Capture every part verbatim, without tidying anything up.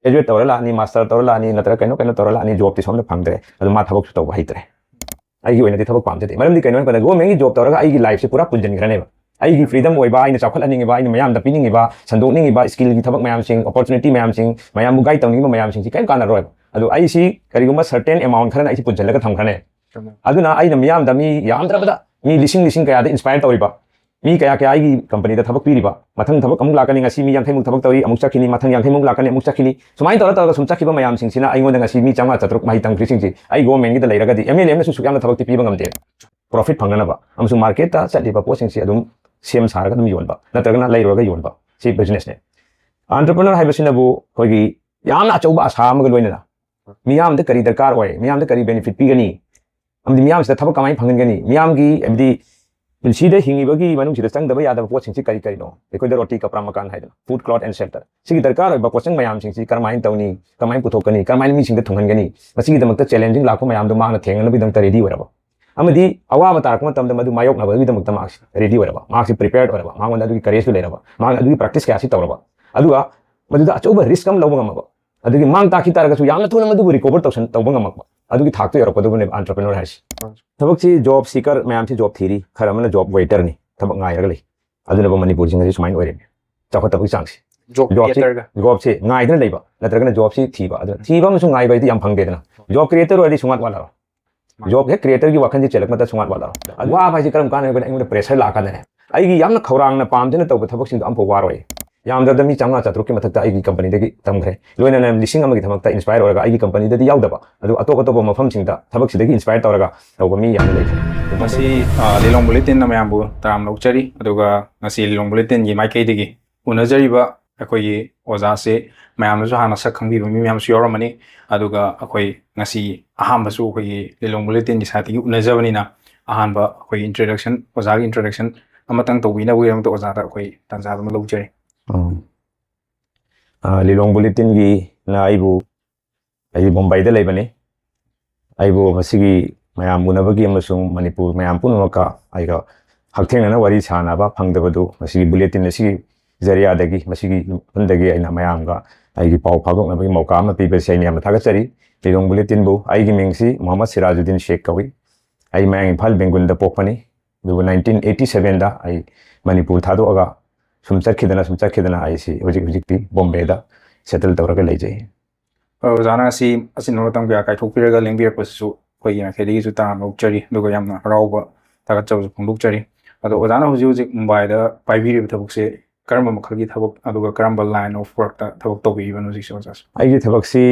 Graduate ꯇꯧꯔ ꯂꯥꯛꯑꯅꯤ, master ꯇꯧꯔ ꯂꯥꯛꯑꯅꯤ, ꯅꯠꯇ꯭ꯔꯒ ꯀꯩꯅꯣ ꯀꯩꯅꯣ ꯇꯧꯔ ꯂꯥꯛꯑꯅꯤ, ꯖꯣꯕꯇꯤ ꯁꯣꯝꯗ ꯐꯪꯗ꯭ꯔꯦ, ꯑꯗꯨ ꯃꯥ ꯊꯕꯛꯁꯨ ꯇꯧꯕ ꯍꯩꯇ꯭ꯔꯦ꯫ ꯑꯩꯒꯤ ꯑꯣꯏꯅꯗꯤ ꯊꯕꯛ ꯄꯥꯝꯖꯗꯦ꯫ ꯃꯔꯝꯗꯤ ꯀꯩꯅꯣ ꯍꯥꯏꯕꯗ ꯒꯣꯔꯃꯦꯟꯒꯤ ꯖꯣꯕ ꯇꯧꯔꯒ ꯑꯩꯒꯤ ꯂꯥꯏꯐꯁꯦ ꯄꯨꯔꯥ ꯄꯨꯟꯁꯤꯟꯈ꯭ꯔꯅꯦꯕ꯫ ꯑꯩꯒꯤ ꯐ꯭ꯔꯤꯗꯝ ꯑꯣꯏꯕ, ꯑꯩꯅ ꯆꯥꯎꯈꯠꯍꯟꯅꯤꯡꯉꯤꯕ, ꯑꯩꯅ ꯃꯌꯥꯝꯗ ꯄꯤꯅꯤꯡꯉꯤꯕ, ꯁꯟꯗꯣꯛꯅꯤꯡꯉꯤꯕ ꯁ꯭ꯀꯤꯜꯒꯤ ꯊꯕꯛ ꯃꯌꯥꯝꯁꯤꯡ, ꯑꯣꯄꯣꯔꯆꯨꯅꯤꯇꯤ ꯃꯌꯥꯝꯁꯤꯡ, ꯃꯌꯥꯝꯕꯨ ꯒꯥꯏꯗ ꯇꯧꯅꯤꯡꯉꯤꯕ ꯃꯌꯥꯝꯁꯤꯡꯁꯤ ꯀꯔꯤꯝ ꯀꯥꯟꯅꯔꯣꯏꯕ꯫ ꯑꯗꯣ ꯑꯩꯁꯤ ꯀꯔꯤꯒꯨꯝꯕ ꯁꯔꯇꯦꯟ ꯑꯦꯃꯥꯎꯟ ꯈꯔꯅ ꯑꯩꯁꯤ ꯄꯨꯟꯁꯤꯜꯂꯒ ꯊꯝꯈ꯭ꯔꯅꯦ꯫ ꯑꯗꯨꯅ ꯑꯩꯅ ꯃꯤꯌꯥꯝꯗ, ꯃꯤ ꯌꯥꯝꯗ꯭ꯔꯕꯗ ꯃꯤ ꯂꯤꯁꯤꯡ ꯂꯤꯁꯤꯡ ꯀꯌꯥꯗ ꯏꯟꯁꯄꯥꯌꯔ ꯇꯧꯔꯤꯕ, ꯃꯤ ꯀꯌꯥ ꯀꯌꯥ ꯑꯩꯒꯤ ꯀꯝꯄꯅꯤꯗ ꯊꯕꯛ ꯄꯤꯔꯤꯕ, ꯃꯊꯪ ꯊꯕꯛ ꯑꯃꯨꯛ ꯂꯥꯛꯀꯅꯤ, ꯉꯁꯤ ꯃꯤ ꯌꯥꯡꯈꯩꯃꯨꯛ ꯊꯕꯛ ꯇꯧꯔꯤ, ꯑꯃꯨꯛ ꯆꯠꯈꯤꯅꯤ, ꯃꯊꯪ ꯌꯥꯡꯈꯩꯃꯨꯛ ꯂꯥꯛꯀꯅꯤ, ꯑꯃꯨꯛ ꯆꯠꯈꯤꯅꯤ, ꯁꯨꯃꯥꯏꯅ ꯇꯧꯔ ꯇꯧꯔꯒ ꯁꯨꯝ ꯆꯠꯈꯤꯕ ꯃꯌꯥꯝꯁꯤꯡꯁꯤꯅ ꯑꯩꯉꯣꯟꯗ ꯉꯁꯤ ꯃꯤ ꯆꯥꯝꯃꯉꯥ ꯆꯥꯇ꯭ꯔꯨꯛ ꯃꯍꯩ ꯇꯝꯈ꯭ꯔꯤꯁꯤꯡꯁꯤ ꯑꯩ ꯒꯣꯔꯃꯦꯟꯒꯤꯗ ꯂꯩꯔꯒꯗꯤ ꯑꯦꯝ ꯑꯦꯜ ꯑꯦ ꯑꯃꯅꯁꯨ ꯁꯨꯛ ꯌꯥꯝꯅ ꯊꯕꯛꯇꯤ ꯄꯤꯕ ꯉꯝꯗꯦ꯫ ꯄ꯭ꯔꯣꯐꯤꯠ ꯐꯪꯅꯅꯕ ꯑꯃꯁꯨꯡ ꯃꯥꯔꯀꯦꯠꯇ ꯆꯠꯂꯤꯕ ꯄꯣꯠꯁꯤꯡꯁꯤ ꯑꯗꯨꯝ ꯁꯦꯝ ꯁꯥꯔꯒ ꯑꯗꯨꯝ ꯌꯣꯟꯕ, ꯅꯠꯇ꯭ꯔꯒꯅ ꯂꯩꯔꯨꯔꯒ ꯌꯣꯟꯕ, ꯁꯤ ꯕꯤꯖꯤꯅꯦꯁꯅꯦ꯫ ꯑꯦꯟꯇꯔꯄ꯭ꯔꯤꯅꯔ ꯍꯥꯏꯕꯁꯤꯅꯕꯨ ꯑꯩꯈꯣꯏꯒꯤ ꯌꯥꯝꯅ ꯑꯆꯧꯕ ꯑꯁꯥ ꯑꯃꯒ ꯂꯣꯏꯅꯅ ꯃꯤꯌꯥꯝꯗ ꯀꯔꯤ ꯗꯔꯀꯥꯔ ꯑꯣꯏ, ꯃꯤꯌꯥꯝꯗ ꯀꯔꯤ ꯕꯦꯅꯤꯐꯤꯠ ꯄꯤꯒꯅꯤ, ꯑꯃꯗꯤ ꯃꯤꯌꯥꯝꯁꯤꯗ ꯊꯕꯛ ꯀꯃꯥꯏꯅ ꯐꯪꯍꯟꯒꯅꯤ, ꯃꯤꯌꯥꯝꯒꯤ, ꯍꯥꯏꯕꯗꯤ ꯄꯨꯟꯁꯤꯗ ꯍꯤꯡꯉꯤꯕꯒꯤ ꯃꯅꯨꯡꯁꯤꯗ ꯆꯪꯗꯕ ꯌꯥꯗꯕ ꯄꯣꯠꯁꯤꯡꯁꯤ ꯀꯔꯤ ꯀꯔꯤꯅꯣ, ꯑꯩꯈꯣꯏꯗ ꯔꯣꯇꯤ ꯀꯄ꯭ꯔꯥ ꯃꯀꯥꯟ ꯍꯥꯏꯗꯅ, ꯐꯨꯗ, ꯀ꯭ꯂꯣꯠ ꯑꯦꯟ ꯁꯦꯜꯇꯔ, ꯁꯤꯒꯤ ꯗꯔꯀꯥꯔ ꯑꯣꯏꯕ ꯄꯣꯠꯆꯪ ꯃꯌꯥꯝꯁꯤꯡꯁꯤ ꯀꯔꯝꯍꯥꯏꯅ ꯇꯧꯅꯤ, ꯀꯃꯥꯏꯅ ꯄꯨꯊꯣꯛꯀꯅꯤ, ꯀꯔꯝꯍꯥꯏꯅ ꯃꯤꯁꯤꯡꯗ ꯊꯨꯡꯍꯟꯒꯅꯤ, ꯃꯁꯤꯒꯤꯗꯃꯛꯇ ꯆꯦꯂꯦꯟꯖꯤꯡ ꯂꯥꯛꯄ ꯃꯌꯥꯝꯗꯣ ꯃꯍꯥꯛꯅ ꯊꯦꯡꯅꯅꯕꯒꯤꯗꯃꯛꯇ ꯔꯦꯗꯤ ꯑꯣꯏꯔꯕ, ꯑꯃꯗꯤ ꯑꯋꯥꯕ ꯇꯥꯔꯛꯄ ꯃꯇꯝꯗ ꯃꯗꯨ ꯃꯥꯌꯣꯛꯅꯕꯒꯤꯗꯃꯛꯇ ꯃꯍꯥꯛꯁꯤ ꯔꯦꯗꯤ ꯑꯣꯏꯔꯕ, ꯃꯍꯥꯛꯁꯤ ꯄ꯭ꯔꯤꯄꯦꯌꯔꯗ ꯑꯣꯏꯔꯕ, ꯃꯉꯣꯟꯗ ꯑꯗꯨꯒꯤ ꯀꯔꯦꯖꯇꯨ ꯂꯩꯔꯕ, ꯃꯍꯥꯛꯅ ꯑꯗꯨꯒꯤ ꯄ꯭ꯔꯦꯛꯇꯤꯁ ꯀꯌꯥꯁꯤ ꯇꯧꯔꯕ, ꯑꯗꯨꯒ ꯃꯗꯨꯗ ꯑꯆꯧꯕ ꯔꯤꯁꯛ ꯑꯃ ꯂꯧꯕ ꯉꯝꯃꯕ, ꯑꯗꯨꯒꯤ ꯃꯥꯡ ꯇꯥꯛꯈꯤ ꯇꯥꯔꯒꯁꯨ ꯌꯥꯝꯅ ꯊꯨꯅ ꯃꯗꯨꯕꯨ ꯔꯤꯀꯣꯚꯔ ꯇꯧꯁꯟ-, ꯇꯧꯕ ꯉꯝꯃꯛꯄ, ꯑꯗꯨꯒꯤ ꯊꯥꯛꯇ ꯌꯧꯔꯛꯀꯗꯧꯕꯅꯦꯕ ꯑꯦꯟꯇꯔꯄ꯭ꯔꯤꯅꯔ ꯍꯥꯏꯁꯦ꯫ ꯊꯕꯛꯁꯤ ꯖꯣꯕ ꯁꯤꯀꯔ ꯃꯌꯥꯝꯁꯤ ꯖꯣꯕ ꯊꯤꯔꯤ, ꯈꯔ ꯑꯃꯅ ꯖꯣꯕ ꯋꯦꯇꯔꯅꯤ, ꯊꯕꯛ ꯉꯥꯏꯔꯒ ꯂꯩ꯫ ꯑꯗꯨꯅꯕꯨ ꯃꯅꯤꯄꯨꯔꯁꯤ ꯉꯁꯤ ꯁꯨꯃꯥꯏꯅ ꯑꯣꯏꯔꯦ, ꯆꯥꯎꯈꯠꯇꯕꯒꯤ ꯆꯥꯡꯁꯤ꯫ ꯖꯣꯕ ꯖꯣꯕꯁꯤ, ꯀ꯭ꯔꯤꯌꯦꯇꯔꯒ꯫ ꯖꯣꯕꯁꯤ ꯉꯥꯏꯗꯅ ꯂꯩꯕ ꯅꯠꯇ꯭ꯔꯒꯅ ꯖꯣꯕꯁꯤ ꯊꯤꯕ, ꯑꯗꯨꯅ ꯊꯤꯕ ꯑꯃꯁꯨꯡ ꯉꯥꯏꯕ ꯍꯥꯏꯗꯤ ꯌꯥꯝ ꯐꯪꯗꯦꯗꯅ꯫ ꯖꯣꯕ ꯀ꯭ꯔꯤꯌꯦꯇꯔ ꯑꯣꯏꯔꯗꯤ ꯁꯨꯡꯋꯥꯠ ꯋꯥꯠꯂꯔꯣꯏ꯫ ꯖꯣꯕ ꯍꯦꯛ ꯀ꯭ꯔꯤꯌꯦꯇꯔꯒꯤ ꯋꯥꯈꯜꯁꯤ ꯆꯦꯜꯂꯛꯄꯗ ꯁꯨꯡꯋꯥꯠ ꯋꯥꯠꯂꯔꯣꯏ꯫ ꯑꯗꯨ ꯋꯥꯕ ꯍꯥꯏꯁꯤ ꯀꯔꯝ ꯀꯥꯟꯗ ꯑꯩꯈꯣꯏꯅ, ꯑꯩꯉꯣꯟꯗ ꯄ꯭ꯔꯦꯁꯔ ꯂꯥꯛꯀꯥꯟꯗꯅꯦ꯫ ꯑꯩꯒꯤ ꯌꯥꯝꯅ ꯈꯧꯔꯥꯡꯅ ꯄꯥꯝꯖꯅ ꯇꯧꯕ ꯊꯕꯛꯁꯤꯡꯗꯣ ꯑꯝꯐꯥꯎ ꯋꯥꯔꯣꯏ꯫ ꯌꯥꯝꯗ꯭ꯔꯕꯗ ꯃꯤ ꯆꯥꯝꯃꯉꯥ ꯆꯥꯇ꯭ꯔꯨꯛꯀꯤ ꯃꯊꯛꯇ ꯑꯩꯒꯤ ꯀꯝꯄꯅꯤꯗꯒꯤ ꯇꯝꯈ꯭ꯔꯦ꯫ ꯂꯣꯏꯅꯅ ꯂꯤꯁꯤꯡ ꯑꯃꯒꯤꯗꯃꯛꯇ ꯏꯟꯁꯄꯥꯌꯔ ꯑꯣꯏꯔꯒ ꯑꯩꯒꯤ ꯀꯝꯄꯅꯤꯗꯗꯤ ꯌꯥꯎꯗꯕ, ꯑꯗꯨ ꯑꯇꯣꯞ ꯑꯇꯣꯞꯄ ꯃꯐꯝꯁꯤꯡꯗ ꯊꯕꯛꯁꯤꯗꯒꯤ ꯏꯟꯁꯄꯥꯌꯔ ꯇꯧꯔꯒ ꯇꯧꯕ ꯃꯤ ꯌꯥꯝꯅ ꯂꯩꯈ꯭ꯔꯦ꯫ ꯃꯁꯤ, ꯑ, ꯂꯤꯂꯣꯡ ꯕꯨꯂꯦꯇꯤꯟꯅ ꯃꯌꯥꯝꯕꯨ ꯇꯔꯥꯝꯅ ꯑꯣꯛꯆꯔꯤ꯫ ꯑꯗꯨꯒ ꯉꯁꯤ ꯂꯤꯂꯣꯡ ꯕꯨꯂꯦꯇꯤꯟꯒꯤ ꯃꯥꯏꯀꯩꯗꯒꯤ ꯎꯅꯖꯔꯤꯕ ꯑꯩꯈꯣꯏꯒꯤ ꯑꯣꯖꯥꯁꯦ ꯃꯌꯥꯝꯅꯁꯨ ꯍꯥꯟꯅ ꯁꯛ ꯈꯪꯕꯤꯕ ꯃꯤ ꯃꯌꯥꯝꯁꯨ ꯌꯥꯎꯔꯝꯃꯅꯤ꯫ ꯑꯗꯨꯒ ꯑꯩꯈꯣꯏ ꯉꯁꯤ ꯑꯍꯥꯟꯕꯁꯨ ꯑꯩꯈꯣꯏꯒꯤ ꯂꯤꯂꯣꯡ ꯕꯨꯂꯦꯇꯤꯟꯒꯤ ꯁꯥꯏꯠꯇꯒꯤ ꯎꯅꯖꯕꯅꯤꯅ ꯑꯍꯥꯟꯕ ꯑꯩꯈꯣꯏꯒꯤ ꯏꯟꯇ꯭ꯔꯣꯗꯛꯁꯟ, ꯑꯣꯖꯥꯒꯤ ꯏꯟꯇ꯭ꯔꯣꯗꯛꯁꯟ ꯑꯃꯇꯪ ꯇꯧꯕꯤꯅꯕꯒꯤꯗꯃꯛꯇ ꯑꯣꯖꯥꯗ ꯑꯩꯈꯣꯏ ꯇꯥꯟꯖꯥꯗꯨ ꯑꯃ ꯂꯧꯖꯔꯤ꯫ ꯎꯝ꯫ ꯑ, ꯂꯤꯂꯣꯡ ꯕꯨꯂꯦꯇꯤꯟꯒꯤꯅ ꯑꯩꯕꯨ, ꯑꯩ ꯃꯨꯝꯕꯥꯏꯗ ꯂꯩꯕꯅꯤ꯫ ꯑꯩꯕꯨ ꯃꯁꯤꯒꯤ ꯃꯌꯥꯝ ꯎꯅꯕꯒꯤ ꯑꯃꯁꯨꯡ ꯃꯅꯤꯄꯨꯔ ꯃꯌꯥꯝ ꯄꯨꯝꯅꯃꯛꯀ ꯑꯩꯒ ꯍꯛꯊꯦꯡꯅꯅ ꯋꯥꯔꯤ ꯁꯥꯅꯕ ꯐꯪꯗꯕꯗꯨ ꯃꯁꯤꯒꯤ ꯕꯨꯂꯦꯇꯤꯟ ꯑꯁꯤꯒꯤ ꯖꯔꯤꯌꯥꯗꯒꯤ, ꯃꯁꯤꯒꯤ ꯃꯐꯝꯗꯒꯤ ꯑꯩꯅ ꯃꯌꯥꯝꯒ ꯑꯩꯒꯤ ꯄꯥꯎ ꯐꯥꯎꯗꯣꯛꯅꯕꯒꯤ ꯃꯧꯀꯥ ꯑꯃ ꯄꯤꯕꯁꯦ ꯑꯩꯅ ꯌꯥꯝꯅ ꯊꯥꯒꯠꯆꯔꯤ꯫ ꯂꯤꯂꯣꯡ ꯕꯨꯂꯦꯇꯤꯟꯕꯨ꯫ ꯑꯩꯒꯤ ꯃꯤꯡꯁꯤ ꯃꯣꯍꯝꯃꯗ ꯁꯤꯔꯥꯖꯨꯗꯤꯟ ꯁꯦꯈ ꯀꯧꯏ꯫ ꯑꯩ ꯃꯌꯥꯡ ꯏꯝꯐꯥꯜ ꯕꯦꯡꯒꯨꯜꯗ ꯄꯣꯛꯄꯅꯤ꯫ ꯑꯗꯨꯕꯨ ꯅꯥꯏꯟꯇꯤꯟ ꯑꯩꯠꯇꯤ ꯁꯕꯦꯟꯗ ꯑꯩ ꯃꯅꯤꯄꯨꯔ ꯊꯥꯗꯣꯛꯑꯒ ꯁꯨꯝ ꯆꯠꯈꯤꯗꯅ, ꯁꯨꯝ ꯆꯠꯈꯤꯗꯅ ꯑꯩꯁꯤ ꯍꯧꯖꯤꯛ ꯍꯧꯖꯤꯛꯇꯤ ꯕꯣꯝꯕꯦꯗ ꯁꯦꯇꯜ ꯇꯧꯔꯒ ꯂꯩꯖꯩ꯫ ꯑꯣꯖꯥꯅ ꯑꯁꯤ ꯑꯆꯤꯟꯕ ꯃꯇꯝ ꯀꯌꯥ ꯀꯥꯏꯊꯣꯛꯄꯤꯔꯒ ꯂꯦꯡꯕꯤꯔꯛꯄꯁꯤꯁꯨ ꯑꯩꯈꯣꯏꯒꯤ ꯃꯥꯏꯀꯩꯗꯒꯤꯁꯨ ꯇꯔꯥꯝꯅ ꯑꯣꯛꯆꯔꯤ, ꯑꯗꯨꯒ ꯌꯥꯝꯅ ꯍꯔꯥꯎꯕ ꯊꯥꯒꯠꯆꯕꯁꯨ ꯐꯣꯡꯗꯣꯛꯆꯔꯤ꯫ ꯑꯗꯣ ꯑꯣꯖꯥꯅ ꯍꯧꯖꯤꯛ ꯍꯧꯖꯤꯛ ꯃꯨꯝꯕꯥꯏꯗ ꯄꯥꯏꯕꯤꯔꯤꯕ ꯊꯕꯛꯁꯦ ꯀꯔꯝꯕ ꯃꯈꯜꯒꯤ ꯊꯕꯛ, ꯑꯗꯨꯒ ꯀꯔꯝꯕ line of workꯇ ꯊꯕꯛ ꯇꯧꯕꯤꯔꯤꯕꯅꯣ ꯍꯧꯖꯤꯛꯁꯦ, ꯑꯣꯖꯥꯁꯦ? ꯑꯩꯒꯤ ꯊꯕꯛꯁꯤ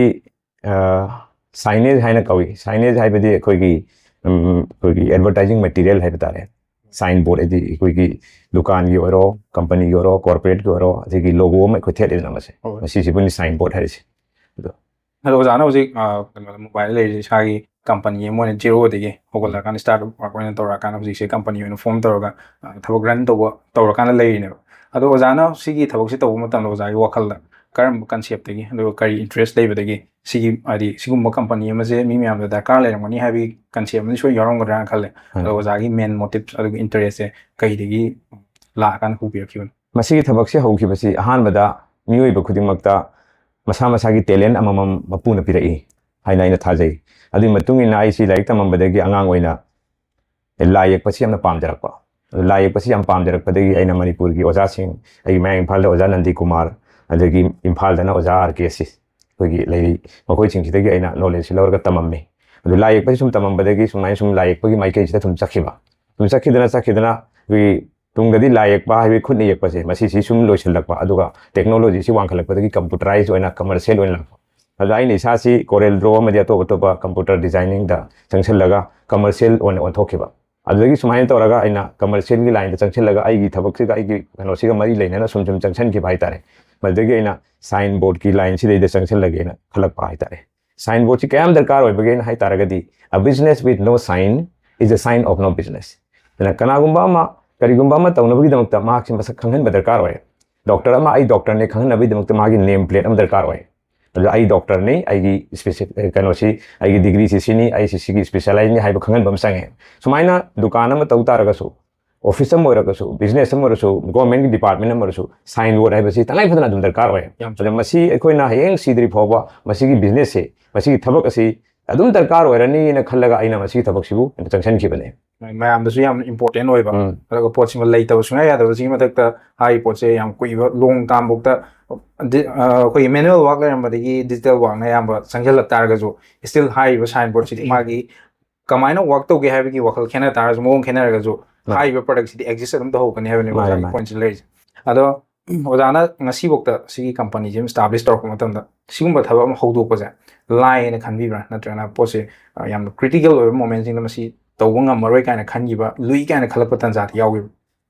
signage ꯍꯥꯏꯅ ꯀꯧꯏ꯫ Signage ꯍꯥꯏꯕꯗꯤ ꯑꯩꯈꯣꯏꯒꯤ, ꯎꯝ, ꯑꯩꯈꯣꯏꯒꯤ advertising material ꯍꯥꯏꯕ ꯇꯥꯔꯦ꯫ Signboard ꯍꯥꯏꯗꯤ ꯑꯩꯈꯣꯏꯒꯤ ꯗꯨꯀꯥꯟꯒꯤ ꯑꯣꯏꯔꯣ, ꯀꯝꯄꯅꯤꯒꯤ ꯑꯣꯏꯔꯣ, corporateꯀꯤ ꯑꯣꯏꯔꯣ, ꯑꯁꯤꯒꯤ logo ꯑꯃ ꯑꯩꯈꯣꯏ ꯊꯦꯠꯂꯤꯗꯅ ꯃꯁꯦ, ꯍꯣꯏ꯫ ꯃꯁꯤꯁꯤꯕꯨꯅꯤ signboard ꯍꯥꯏꯔꯤꯁꯦ꯫ ꯑꯗꯣ ꯑꯗꯣ ꯑꯣꯖꯥꯅ ꯍꯧꯖꯤꯛ, ꯑ, ꯀꯩꯅꯣꯗ, ꯃꯨꯝꯕꯥꯏꯗ ꯂꯩꯔꯤꯁꯦ ꯏꯁꯥꯒꯤ ꯀꯝꯄꯅꯤ ꯑꯃ ꯑꯣꯏꯅ ꯖꯦꯔꯣꯗꯒꯤ ꯍꯧꯒꯠꯂꯛꯑꯀꯥꯟꯗ, startup work ꯑꯣꯏꯅ ꯇꯧꯔꯛꯑꯀꯥꯟꯗ, ꯍꯧꯖꯤꯛꯁꯦ ꯀꯝꯄꯅꯤ ꯑꯣꯏꯅ form ꯇꯧꯔꯒ, ꯑ, ꯊꯕꯛ run ꯇꯧꯕ, ꯇꯧꯔꯀꯥꯟꯗ ꯂꯩꯔꯤꯅꯦꯕ꯫ ꯑꯗꯣ ꯑꯣꯖꯥꯅ ꯁꯤꯒꯤ ꯊꯕꯛꯁꯦ ꯇꯧꯕ ꯃꯇꯝꯗ ꯑꯣꯖꯥꯒꯤ ꯋꯥꯈꯜꯗ ꯀꯔꯝꯕ conceptꯇꯒꯤ, ꯑꯗꯨꯒ ꯀꯔꯤ interest ꯂꯩꯕꯗꯒꯤ ꯁꯤꯒꯤ, ꯍꯥꯏꯗꯤ, ꯁꯤꯒꯨꯝꯕ ꯀꯝꯄꯅꯤ ꯑꯃꯁꯦ ꯃꯤ ꯃꯌꯥꯝꯗ ꯗꯔꯀꯥꯔ ꯂꯩꯔꯝꯒꯅꯤ ꯍꯥꯏꯕꯒꯤ concept ꯑꯃꯗꯤ ꯁꯣꯏ ꯌꯥꯎꯔꯝꯒꯗ꯭ꯔꯥꯅ ꯈꯜꯂꯦ꯫ ꯑꯗꯣ ꯎꯝ꯫ ꯑꯣꯖꯥꯒꯤ main motives ꯑꯗꯨꯒ interestꯁꯦ ꯀꯩꯗꯒꯤ ꯂꯥꯛꯑꯀꯥꯟꯗ ꯍꯧꯕꯤꯔꯛꯈꯤꯕꯅꯣ? ꯃꯁꯤꯒꯤ ꯊꯕꯛꯁꯦ ꯍꯧꯈꯤꯕꯁꯤ ꯑꯍꯥꯟꯕꯗ ꯃꯤꯑꯣꯏꯕ ꯈꯨꯗꯤꯡꯃꯛꯇ ꯃꯁꯥ ꯃꯁꯥꯒꯤ talent ꯑꯃꯃꯝ ꯃꯄꯨꯅ ꯄꯤꯔꯛꯏ ꯍꯥꯏꯅ ꯑꯩꯅ ꯊꯥꯖꯩ꯫ ꯑꯗꯨꯒꯤ ꯃꯇꯨꯡ ꯏꯟꯅ ꯑꯩꯁꯤ ꯂꯥꯏꯔꯤꯛ ꯇꯝꯃꯝꯕꯗꯒꯤ ꯑꯉꯥꯡ ꯑꯣꯏꯅ ꯂꯥꯏ ꯌꯦꯛꯄꯁꯤ ꯌꯥꯝꯅ ꯄꯥꯝꯖꯔꯛꯄ꯫ ꯑꯗꯨ ꯂꯥꯏ ꯌꯦꯛꯄꯁꯤ ꯌꯥꯝ ꯄꯥꯝꯖꯔꯛꯄꯗꯒꯤ ꯑꯩꯅ ꯃꯅꯤꯄꯨꯔꯒꯤ ꯑꯣꯖꯥꯁꯤꯡ, ꯑꯩꯒꯤ ꯃꯌꯥꯡ ꯏꯝꯐꯥꯜꯗ ꯑꯣꯖꯥ ꯅꯟꯗꯤ ꯀꯨꯃꯥꯔ, ꯑꯗꯒꯤ ꯏꯝꯐꯥꯜꯗꯅ ꯑꯣꯖꯥ ꯑꯥꯔ ꯀꯦ ꯁꯤ, ꯑꯩꯈꯣꯏꯒꯤ ꯂꯩꯔꯤ, ꯃꯈꯣꯏꯁꯤꯡꯁꯤꯗꯒꯤ ꯑꯩꯅ knowledgeꯁꯤ ꯂꯧꯔꯒ ꯇꯝꯃꯝꯃꯤ꯫ ꯑꯗꯨ ꯂꯥꯏ ꯌꯦꯛꯄꯁꯤ ꯁꯨꯝ ꯇꯝꯃꯝꯕꯗꯒꯤ ꯁꯨꯃꯥꯏꯅ ꯁꯨꯝ ꯂꯥꯏ ꯌꯦꯛꯄꯒꯤ ꯃꯥꯏꯀꯩꯁꯤꯗ ꯁꯨꯝ ꯆꯠꯈꯤꯕ꯫ ꯁꯨꯝ ꯆꯠꯈꯤꯗꯅ ꯆꯠꯈꯤꯗꯅ ꯑꯩꯈꯣꯏꯒꯤ ꯇꯨꯡꯗꯗꯤ ꯂꯥꯏ ꯌꯦꯛꯄ ꯍꯥꯏꯕꯒꯤ ꯈꯨꯠꯅ ꯌꯦꯛꯄꯁꯦ, ꯃꯁꯤꯁꯤ ꯁꯨꯝ ꯂꯣꯏꯁꯤꯜꯂꯛꯄ, ꯑꯗꯨꯒ technologyꯁꯤ ꯋꯥꯡꯈꯠꯂꯛꯄꯗꯒꯤ computerized ꯑꯣꯏꯅ commercial ꯑꯣꯏꯅ ꯂꯥꯛꯄ꯫ ꯑꯗ ꯑꯩꯅ ꯏꯁꯥꯁꯤ Corel Draw ꯑꯃꯗꯤ ꯑꯇꯣꯞ ꯑꯇꯣꯞꯄ computer designingꯗ ꯆꯪꯁꯤꯜꯂꯒ commercial ꯑꯣꯏꯅ ꯑꯣꯟꯊꯣꯛꯈꯤꯕ꯫ ꯑꯗꯨꯗꯒꯤ ꯁꯨꯃꯥꯏꯅ ꯇꯧꯔꯒ ꯑꯩꯅ commercialꯒꯤ lineꯗ ꯆꯪꯁꯤꯜꯂꯒ ꯑꯩꯒꯤ ꯊꯕꯛꯁꯤꯒ, ꯑꯩꯒꯤ ꯀꯩꯅꯣꯁꯤꯒ ꯃꯔꯤ ꯂꯩꯅꯅ ꯁꯨꯝ ꯁꯨꯝ ꯆꯪꯁꯤꯟꯈꯤꯕ ꯍꯥꯏꯇꯥꯔꯦ꯫ ꯃꯗꯨꯗꯒꯤ ꯑꯩꯅ signboardꯀꯤ lineꯁꯤꯗꯩꯗ ꯆꯪꯁꯤꯜꯂꯒꯦꯅ ꯈꯜꯂꯛꯄ ꯍꯥꯏꯇꯥꯔꯦ꯫ Signboardꯁꯤ ꯀꯌꯥꯝ ꯗꯔꯀꯥꯔ ꯑꯣꯏꯕꯒꯦꯅ ꯍꯥꯏ ꯇꯥꯔꯒꯗꯤ, "A business with no sign is a sign of no business"꯫ ꯑꯗꯨꯅ ꯀꯅꯥꯒꯨꯝꯕ ꯑꯃ ꯀꯔꯤꯒꯨꯝꯕ ꯑꯃ ꯇꯧꯅꯕꯒꯤꯗꯃꯛꯇ ꯃꯍꯥꯛꯁꯤ ꯃꯁꯛ ꯈꯪꯍꯟꯕ ꯗꯔꯀꯥꯔ ꯑꯣꯏ꯫ Doctor ꯑꯃ "ꯑꯩ doctorꯅꯤ" ꯈꯪꯍꯟꯅꯕꯒꯤꯗꯃꯛꯇ ꯃꯥꯒꯤ name plate ꯑꯃ ꯗꯔꯀꯥꯔ ꯑꯣꯏ꯫ ꯑꯗꯨ "ꯑꯩ doctorꯅꯤ", ꯑꯩꯒꯤ specific, ꯑꯦ, ꯀꯩꯅꯣꯁꯤ, ꯑꯩꯒꯤ degreeꯁꯤ ꯁꯤꯅꯤ, ꯑꯩꯁꯤ ꯁꯤꯒꯤ specializeꯅꯤ ꯍꯥꯏꯕ ꯈꯪꯍꯟꯕ ꯑꯃ ꯆꯪꯉꯦ꯫ ꯁꯨꯃꯥꯏꯅ ꯗꯨꯀꯥꯟ ꯑꯃ ꯇꯧ ꯇꯥꯔꯒꯁꯨ, ꯑꯣꯐꯤꯁ ꯑꯃ ꯑꯣꯏꯔꯒꯁꯨ, ꯕꯤꯖꯤꯅꯦꯁ ꯑꯃ ꯑꯣꯏꯔꯁꯨ, ꯒꯣꯔꯃꯦꯟꯒꯤ ꯗꯤꯄꯥꯔꯠꯃꯦꯟ ꯑꯃ ꯑꯣꯏꯔꯁꯨ, ꯁꯥꯏꯟ ꯕꯣꯔꯗ ꯍꯥꯏꯕꯁꯤ ꯇꯉꯥꯏ ꯐꯗꯅ ꯑꯗꯨꯝ ꯗꯔꯀꯥꯔ ꯑꯣꯏ꯫ ꯌꯥꯝ ꯑꯗ ꯃꯁꯤ ꯑꯩꯈꯣꯏꯅ ꯍꯌꯦꯡ ꯁꯤꯗ꯭ꯔꯤ ꯐꯥꯎꯕ ꯃꯁꯤꯒꯤ ꯕꯤꯖꯤꯅꯦꯁꯁꯦ, ꯃꯁꯤꯒꯤ ꯊꯕꯛ ꯑꯁꯤ ꯑꯗꯨꯝ ꯗꯔꯀꯥꯔ ꯑꯣꯏꯔꯅꯤꯅ ꯈꯜꯂꯒ ꯑꯩꯅ ꯃꯁꯤꯒꯤ ꯊꯕꯛꯁꯤꯕꯨ ꯑꯩꯅ ꯆꯪꯁꯤꯟꯈꯤꯕꯅꯦ꯫ ꯃꯌꯥꯝꯗꯁꯨ ꯌꯥꯝ ꯏꯝꯄꯣꯔꯇꯦꯟ ꯑꯣꯏꯕ꯫ ꯎꯝ꯫ ꯑꯗꯨꯒ ꯄꯣꯠꯁꯤꯃ ꯂꯩꯇꯕ ꯁꯨꯡꯌꯥ ꯌꯥꯗꯕꯁꯤꯒꯤ ꯃꯊꯛꯇ ꯍꯥꯏꯔꯤꯕ ꯄꯣꯠꯁꯦ ꯌꯥꯝ ꯀꯨꯏꯕ, ꯂꯣꯡ ꯇꯥꯝꯐꯥꯎꯗ ꯑꯩꯈꯣꯏꯒꯤ ꯃꯦꯅꯨꯋꯦꯜ ꯋꯥꯛ ꯂꯩꯔꯝꯕꯗꯒꯤ ꯗꯤꯖꯤꯇꯦꯜ ꯋꯥꯛꯅ ꯑꯌꯥꯝꯕ ꯆꯪꯁꯤꯜꯂꯛ ꯇꯥꯔꯒꯁꯨ, ꯁ꯭ꯇꯤꯜ ꯍꯥꯏꯔꯤꯕ ꯁꯥꯏꯟ ꯕꯣꯔꯗꯁꯤꯗꯤ ꯃꯥꯒꯤ ꯀꯃꯥꯏꯅ ꯋꯥꯛ ꯇꯧꯒꯦ ꯍꯥꯏꯕꯒꯤ ꯋꯥꯈꯜ ꯈꯦꯠꯅ ꯇꯥꯔꯁꯨ, ꯃꯑꯣꯡ ꯈꯦꯠꯅꯔꯒꯁꯨ, ꯃꯥꯅꯦ꯫ ꯍꯥꯏꯔꯤꯕ ꯄ꯭ꯔꯗꯛꯁꯤꯗꯤ ꯑꯦꯛꯖꯤꯁ ꯑꯗꯨꯝ ꯇꯧꯍꯧꯒꯅꯤ ꯍꯥꯏꯕꯅꯦꯕ ꯃꯥꯅꯦ, ꯑꯣꯖꯥꯒꯤ ꯃꯥꯅꯦ꯫ ꯄꯣꯏꯟꯠꯁꯤ ꯂꯩꯔꯤꯁꯦ꯫ ꯑꯗꯣ ꯑꯣꯖꯥꯅ ꯉꯁꯤꯐꯥꯎꯗ ꯁꯤꯒꯤ ꯀꯝꯄꯅꯤꯁꯤ ꯑꯃ ꯏꯁꯇꯥꯕ꯭ꯂꯤꯁ ꯇꯧꯔꯛꯄ ꯃꯇꯝꯗ ꯁꯤꯒꯨꯝꯕ ꯊꯕꯛ ꯑꯃ ꯍꯧꯗꯣꯛꯄꯁꯦ ꯂꯥꯏꯌꯦꯅ ꯈꯟꯕꯤꯕ꯭ꯔꯥ, ꯅꯠꯇ꯭ꯔꯒꯅ ꯄꯣꯠꯁꯦ, ꯑ, ꯌꯥꯝꯅ ꯀ꯭ꯔꯤꯇꯤꯀꯦꯜ ꯑꯣꯏꯕ ꯃꯣꯃꯦꯟꯁꯤꯡꯗ ꯃꯁꯤ ꯇꯧꯕ ꯉꯝꯃꯔꯣꯏ ꯀꯥꯏꯅ ꯈꯟꯈꯤꯕ, ꯂꯨꯏ ꯀꯥꯏꯅ ꯈꯜꯂꯛꯄ ꯇꯥꯟꯖꯥꯗꯤ ꯌꯥꯎꯈꯤꯕ꯭ꯔꯥ?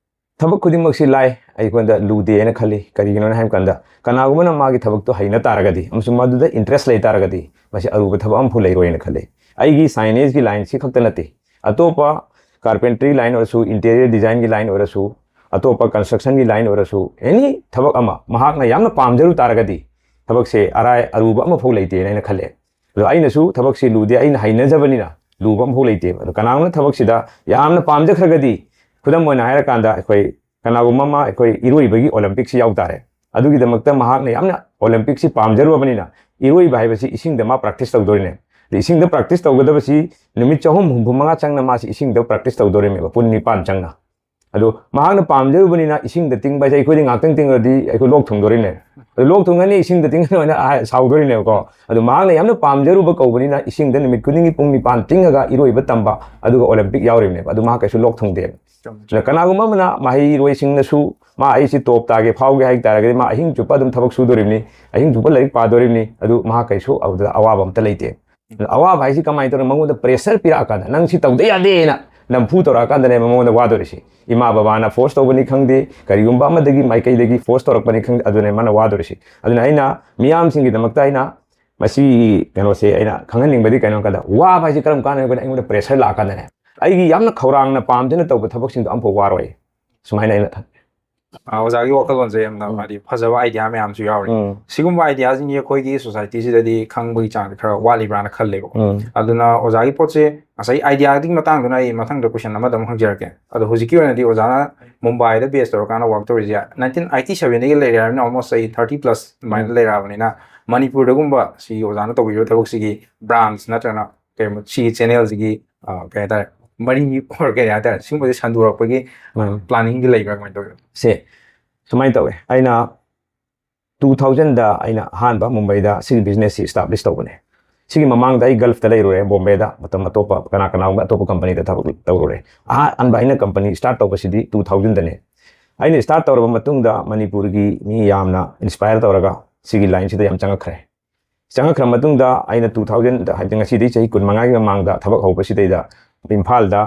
ꯊꯕꯛ ꯈꯨꯗꯤꯡꯃꯛꯁꯤ ꯂꯥꯏ, ꯑꯩꯉꯣꯟꯗ ꯂꯨꯗꯦꯅ ꯈꯜꯂꯤ꯫ ꯀꯔꯤꯒꯤꯅꯣ ꯍꯥꯏꯕ ꯀꯥꯟꯗ, ꯀꯅꯥꯒꯨꯝꯕꯅ ꯃꯥꯒꯤ ꯊꯕꯛꯇꯣ ꯍꯩꯅ ꯇꯥꯔꯒꯗꯤ ꯑꯃꯁꯨꯡ ꯃꯗꯨꯗ ꯏꯟꯇꯔꯦꯁ ꯂꯩ ꯇꯥꯔꯒꯗꯤ, ꯃꯁꯤ ꯑꯔꯨꯕ ꯊꯕꯛ ꯑꯃꯐꯥꯎ ꯂꯩꯔꯣꯏꯅ ꯈꯜꯂꯤ꯫ ꯑꯩꯒꯤ ꯁꯥꯏꯅꯦꯖꯀꯤ ꯂꯥꯏꯟꯁꯤ ꯈꯛꯇ ꯅꯠꯇꯦ, ꯑꯇꯣꯞꯄ ꯀꯥꯔꯄꯦꯟꯇ꯭ꯔꯤ ꯂꯥꯏꯟ ꯑꯣꯏꯔꯁꯨ, ꯏꯟꯇꯤꯔꯤꯌꯔ ꯗꯤꯖꯥꯏꯟꯒꯤ ꯂꯥꯏꯟ ꯑꯣꯏꯔꯁꯨ, ꯑꯇꯣꯞꯄ ꯀꯟꯁꯇ꯭ꯔꯛꯁꯟꯒꯤ ꯂꯥꯏꯟ ꯑꯣꯏꯔꯁꯨ, ꯑꯦꯅꯤ ꯊꯕꯛ ꯑꯃ ꯃꯍꯥꯛꯅ ꯌꯥꯝꯅ ꯄꯥꯝꯖꯔꯨ ꯇꯥꯔꯒꯗꯤ, ꯊꯕꯛꯁꯦ ꯑꯔꯥꯏ ꯑꯔꯨꯕ ꯑꯃꯐꯥꯎ ꯂꯩꯇꯦꯅ ꯑꯩꯅ ꯈꯜꯂꯦ꯫ ꯑꯗꯣ ꯑꯩꯅꯁꯨ ꯊꯕꯛꯁꯤ ꯂꯨꯗꯦ, ꯑꯩꯅ ꯍꯩꯅꯖꯕꯅꯤꯅ ꯂꯨꯕ ꯑꯃꯐꯥꯎ ꯂꯩꯇꯦꯕ꯫ ꯑꯗꯣ ꯀꯅꯥꯒꯨꯝꯕꯅ ꯊꯕꯛꯁꯤꯗ ꯌꯥꯝꯅ ꯄꯥꯝꯖꯈ꯭ꯔꯒꯗꯤ, ꯈꯨꯗꯝ ꯑꯣꯏꯅ ꯍꯥꯏꯔꯀꯥꯟꯗ, ꯑꯩꯈꯣꯏ ꯀꯅꯥꯒꯨꯝꯕ ꯑꯃ ꯑꯩꯈꯣꯏ ꯏꯔꯣꯏꯕꯒꯤ ꯑꯣꯂꯦꯝꯄꯤꯛꯁꯤ ꯌꯥꯎ ꯇꯥꯔꯦ, ꯑꯗꯨꯒꯤꯗꯃꯛꯇ ꯃꯍꯥꯛꯅ ꯌꯥꯝꯅ ꯑꯣꯂꯦꯝꯄꯤꯛꯁꯤ ꯄꯥꯝꯖꯔꯨꯕꯅꯤꯅ ꯏꯔꯣꯏꯕ ꯍꯥꯏꯕꯁꯤ ꯏꯁꯤꯡꯗ ꯃꯥ ꯄ꯭ꯔꯦꯛꯇꯤꯁ ꯇꯧꯗꯣꯔꯤꯅꯦ꯫ ꯑꯗ ꯏꯁꯤꯡꯗ ꯄ꯭ꯔꯦꯛꯇꯤꯁ ꯇꯧꯒꯗꯕꯁꯤ ꯅꯨꯃꯤꯠ ꯆꯍꯨꯝ ꯍꯨꯝꯐꯨ ꯃꯉꯥ ꯆꯪꯅ ꯃꯥꯁꯤ ꯏꯁꯤꯡꯗ ꯄ꯭ꯔꯦꯛꯇꯤꯁ ꯇꯧꯗꯣꯔꯤꯅꯦꯕ, ꯄꯨꯡ ꯅꯤꯄꯥꯟ ꯆꯪꯅ꯫ ꯑꯗꯣ ꯃꯍꯥꯛꯅ ꯄꯥꯝꯖꯔꯨꯕꯅꯤꯅ ꯏꯁꯤꯡꯗ ꯇꯤꯡꯕ ꯍꯥꯏꯁꯦ ꯑꯩꯈꯣꯏꯗꯤ ꯉꯥꯛꯇꯪ ꯇꯤꯡꯉꯨꯔꯗꯤ ꯑꯩꯈꯣꯏ ꯂꯣꯛ ꯊꯨꯡꯗꯣꯔꯤꯅꯦ꯫ ꯑꯗꯣ ꯂꯣꯛ ꯊꯨꯡꯉꯅꯤ, ꯏꯁꯤꯡꯗ ꯇꯤꯡꯉꯅꯤ ꯍꯥꯏꯅ ꯍꯥꯏ-, ꯁꯥꯎꯗꯣꯔꯤꯅꯦꯕꯀꯣ꯫ ꯑꯗꯣ ꯃꯍꯥꯛꯅ ꯌꯥꯝꯅ ꯄꯥꯝꯖꯔꯨꯕ ꯀꯧꯕꯅꯤꯅ ꯏꯁꯤꯡꯗ ꯅꯨꯃꯤꯠ ꯈꯨꯗꯤꯡꯒꯤ ꯄꯨꯡ ꯅꯤꯄꯥꯟ ꯇꯤꯡꯉꯒ ꯏꯔꯣꯏꯕ ꯇꯝꯕ, ꯑꯗꯨꯒ ꯑꯣꯂꯦꯝꯄꯤꯛ ꯌꯥꯎꯔꯤꯕꯅꯦꯕ꯫ ꯑꯗꯨ ꯃꯍꯥꯛ ꯀꯩꯁꯨ ꯂꯣꯛ ꯊꯨꯡꯗꯦꯕ꯫ ꯑꯗ ꯀꯅꯥꯒꯨꯝꯕ ꯑꯃꯅ ꯃꯍꯩꯔꯣꯏꯁꯤꯡꯅꯁꯨ ꯃꯥ ꯑꯩꯁꯤ ꯇꯣꯞ ꯇꯥꯒꯦ, ꯐꯥꯎꯒꯦ ꯍꯥꯏ ꯇꯥꯔꯒꯗꯤ ꯃꯥ ꯑꯍꯤꯡ ꯆꯨꯞꯄ ꯑꯗꯨꯝ ꯊꯕꯛ ꯁꯨꯗꯣꯔꯤꯕꯅꯤ, ꯑꯍꯤꯡ ꯆꯨꯞꯄ ꯂꯥꯏꯔꯤꯛ ꯄꯥꯗꯣꯔꯤꯕꯅꯤ, ꯑꯗꯨ ꯃꯍꯥꯛ ꯀꯩꯁꯨ ꯑꯗꯨꯗ ꯑꯋꯥꯕ ꯑꯝꯇ ꯂꯩꯇꯦ꯫ ꯑꯗ ꯑꯋꯥꯕ ꯍꯥꯏꯁꯤ ꯀꯃꯥꯏꯅ ꯇꯧꯔꯒ ꯃꯉꯣꯟꯗ ꯄ꯭ꯔꯦꯁꯔ ꯄꯤꯔꯛꯑꯀꯥꯟꯗ, "ꯅꯪ ꯁꯤ ꯇꯧꯗ ꯌꯥꯗꯦꯅ" ꯅꯝꯐꯨ ꯇꯧꯔꯛꯑꯀꯥꯟꯗꯅꯦꯕ ꯃꯉꯣꯟꯗ ꯋꯥꯗꯣꯔꯤꯁꯤ꯫ ꯏꯃꯥ ꯕꯕꯥꯅ ꯐꯣꯔꯁ ꯇꯧꯕꯅꯤ ꯈꯪꯗꯦ, ꯀꯔꯤꯒꯨꯝꯕ ꯑꯃꯗꯒꯤ ꯃꯥꯏꯀꯩꯗꯒꯤ ꯐꯣꯔꯁ ꯇꯧꯔꯛꯄꯅꯤ ꯈꯪꯗꯦ, ꯑꯗꯨꯅꯦ ꯃꯥꯅ ꯋꯥꯗꯣꯔꯤꯁꯤ꯫ ꯑꯗꯨꯅ ꯑꯩꯅ ꯃꯤꯌꯥꯝꯁꯤꯡꯒꯤꯗꯃꯛꯇ ꯑꯩꯅ ꯃꯁꯤ ꯀꯩꯅꯣꯁꯦ ꯑꯩꯅ ꯈꯪꯍꯟꯅꯤꯡꯕꯗꯤ ꯀꯩꯅꯣ ꯍꯥꯏ ꯀꯥꯟꯗ, ꯋꯥꯕ ꯍꯥꯏꯁꯦ ꯀꯔꯝ ꯀꯥꯟꯗꯅꯣ ꯍꯥꯏ ꯀꯥꯟꯗ ꯑꯩꯉꯣꯟꯗ ꯄ꯭ꯔꯦꯁꯔ ꯂꯥꯛꯑꯀꯥꯟꯗꯅꯦ꯫ ꯑꯩꯒꯤ ꯌꯥꯝꯅ ꯈꯧꯔꯥꯡꯅ ꯄꯥꯝꯖꯅ ꯇꯧꯕ ꯊꯕꯛꯁꯤꯡꯗꯣ ꯑꯃꯐꯥꯎ ꯋꯥꯔꯣꯏ꯫ ꯁꯨꯃꯥꯏꯅ ꯑꯩꯅ ꯑ, ꯑꯣꯖꯥꯒꯤ ꯋꯥꯈꯜꯂꯣꯟꯁꯦ ꯌꯥꯝꯅ ꯎꯝ꯫ ꯍꯥꯏꯗꯤ ꯐꯖꯕ idea ꯃꯌꯥꯝꯁꯨ ꯌꯥꯎꯔꯤ꯫ ꯎꯝ꯫ ꯁꯤꯒꯨꯝꯕ ideaꯁꯤꯡꯁꯦ ꯑꯩꯈꯣꯏꯒꯤ societyꯁꯤꯗꯗꯤ ꯈꯪꯕꯒꯤ ꯆꯥꯡꯁꯦ ꯈꯔ ꯋꯥꯠꯂꯤꯕ꯭ꯔꯥꯅ ꯈꯜꯂꯦꯕꯀꯣ꯫ ꯎꯝ꯫ ꯑꯗꯨꯅ ꯑꯣꯖꯥꯒꯤ ꯄꯣꯠꯁꯦ ꯉꯁꯥꯏ ideaꯒꯤ ꯃꯇꯥꯡꯗꯨꯅ ꯑꯩ ꯃꯊꯪꯗ question ꯑꯃꯗ ꯑꯃꯨꯛ ꯍꯪꯖꯔꯛꯀꯦ꯫ ꯑꯗꯣ ꯍꯧꯖꯤꯛꯀꯤ ꯑꯣꯏꯅꯗꯤ ꯑꯣꯖꯥꯅ ꯃꯨꯝꯕꯥꯏꯗ base ꯇꯧꯔꯀꯥꯟꯗ work ꯇꯧꯔꯤꯁꯦ nineteen eighty sevenꯗꯒꯤ ꯂꯩꯔꯦ ꯍꯥꯏꯕꯅꯤꯅ almost ꯆꯍꯤ thirty plus ꯑꯗꯨꯃꯥꯏꯅ ꯎꯝ꯫ ꯂꯩꯔꯛꯑꯕꯅꯤꯅ ꯃꯅꯤꯄꯨꯔꯗꯒꯨꯝꯕ ꯁꯤ ꯑꯣꯖꯥꯅ ꯇꯧꯕꯤꯔꯤꯕ ꯊꯕꯛꯁꯤꯒꯤ branch ꯅꯠꯇ꯭ꯔꯒꯅ ꯀꯩ ꯁꯤꯒꯤ channelꯁꯤꯒꯤ, ꯑ, ꯀꯩ ꯍꯥꯏꯇꯥꯔꯦ, ꯃꯔꯤ ꯑꯣꯏꯔ ꯀꯩ ꯍꯥꯏꯇꯥꯔꯦ, ꯁꯤꯒꯨꯝꯕꯁꯦ ꯁꯟꯗꯣꯔꯛꯄꯒꯤ ꯎꯝ꯫ planningꯗꯤ ꯂꯩꯕ꯭ꯔꯥ, ꯀꯃꯥꯏꯅ ꯇꯧꯒꯦ? ꯁꯦ, ꯁꯨꯃꯥꯏꯅ ꯇꯧꯋꯦ, ꯑꯩꯅ two thousandꯗ ꯑꯩꯅ ꯑꯍꯥꯟꯕ ꯃꯨꯝꯕꯩꯗ ꯁꯤꯒꯤ businessꯁꯤ establish ꯇꯧꯕꯅꯦ꯫ ꯁꯤꯒꯤ ꯃꯃꯥꯡꯗ ꯑꯩ Gulfꯇ ꯂꯩꯔꯨꯔꯦ, ꯕꯣꯝꯕꯦꯗ, ꯃꯇꯝ ꯑꯇꯣꯞꯄ ꯀꯅꯥ ꯀꯅꯥꯒꯨꯝꯕ ꯑꯇꯣꯞꯄ companyꯗ ꯊꯕꯛ ꯇꯧꯔꯨꯔꯦ꯫ ꯑꯍꯥꯟꯕ ꯑꯩꯅ company start ꯇꯧꯕꯁꯤꯗꯤ two thousandꯗꯅꯦ꯫ ꯑꯩꯅ start ꯇꯧꯔꯕ ꯃꯇꯨꯡꯗ ꯃꯅꯤꯄꯨꯔꯒꯤ ꯃꯤ ꯌꯥꯝꯅ inspire ꯇꯧꯔꯒ ꯁꯤꯒꯤ lineꯁꯤꯗ ꯌꯥꯝ ꯆꯪꯉꯛꯈ꯭ꯔꯦ꯫ ꯆꯪꯉꯛꯈ꯭ꯔ ꯃꯇꯨꯡꯗ ꯑꯩꯅ two thousand, ꯍꯥꯏꯗꯤ ꯉꯁꯤꯗꯩ ꯆꯍꯤ ꯀꯨꯟꯃꯉꯥꯒꯤ ꯃꯃꯥꯡꯗ ꯊꯕꯛ ꯍꯧꯕꯁꯤꯗꯩꯗ ꯏꯝꯐꯥꯜꯗ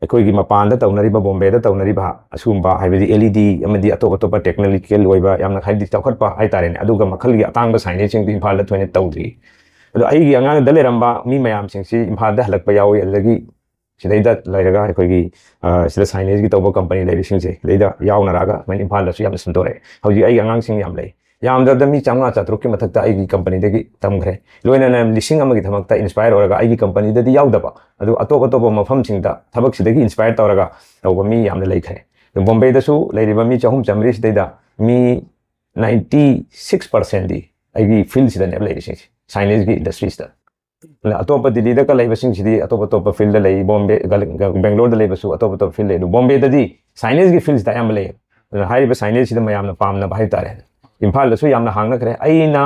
ꯑꯩꯈꯣꯏꯒꯤ ꯃꯄꯥꯟꯗ ꯇꯧꯅꯔꯤꯕ, ꯕꯣꯝꯕꯦꯗ ꯇꯧꯅꯔꯤꯕ ꯑꯁꯤꯒꯨꯝꯕ, ꯍꯥꯏꯕꯗꯤ LED ꯑꯃꯗꯤ ꯑꯇꯣꯞ ꯑꯇꯣꯞꯄ technological ꯑꯣꯏꯕ ꯌꯥꯝꯅ ꯍꯥꯏꯗꯤ ꯆꯥꯎꯈꯠꯄ ꯍꯥꯏꯇꯥꯔꯦꯅꯦ, ꯑꯗꯨꯒ ꯃꯈꯜꯒꯤ ꯑꯇꯥꯡꯕ signageꯁꯤꯡꯗꯤ ꯏꯝꯐꯥꯜꯗ ꯊꯣꯏꯅ ꯇꯧꯗ꯭ꯔꯤ꯫ ꯑꯗꯣ ꯑꯩꯒꯤ ꯑꯉꯥꯡꯗ ꯂꯩꯔꯝꯕ ꯃꯤ ꯃꯌꯥꯝꯁꯤꯡꯁꯤ ꯏꯝꯐꯥꯜꯗ ꯍꯜꯂꯛꯄ ꯌꯥꯎꯏ, ꯑꯗꯨꯗꯒꯤ ꯁꯤꯗꯩꯗ ꯂꯩꯔꯒ ꯑꯩꯈꯣꯏꯒꯤ, ꯑ, ꯁꯤꯗ signageꯀꯤ ꯇꯧꯕ company ꯂꯩꯔꯤꯁꯤꯡꯁꯦ ꯁꯤꯗꯩꯗ ꯌꯥꯎꯅꯔꯒ ꯑꯗꯨꯃꯥꯏꯅ ꯏꯝꯐꯥꯜꯗꯁꯨ ꯌꯥꯝꯅ ꯁꯟꯗꯣꯔꯛꯑꯦ꯫ ꯍꯧꯖꯤꯛ ꯑꯩꯒꯤ ꯑꯉꯥꯡꯁꯤꯡ ꯌꯥꯝ ꯂꯩ꯫ ꯌꯥꯝꯗ꯭ꯔꯕꯗ ꯃꯤ ꯆꯥꯝꯃꯉꯥ ꯆꯥꯇ꯭ꯔꯨꯛꯀꯤ ꯃꯊꯛꯇ ꯑꯩꯒꯤ companyꯗꯒꯤ ꯇꯝꯈ꯭ꯔꯦ꯫ ꯂꯣꯏꯅꯅ ꯂꯤꯁꯤꯡ ꯑꯃꯒꯤ ꯊꯕꯛꯇ inspire ꯑꯣꯏꯔꯒ ꯑꯩꯒꯤ companyꯗꯗꯤ ꯌꯥꯎꯗꯕ, ꯑꯗꯨ ꯑꯇꯣꯞ ꯑꯇꯣꯞꯄ ꯃꯐꯝꯁꯤꯡꯗ ꯊꯕꯛꯁꯤꯗꯒꯤ inspire ꯇꯧꯔꯒ ꯇꯧꯕ ꯃꯤ ꯌꯥꯝꯅ ꯂꯩꯈ꯭ꯔꯦ꯫ ꯑꯗꯨ ꯕꯣꯝꯕꯦꯗꯁꯨ ꯂꯩꯔꯤꯕ ꯃꯤ ꯆꯍꯨꯝ ꯆꯥꯝꯃꯔꯤ ꯁꯤꯗꯩꯗ ꯃꯤ ninety six percentꯗꯤ ꯑꯩꯒꯤ fieldꯁꯤꯗꯅꯦꯕ ꯂꯩꯔꯤꯁꯤꯡꯁꯦ, signageꯀꯤ industryꯁꯤꯗ꯫ ꯑꯗ ꯑꯇꯣꯞꯄ ꯗꯤꯜꯂꯤꯗꯒ ꯂꯩꯕꯁꯤꯡꯁꯤꯗꯤ ꯑꯇꯣꯞ ꯑꯇꯣꯞꯄ fieldꯗ ꯂꯩ, ꯕꯣꯝꯕꯦ, ꯕꯦꯡꯒ꯭ꯂꯣꯔꯗ ꯂꯩꯕꯁꯨ ꯑꯇꯣꯞ ꯑꯇꯣꯞꯄ field ꯂꯩ꯫ ꯑꯗꯨ ꯕꯣꯝꯕꯦꯗꯗꯤ signageꯀꯤ fieldꯁꯤꯗ ꯑꯌꯥꯝꯕ ꯂꯩ꯫ ꯑꯗꯨꯅ ꯍꯥꯏꯔꯤꯕ signageꯁꯤꯗ ꯃꯌꯥꯝꯅ ꯄꯥꯝꯅꯕ ꯍꯥꯏꯕ ꯇꯥꯔꯦ꯫ ꯏꯝꯐꯥꯜꯗꯁꯨ ꯌꯥꯝꯅ ꯍꯥꯡꯅꯈ꯭ꯔꯦ꯫ ꯑꯩꯅ,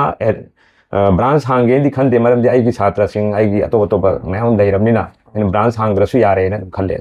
ꯑ, branch ꯍꯥꯡꯒꯦꯅꯗꯤ ꯈꯟꯗꯦ, ꯃꯔꯝꯗꯤ ꯑꯩꯒꯤ ꯁꯥꯇ꯭ꯔꯁꯤꯡ, ꯑꯩꯒꯤ ꯑꯇꯣꯞ ꯑꯇꯣꯞꯄ ꯃꯌꯥꯝ ꯂꯩꯔꯕꯅꯤꯅ ꯑꯩꯅ branch ꯍꯥꯡꯗ꯭ꯔꯁꯨ ꯌꯥꯔꯦꯅ ꯑꯗꯨꯝ ꯈꯜꯂꯦ꯫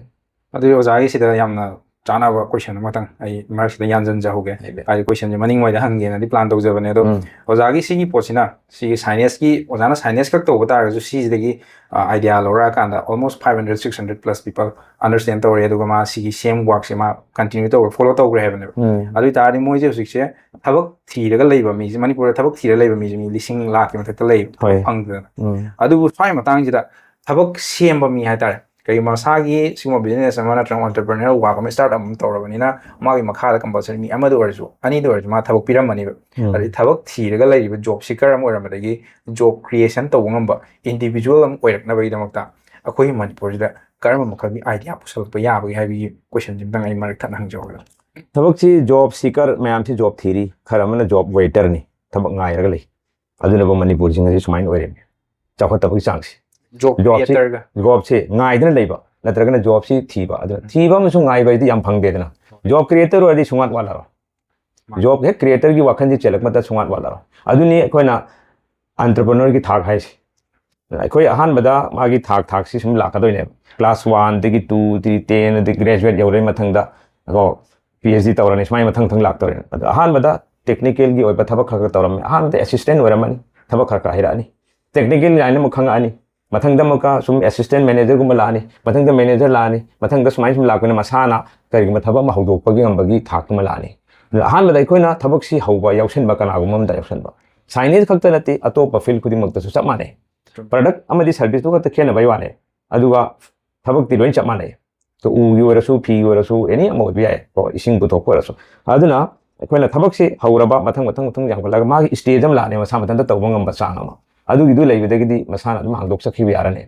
ꯑꯗꯨꯗꯤ ꯑꯣꯖꯥꯒꯤ ꯁꯤꯗ ꯌꯥꯝꯅ ꯆꯥꯅꯕ question ꯑꯃꯇꯪ ꯑꯩ ꯃꯔꯛꯁꯤꯗ ꯌꯥꯟꯖꯟꯖꯍꯧꯒꯦ꯫ ꯍꯥꯏꯕꯤꯌꯨ꯫ ꯍꯥꯏꯗꯤ questionꯁꯦ ꯃꯅꯤꯡ ꯋꯥꯏꯗ ꯍꯪꯒꯦꯅꯗꯤ plan ꯇꯧꯖꯕꯅꯦ꯫ ꯑꯗꯣ ꯎꯝ꯫ ꯑꯣꯖꯥꯒꯤ ꯁꯤꯒꯤ ꯄꯣꯠꯁꯤꯅ, ꯁꯤꯒꯤ signageꯀꯤ, ꯑꯣꯖꯥꯅ signage ꯈꯛ ꯇꯧꯕ ꯇꯥꯔꯒꯁꯨ ꯁꯤꯁꯤꯗꯒꯤ, ꯑ, idea ꯂꯧꯔꯛꯑꯀꯥꯟꯗ almost five hundred, six hundred plus people understand ꯇꯧꯔꯦ, ꯑꯗꯨꯒ ꯃꯥ ꯁꯤꯒꯤ same workꯁꯦ ꯃꯥ continue ꯇꯧꯔꯦ, follow ꯇꯧꯈ꯭ꯔꯦ ꯍꯥꯏꯕꯅꯦꯕ꯫ ꯎꯝ꯫ ꯑꯗꯨ ꯑꯣꯏꯇꯥꯔꯗꯤ ꯃꯣꯏꯁꯦ ꯍꯧꯖꯤꯛꯁꯦ ꯊꯕꯛ ꯊꯤꯔꯒ ꯂꯩꯕ ꯃꯤꯁꯦ, ꯃꯅꯤꯄꯨꯔꯗ ꯊꯕꯛ ꯊꯤꯔꯒ ꯂꯩꯕ ꯃꯤꯁꯦ ꯃꯤ ꯂꯤꯁꯤꯡ ꯂꯥꯛꯀꯤ ꯃꯊꯛꯇ ꯂꯩꯕ, ꯊꯕꯛ ꯍꯣꯏ꯫ ꯐꯪꯗꯗꯅ꯫ ꯎꯝ꯫ ꯑꯗꯨꯕꯨ ꯁ꯭ꯋꯥꯏ ꯃꯇꯥꯡꯁꯤꯗ ꯊꯕꯛ ꯁꯦꯝꯕ ꯃꯤ ꯍꯥꯏꯇꯥꯔꯦ, ꯀꯩꯒꯨꯝꯕ ꯃꯁꯥꯒꯤ ꯁꯤꯒꯨꯝꯕ business ꯑꯃ ꯅꯠꯇ꯭ꯔꯒ entrepreneurial work ꯑꯃ start up ꯑꯃ ꯇꯧꯔꯕꯅꯤꯅ, ꯃꯥꯒꯤ ꯃꯈꯥꯗ compulsory ꯃꯤ ꯑꯃꯗ ꯑꯣꯏꯔꯁꯨ, ꯑꯅꯤꯗ ꯑꯣꯏꯔꯁꯨ ꯃꯥ ꯊꯕꯛ ꯄꯤꯔꯝꯃꯅꯦꯕ꯫ ꯎꯝ. ꯑꯗꯩ ꯊꯕꯛ ꯊꯤꯔꯒ ꯂꯩꯔꯤꯕ job seeker ꯑꯃ ꯑꯣꯏꯔꯝꯕꯗꯒꯤ job creation ꯇꯧꯕ ꯉꯝꯕ individual ꯑꯃ ꯑꯣꯏꯔꯛꯅꯕꯒꯤꯗꯃꯛꯇ ꯑꯩꯈꯣꯏꯒꯤ ꯃꯅꯤꯄꯨꯔꯁꯤꯗ ꯀꯔꯝꯕ ꯃꯈꯜꯒꯤ idea ꯄꯨꯁꯜꯂꯛꯄ ꯌꯥꯕꯒꯦ ꯍꯥꯏꯕꯒꯤ question ꯁꯤꯝꯇꯪ ꯑꯩ ꯃꯔꯛ ꯊꯠꯅ ꯍꯪꯖꯍꯧꯒꯦ꯫ ꯊꯕꯛꯁꯤ job seeker ꯃꯌꯥꯝꯁꯤ job ꯊꯤꯔꯤ, ꯈꯔ ꯑꯃꯅ job waiter ꯅꯤ, ꯊꯕꯛ ꯉꯥꯏꯔꯒ ꯂꯩ꯫ ꯑꯗꯨꯅꯕꯨ ꯃꯅꯤꯄꯨꯔꯁꯤ ꯉꯁꯤ ꯁꯨꯃꯥꯏꯅ ꯑꯣꯏꯔꯦ꯫ ꯆꯥꯎꯈꯠꯇꯕꯒꯤ ꯆꯥꯡꯁꯤ꯫ Job Job ꯁꯤ- creator ꯒ Job ꯁꯤ ꯉꯥꯏꯗꯅ ꯂꯩꯕ ꯅꯠꯇ꯭ꯔꯒꯅ job ꯁꯤ ꯊꯤꯕ, ꯑꯗꯨꯅ ꯊꯤꯕ ꯑꯃꯁꯨꯡ ꯉꯥꯏꯕ ꯍꯥꯏꯗꯤ ꯌꯥꯝ ꯐꯪꯗꯦꯗꯅ꯫ Job creator ꯑꯣꯏꯔꯗꯤ ꯁꯨꯡꯋꯥꯠ ꯋꯥꯠꯂꯔꯣꯏ꯫ Job ꯍꯦꯛ creator ꯒꯤ ꯋꯥꯈꯜꯁꯤ ꯆꯦꯜꯂꯛꯄꯗ ꯁꯨꯡꯋꯥꯠ ꯋꯥꯠꯂꯔꯣꯏ꯫ ꯑꯗꯨꯅꯤ ꯑꯩꯈꯣꯏꯅ entrepreneur ꯒꯤ ꯊꯥꯛ ꯍꯥꯏꯁꯦ꯫ ꯑꯩꯈꯣꯏ ꯑꯍꯥꯟꯕꯗ ꯃꯥꯒꯤ ꯊꯥꯛ ꯊꯥꯛꯁꯤ ꯁꯨꯝ ꯂꯥꯛꯀꯗꯣꯏꯅꯦꯕ꯫ Class one ꯗꯒꯤ two, three, ten, ꯑꯗꯒꯤ graduate ꯌꯧꯔꯦ, ꯃꯊꯪꯗ ꯀꯣ PhD ꯇꯧꯔꯅꯤ, ꯁꯨꯃꯥꯏꯅ ꯃꯊꯪ ꯃꯊꯪ ꯂꯥꯛꯇꯧꯔꯦ꯫ ꯑꯗꯣ ꯑꯍꯥꯟꯕꯗ technical ꯒꯤ ꯑꯣꯏꯕ ꯊꯕꯛ ꯈꯔ ꯈꯔ ꯇꯧꯔꯝꯃꯤ꯫ ꯑꯍꯥꯟꯕꯗ assistant ꯑꯣꯏꯔꯝꯃꯅꯤ, ꯊꯕꯛ ꯈꯔ ꯈꯔ ꯍꯩꯔꯛꯑꯅꯤ꯫ Technical line ꯑꯃꯨꯛ ꯈꯪꯉꯛꯑꯅꯤ, ꯃꯊꯪꯗ ꯑꯃꯨꯛꯀ ꯁꯨꯝ assistant manager ꯒꯨꯝꯕ ꯂꯥꯛꯑꯅꯤ, ꯃꯊꯪꯗ manager ꯂꯥꯛꯑꯅꯤ, ꯃꯊꯪꯗ ꯁꯨꯃꯥꯏꯅ ꯁꯨꯝ ꯂꯥꯛꯄꯅ ꯃꯁꯥꯅ ꯀꯔꯤꯒꯨꯝꯕ ꯊꯕꯛ ꯑꯃ ꯍꯧꯗꯣꯛꯄꯒꯤ ꯉꯝꯕꯒꯤ ꯊꯥꯛꯇꯨꯃ ꯂꯥꯛꯑꯅꯤ꯫ ꯑꯗꯣ ꯑꯍꯥꯟꯕꯗ ꯑꯩꯈꯣꯏꯅ ꯊꯕꯛꯁꯤ ꯍꯧꯕ ꯌꯥꯎꯁꯟꯕ ꯀꯅꯥꯒꯨꯝꯕ ꯑꯃꯗ ꯌꯥꯎꯁꯟꯕ꯫ Signage ꯈꯛꯇ ꯅꯠꯇꯦ, ꯑꯇꯣꯞꯄ field ꯈꯨꯗꯤꯡꯃꯛꯇꯁꯨ ꯆꯞ ꯃꯥꯟꯅꯩ꯫ Product ꯑꯃꯗꯤ service ꯇꯨ ꯈꯛꯇ ꯈꯦꯠꯅꯕꯩ ꯋꯥꯅꯦ, ꯑꯗꯨꯒ ꯊꯕꯛꯇꯤ ꯂꯣꯏ ꯆꯞ ꯃꯥꯟꯅꯩ꯫ ꯎꯒꯤ ꯑꯣꯏꯔꯁꯨ, ꯐꯤꯒꯤ ꯑꯣꯏꯔꯁꯨ, any ꯑꯃ ꯑꯣꯏꯕ ꯌꯥꯏ ꯀꯣ, ꯏꯁꯤꯡ ꯄꯨꯊꯣꯛꯄ ꯑꯣꯏꯔꯁꯨ꯫ ꯑꯗꯨꯅ ꯑꯩꯈꯣꯏꯅ ꯊꯕꯛꯁꯤ ꯍꯧꯔꯕ ꯃꯊꯪ ꯃꯊꯪ ꯃꯊꯪ ꯌꯥꯝꯈꯠꯂꯒ ꯃꯥꯒꯤ stage ꯑꯃ ꯂꯥꯛꯑꯅꯤ, ꯃꯁꯥ ꯃꯊꯟꯇ ꯇꯧꯕ ꯉꯝꯕ ꯆꯥꯡ ꯑꯃ꯫ ꯑꯗꯨꯒꯤꯗꯨ ꯂꯩꯕꯗꯒꯤꯗꯤ ꯃꯁꯥꯅ ꯑꯗꯨꯝ ꯍꯥꯡꯗꯣꯛꯆꯈꯤꯕ ꯌꯥꯔꯅꯤ꯫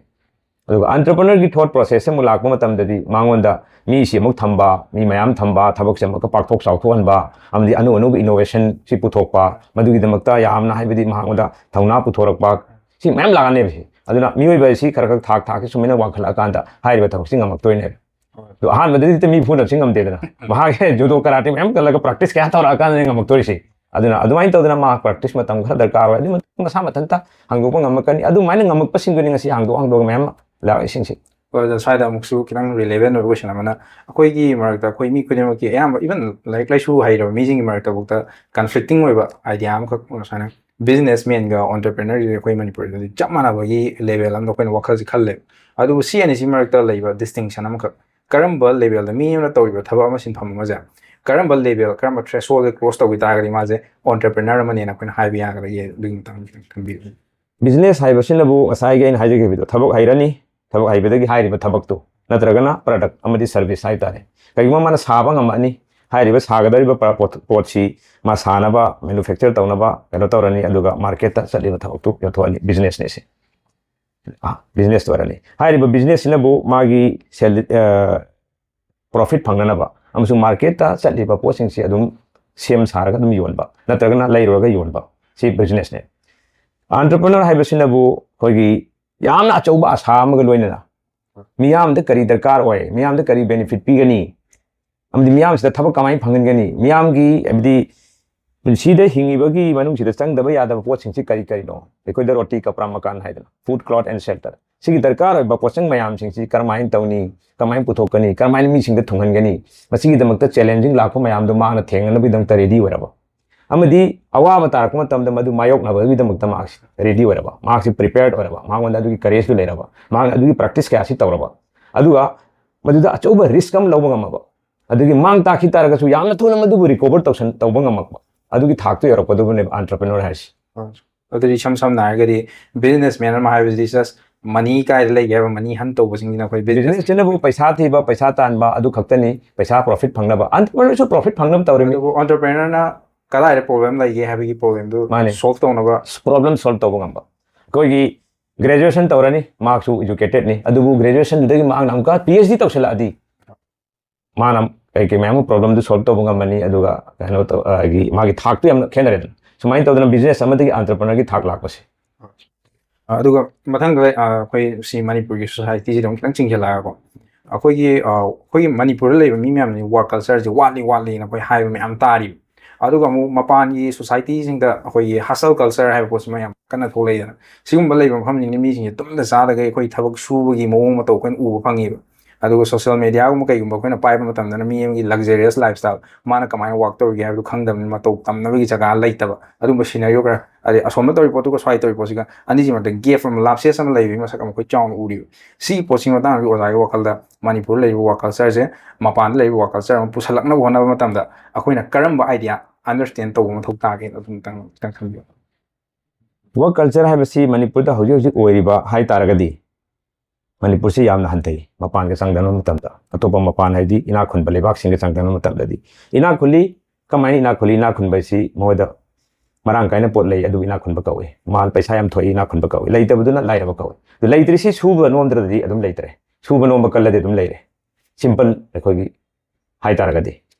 ꯑꯗꯨꯒ entrepreneur ꯒꯤ thought process ꯑꯃꯨꯛ ꯂꯥꯛꯄ ꯃꯇꯝꯗꯗꯤ ꯃꯉꯣꯟꯗ ꯃꯤꯁꯤ ꯑꯃꯨꯛ ꯊꯝꯕ, ꯃꯤ ꯃꯌꯥꯝ ꯊꯝꯕ, ꯊꯕꯛꯁꯦ ꯑꯃꯨꯛꯀ ꯄꯥꯛꯊꯣꯛ ꯆꯥꯎꯊꯣꯛꯍꯟꯕ, ꯑꯃꯗꯤ ꯑꯅꯧ ꯑꯅꯧꯕ innovation ꯁꯤ ꯄꯨꯊꯣꯛꯄ, ꯃꯗꯨꯒꯤꯗꯃꯛꯇ ꯌꯥꯝꯅ, ꯍꯥꯏꯕꯗꯤ, ꯃꯉꯣꯟꯗ ꯊꯧꯅꯥ ꯄꯨꯊꯣꯔꯛꯄ, ꯁꯤ ꯃꯌꯥꯝ ꯂꯥꯛꯑꯅꯦꯕ ꯁꯤ꯫ ꯑꯗꯨꯅ ꯃꯤꯑꯣꯏꯕ ꯑꯁꯤ ꯈꯔ ꯈꯔ ꯊꯥꯛ ꯊꯥꯛꯁꯤ ꯁꯨꯃꯥꯏꯅ ꯋꯥꯡꯈꯠꯂꯛꯑꯀꯥꯟꯗ ꯍꯥꯏꯔꯤꯕ ꯊꯕꯛꯁꯤ ꯉꯝꯃꯛꯇꯣꯏꯅꯦꯕ꯫ ꯑꯗꯣ ꯑꯍꯥꯟꯕꯗꯗꯤ ꯍꯦꯛꯇ ꯃꯤ ꯐꯨꯅꯕꯁꯤ ꯉꯝꯗꯦꯗꯅ꯫ ꯃꯍꯥꯛ judo karate ꯃꯌꯥꯝ ꯇꯝꯂꯒ practice ꯀꯌꯥ ꯇꯧꯔꯛꯑꯀꯥꯟꯗꯅꯦ ꯉꯝꯃꯛꯇꯣꯏꯁꯤ꯫ ꯑꯗꯨꯅ ꯑꯗꯨꯃꯥꯏꯅ ꯇꯧꯗꯅ ꯃꯥ practice ꯃꯇꯝ ꯈꯔ ꯗꯔꯀꯥꯔ ꯑꯣꯏ꯫ ꯑꯗꯨ ꯃꯇꯨꯡ ꯃꯁꯥ ꯃꯊꯟꯇ ꯍꯥꯡꯗꯣꯛꯄ ꯉꯝꯃꯛꯀꯅꯤ꯫ ꯑꯗꯨꯃꯥꯏꯅ ꯉꯝꯃꯛꯄꯁꯤꯡꯗꯨꯅꯤ ꯉꯁꯤ ꯍꯥꯡꯗꯣꯛ ꯍꯥꯡꯗꯣꯛꯑꯒ ꯃꯌꯥꯝ ꯑꯃ ꯂꯥꯛꯏꯁꯤꯡꯁꯤ꯫ ꯑꯣꯖꯥ, ꯁ꯭ꯋꯥꯏꯗ ꯑꯃꯨꯛꯁꯨ ꯈꯤꯇꯪ relevant ꯑꯣꯏꯕ question ꯑꯃꯅ, ꯑꯩꯈꯣꯏꯒꯤ ꯃꯔꯛꯇ ꯑꯩꯈꯣꯏ ꯃꯤ ꯈꯨꯗꯤꯡꯃꯛꯀꯤ ꯑꯌꯥꯝꯕ, even ꯂꯥꯏꯔꯤꯛ ꯂꯥꯏꯁꯨ ꯍꯩꯔꯕ ꯃꯤꯁꯤꯡꯒꯤ ꯃꯔꯛꯇꯐꯥꯎꯗ conflicting ꯑꯣꯏꯕ idea ꯑꯃꯈꯛ ꯁꯨꯃꯥꯏꯅ businessman ꯒ entrepreneur ꯁꯦ ꯑꯩꯈꯣꯏ ꯃꯅꯤꯄꯨꯔꯗꯗꯤ ꯆꯞ ꯃꯥꯟꯅꯕꯒꯤ level ꯑꯃꯗ ꯑꯩꯈꯣꯏꯅ ꯋꯥꯈꯜꯁꯦ ꯈꯜꯂꯦꯕ꯫ ꯑꯗꯨꯕꯨ ꯁꯤ ꯑꯅꯤꯁꯤ ꯃꯔꯛꯇ ꯂꯩꯕ distinction ꯑꯃꯈꯛ, ꯀꯔꯝꯕ level ꯗ ꯃꯤ ꯑꯃꯅ ꯇꯧꯔꯤꯕ ꯊꯕꯛ ꯑꯃ, ꯁꯤꯟꯐꯝ ꯑꯃꯁꯦ ꯀꯔꯝꯕ level, ꯀꯔꯝꯕ threshold ꯗ cross ꯇꯧꯈꯤ ꯇꯥꯔꯒꯗꯤ ꯃꯥꯁꯦ entrepreneur ꯑꯃꯅꯦꯅ ꯑꯩꯈꯣꯏꯅ ꯍꯥꯏꯕ ꯌꯥꯒꯗꯒꯦ? ꯑꯗꯨꯒꯤ ꯃꯇꯥꯡꯗ ꯈꯤꯇꯪ ꯊꯝꯕꯤꯌꯨ꯫ Business ꯍꯥꯏꯕꯁꯤꯅꯕꯨ ꯉꯁꯥꯏꯒꯤ ꯑꯩꯅ ꯍꯥꯏꯖꯈꯤꯕꯗꯣ, ꯊꯕꯛ ꯍꯩꯔꯅꯤ, ꯊꯕꯛ ꯍꯩꯕꯗꯒꯤ ꯍꯥꯏꯔꯤꯕ ꯊꯕꯛꯇꯨ ꯅꯠꯇ꯭ꯔꯒꯅ product ꯑꯃꯗꯤ service ꯍꯥꯏ ꯇꯥꯔꯦ, ꯀꯔꯤꯒꯨꯝꯕ ꯃꯥꯅ ꯁꯥꯕ ꯉꯝꯃꯛꯑꯅꯤ, ꯍꯥꯏꯔꯤꯕ ꯁꯥꯒꯗꯧꯔꯤꯕ ꯄ-, ꯄꯣꯠ-, ꯄꯣꯠꯁꯤ ꯃꯥ ꯁꯥꯅꯕ manufacture ꯇꯧꯅꯕ ꯀꯩꯅꯣ ꯇꯧꯔꯅꯤ, ꯑꯗꯨꯒ marketꯇ ꯆꯠꯂꯤꯕ ꯊꯕꯛꯇꯨ ꯌꯣꯟꯊꯣꯛꯑꯅꯤ, businessꯅꯤ ꯁꯤ꯫ ꯑ, business ꯑꯣꯏꯔꯅꯤ꯫ ꯍꯥꯏꯔꯤꯕ businessꯁꯤꯅꯕꯨ ꯃꯥꯒꯤ ꯁꯦꯜ, ꯑ, profit ꯐꯪꯅꯅꯕ ꯑꯃꯁꯨꯡ marketꯇ ꯆꯠꯂꯤꯕ ꯄꯣꯠꯁꯤꯡꯁꯤ ꯑꯗꯨꯝ ꯁꯦꯝ ꯁꯥꯔꯒ ꯑꯗꯨꯝ ꯌꯣꯟꯕ ꯅꯠꯇ꯭ꯔꯒꯅ ꯂꯩꯔꯨꯔꯒ ꯌꯣꯟꯕ, ꯁꯤ businessꯅꯦ꯫ Entrepreneur ꯍꯥꯏꯕꯁꯤꯅꯕꯨ ꯑꯩꯈꯣꯏꯒꯤ ꯌꯥꯝꯅ ꯑꯆꯧꯕ ꯑꯁꯥ ꯑꯃꯒ ꯂꯣꯏꯅꯅ ꯃꯤꯌꯥꯝꯗ ꯀꯔꯤ ꯗꯔꯀꯥꯔ ꯑꯣꯏ, ꯃꯤꯌꯥꯝꯗ ꯀꯔꯤ benefit ꯄꯤꯒꯅꯤ, ꯑꯃꯗꯤ ꯃꯤꯌꯥꯝꯁꯤꯗ ꯊꯕꯛ ꯀꯃꯥꯏꯅ ꯐꯪꯍꯟꯒꯅꯤ, ꯃꯤꯌꯥꯝꯒꯤ, ꯍꯥꯏꯕꯗꯤ ꯄꯨꯟꯁꯤꯗ ꯍꯤꯡꯉꯤꯕꯒꯤ ꯃꯅꯨꯡꯁꯤꯗ ꯆꯪꯗꯕ ꯌꯥꯗꯕ ꯄꯣꯠꯁꯤꯡꯁꯤ ꯀꯔꯤ ꯀꯔꯤꯅꯣ? ꯑꯩꯈꯣꯏꯗ ꯔꯣꯇꯤ ꯀꯄ꯭ꯔꯥ ꯃꯀꯥꯟ ꯍꯥꯏꯗꯅ, food, cloth and shelter, ꯁꯤꯒꯤ ꯗꯔꯀꯥꯔ ꯑꯣꯏꯕ ꯄꯣꯠꯆꯪ ꯃꯌꯥꯝꯁꯤꯡꯁꯤ ꯀꯔꯝꯍꯥꯏꯅ ꯇꯧꯅꯤ, ꯀꯔꯝꯍꯥꯏꯅ ꯄꯨꯊꯣꯛꯀꯅꯤ, ꯀꯔꯝꯍꯥꯏꯅ ꯃꯤꯁꯤꯡꯗ ꯊꯨꯡꯍꯟꯒꯅꯤ, ꯃꯁꯤꯒꯤꯗꯃꯛꯇ challenging ꯂꯥꯛꯄ ꯃꯌꯥꯝꯗꯣ ꯃꯍꯥꯛꯅ ꯊꯦꯡꯅꯅꯕꯒꯤꯗꯃꯛꯇ ready ꯑꯣꯏꯔꯕ, ꯑꯃꯗꯤ ꯑꯋꯥꯕ ꯇꯥꯔꯛꯄ ꯃꯇꯝꯗ ꯃꯗꯨ ꯃꯥꯌꯣꯛꯅꯕꯒꯤꯗꯃꯛꯇ ꯃꯍꯥꯛꯁꯤ ready ꯑꯣꯏꯔꯕ, ꯃꯍꯥꯛꯁꯤ prepared ꯑꯣꯏꯔꯕ, ꯃꯉꯣꯟꯗ ꯑꯗꯨꯒꯤ courageꯇꯨ ꯂꯩꯔꯕ, ꯃꯍꯥꯛꯅ ꯑꯗꯨꯒꯤ practice ꯀꯌꯥꯁꯤ ꯇꯧꯔꯕ, ꯑꯗꯨꯒ ꯃꯗꯨꯗ ꯑꯆꯧꯕ risk ꯑꯃ ꯂꯧꯕ ꯉꯝꯃꯕ, ꯑꯗꯨꯒꯤ ꯃꯥꯡ ꯇꯥꯛꯈꯤ ꯇꯥꯔꯒꯁꯨ ꯌꯥꯝꯅ ꯊꯨꯅ ꯃꯗꯨꯕꯨ recover ꯇꯧꯁꯟ-, ꯇꯧꯕ ꯉꯝꯃꯛꯄ, ꯑꯗꯨꯒꯤ ꯊꯥꯛꯇ ꯌꯧꯔꯛꯄꯗꯨꯕꯨꯅꯦꯕ entrepreneur ꯍꯥꯏꯁꯤ꯫ ꯑꯗꯨꯗꯤ ꯏꯁꯝ ꯁꯝꯅ ꯍꯥꯏꯔꯒꯗꯤ businessman ꯑꯃ ꯍꯥꯏꯕꯁꯤꯗꯤ just money ꯀꯥꯏꯗ ꯂꯩꯒꯦ ꯍꯥꯏꯕ money hunt ꯇꯧꯕꯁꯤꯡꯁꯤꯅ ꯑꯩꯈꯣꯏ business businessꯁꯤꯅꯕꯨ ꯄꯩꯁꯥ ꯊꯤꯕ, ꯄꯩꯁꯥ ꯇꯥꯟꯕ ꯑꯗꯨ ꯈꯛꯇꯅꯤ, ꯄꯩꯁꯥ profit ꯐꯪꯅꯕ꯫ Entrepreneurꯁꯨ profit ꯐꯪꯅꯕ ꯇꯧꯔꯤꯃꯤ꯫ ꯑꯗꯨꯕꯨ entrepreneurꯅ ꯀꯗꯥꯏꯗ problem ꯂꯩꯒꯦ ꯍꯥꯏꯕꯒꯤ problemꯗꯨ ꯃꯥꯅꯦ꯫ Solve ꯇꯧꯅꯕ problem solve ꯇꯧꯕ ꯉꯝꯕ꯫ ꯑꯩꯈꯣꯏꯒꯤ graduation ꯇꯧꯔꯅꯤ, ꯃꯍꯥꯛꯁꯨ educatedꯅꯤ, ꯑꯗꯨꯕꯨ graduationꯗꯨꯗꯒꯤ ꯃꯍꯥꯛꯅ ꯑꯃꯨꯛꯀ PhD ꯇꯧꯁꯜꯂꯛꯑꯗꯤ ꯃꯥꯅ ꯀꯩ ꯀꯩ ꯃꯌꯥꯝ ꯑꯃ problemꯗꯨ solve ꯇꯧꯕ ꯉꯝꯃꯅꯤ, ꯑꯗꯨꯒ ꯀꯩꯅꯣ ꯇꯧ-, ꯑ, ꯒꯤ, ꯃꯥꯒꯤ ꯊꯥꯛꯇꯨ ꯌꯥꯝꯅ ꯈꯦꯠꯅꯔꯦꯗꯅ꯫ ꯁꯨꯃꯥꯏꯅ ꯇꯧꯗꯅ business ꯑꯃꯗꯒꯤ entrepreneurꯒꯤ ꯊꯥꯛ ꯂꯥꯛꯄꯁꯦ꯫ ꯑꯗꯨꯒ ꯃꯊꯪꯗ, ꯑ, ꯑꯩꯈꯣꯏ ꯁꯤ ꯃꯅꯤꯄꯨꯔꯒꯤ societyꯁꯤꯗ ꯑꯃꯨꯛ ꯈꯤꯇꯪ ꯆꯤꯡꯁꯤꯜꯂꯛꯑꯒꯀꯣ, ꯑꯩꯈꯣꯏꯒꯤ, ꯑ, ꯑꯩꯈꯣꯏꯒꯤ ꯃꯅꯤꯄꯨꯔꯗ ꯂꯩꯕ ꯃꯤ ꯃꯌꯥꯝꯁꯤ work cultureꯁꯦ ꯋꯥꯠꯂꯤ ꯋꯥꯠꯂꯤꯅ ꯑꯩꯈꯣꯏ ꯍꯥꯏꯕ ꯃꯌꯥꯝ ꯇꯥꯔꯤꯕ꯫ ꯑꯗꯨꯒ ꯑꯃꯨꯛ ꯃꯄꯥꯟꯒꯤ societyꯁꯤꯡꯗ ꯑꯩꯈꯣꯏꯒꯤ hustle culture ꯍꯥꯏꯕ ꯄꯣꯠꯁꯤꯃ ꯌꯥꯝ ꯀꯟꯅ ꯊꯣꯛꯂꯛꯏꯗꯅ꯫ ꯁꯤꯒꯨꯝꯕ ꯂꯩꯕ ꯃꯐꯝꯁꯤꯡꯗ ꯃꯤꯁꯤꯡꯁꯦ ꯇꯨꯝꯗ ꯆꯥꯗꯈꯩ ꯑꯩꯈꯣꯏ ꯊꯕꯛ ꯁꯨꯕꯒꯤ ꯃꯑꯣꯡ ꯃꯇꯧ ꯑꯩꯈꯣꯏꯅ ꯎꯕ ꯐꯪꯉꯦꯕ꯫ ꯑꯗꯨꯒ social mediaꯒꯨꯝꯕ ꯀꯩꯒꯨꯝꯕ ꯑꯩꯈꯣꯏꯅ ꯄꯥꯏꯕ ꯃꯇꯝꯗꯅ ꯃꯤ ꯑꯃꯒꯤ luxurious lifestyle, ꯃꯥꯅ ꯀꯃꯥꯏꯅ work ꯇꯧꯔꯤꯒꯦ ꯍꯥꯏꯕꯗꯨ ꯈꯪꯗꯕꯅꯤꯅ ꯃꯇꯧ ꯇꯝꯅꯕꯒꯤ ꯖꯒꯥ ꯂꯩꯇꯕ, ꯑꯗꯨꯝꯕ scenario ꯈꯔ, ꯑꯗꯩ ꯑꯁꯣꯝꯗ ꯇꯧꯔꯤ ꯄꯣꯠꯇꯨꯒ ꯁ꯭ꯋꯥꯏ ꯇꯧꯔꯤ ꯄꯣꯠꯁꯤꯒ ꯑꯅꯤꯁꯤ ꯃꯔꯛꯇ gap ꯑꯃ, ꯂꯥꯞꯁꯦꯁ ꯑꯃ ꯂꯩꯕꯒꯤ ꯃꯁꯛ ꯑꯃ ꯑꯩꯈꯣꯏ ꯆꯥꯎꯅ ꯎꯔꯤꯕ꯫ ꯁꯤꯒꯤ ꯄꯣꯠꯁꯤꯒꯤ ꯃꯇꯥꯡꯗꯗꯤ ꯑꯣꯖꯥꯒꯤ ꯋꯥꯈꯜꯗ ꯃꯅꯤꯄꯨꯔꯗ ꯂꯩꯔꯤꯕ work cultureꯁꯦ ꯃꯄꯥꯟꯗ ꯂꯩꯔꯤꯕ work culture ꯑꯃ ꯄꯨꯁꯜꯂꯛꯅꯕ ꯍꯣꯠꯅꯕ ꯃꯇꯝꯗ ꯑꯩꯈꯣꯏꯅ ꯀꯔꯝꯕ idea understand ꯇꯧꯕ ꯃꯊꯧ ꯇꯥꯒꯦ? ꯑꯗꯨ ꯃꯇꯥꯡꯗ ꯈꯤꯇꯪ ꯈꯟꯕꯤꯌꯨ꯫ Work culture ꯍꯥꯏꯕꯁꯤ ꯃꯅꯤꯄꯨꯔꯗ ꯍꯧꯖꯤꯛ ꯍꯧꯖꯤꯛ ꯑꯣꯏꯔꯤꯕ ꯍꯥꯏ ꯇꯥꯔꯒꯗꯤ, ꯃꯅꯤꯄꯨꯔꯁꯤ ꯌꯥꯝꯅ ꯍꯟꯊꯩ ꯃꯄꯥꯟꯒ ꯆꯥꯡꯗꯝꯅꯕ ꯃꯇꯝꯗ꯫ ꯑꯇꯣꯞꯄ ꯃꯄꯥꯟ ꯍꯥꯏꯗꯤ ꯏꯅꯥꯛ ꯈꯨꯟꯕ ꯂꯩꯕꯥꯛꯁꯤꯡꯒ ꯆꯥꯡꯗꯝꯅꯕ ꯃꯇꯝꯗꯗꯤ꯫ ꯏꯅꯥꯛ ꯈꯨꯜꯂꯤ꯫ ꯀꯃꯥꯏꯅ ꯏꯅꯥꯛ ꯈꯨꯜꯂꯤ? ꯏꯅꯥꯛ ꯈꯨꯟꯕ ꯍꯥꯏꯁꯤ ꯃꯣꯏꯗ ꯃꯔꯥꯡ ꯀꯥꯏꯅ ꯄꯣꯠ ꯂꯩ, ꯑꯗꯨ ꯏꯅꯥꯛ ꯈꯨꯟꯕ ꯀꯧꯏ꯫ ꯃꯥꯜ ꯄꯩꯁꯥ ꯌꯥꯝ ꯊꯣꯛꯏ, ꯏꯅꯥꯛ ꯈꯨꯟꯕ ꯀꯧꯏ꯫ ꯂꯩꯇꯕꯗꯨꯅ ꯂꯥꯏꯔꯕ ꯀꯧꯏ꯫ ꯑꯗꯨ ꯂꯩꯇ꯭ꯔꯤꯁꯤ ꯁꯨꯕ ꯅꯣꯝꯗ꯭ꯔꯗꯤ ꯑꯗꯨꯝ ꯂꯩꯇ꯭ꯔꯦ꯫ ꯁꯨꯕ ꯅꯣꯝꯕ ꯀꯜꯂꯗꯤ ꯑꯗꯨꯝ ꯂꯩꯔꯦ꯫ ꯁꯤꯝꯄꯜ ꯑꯩꯈꯣꯏꯒꯤ ꯍꯥꯏꯇꯥꯔꯒꯗꯤ꯫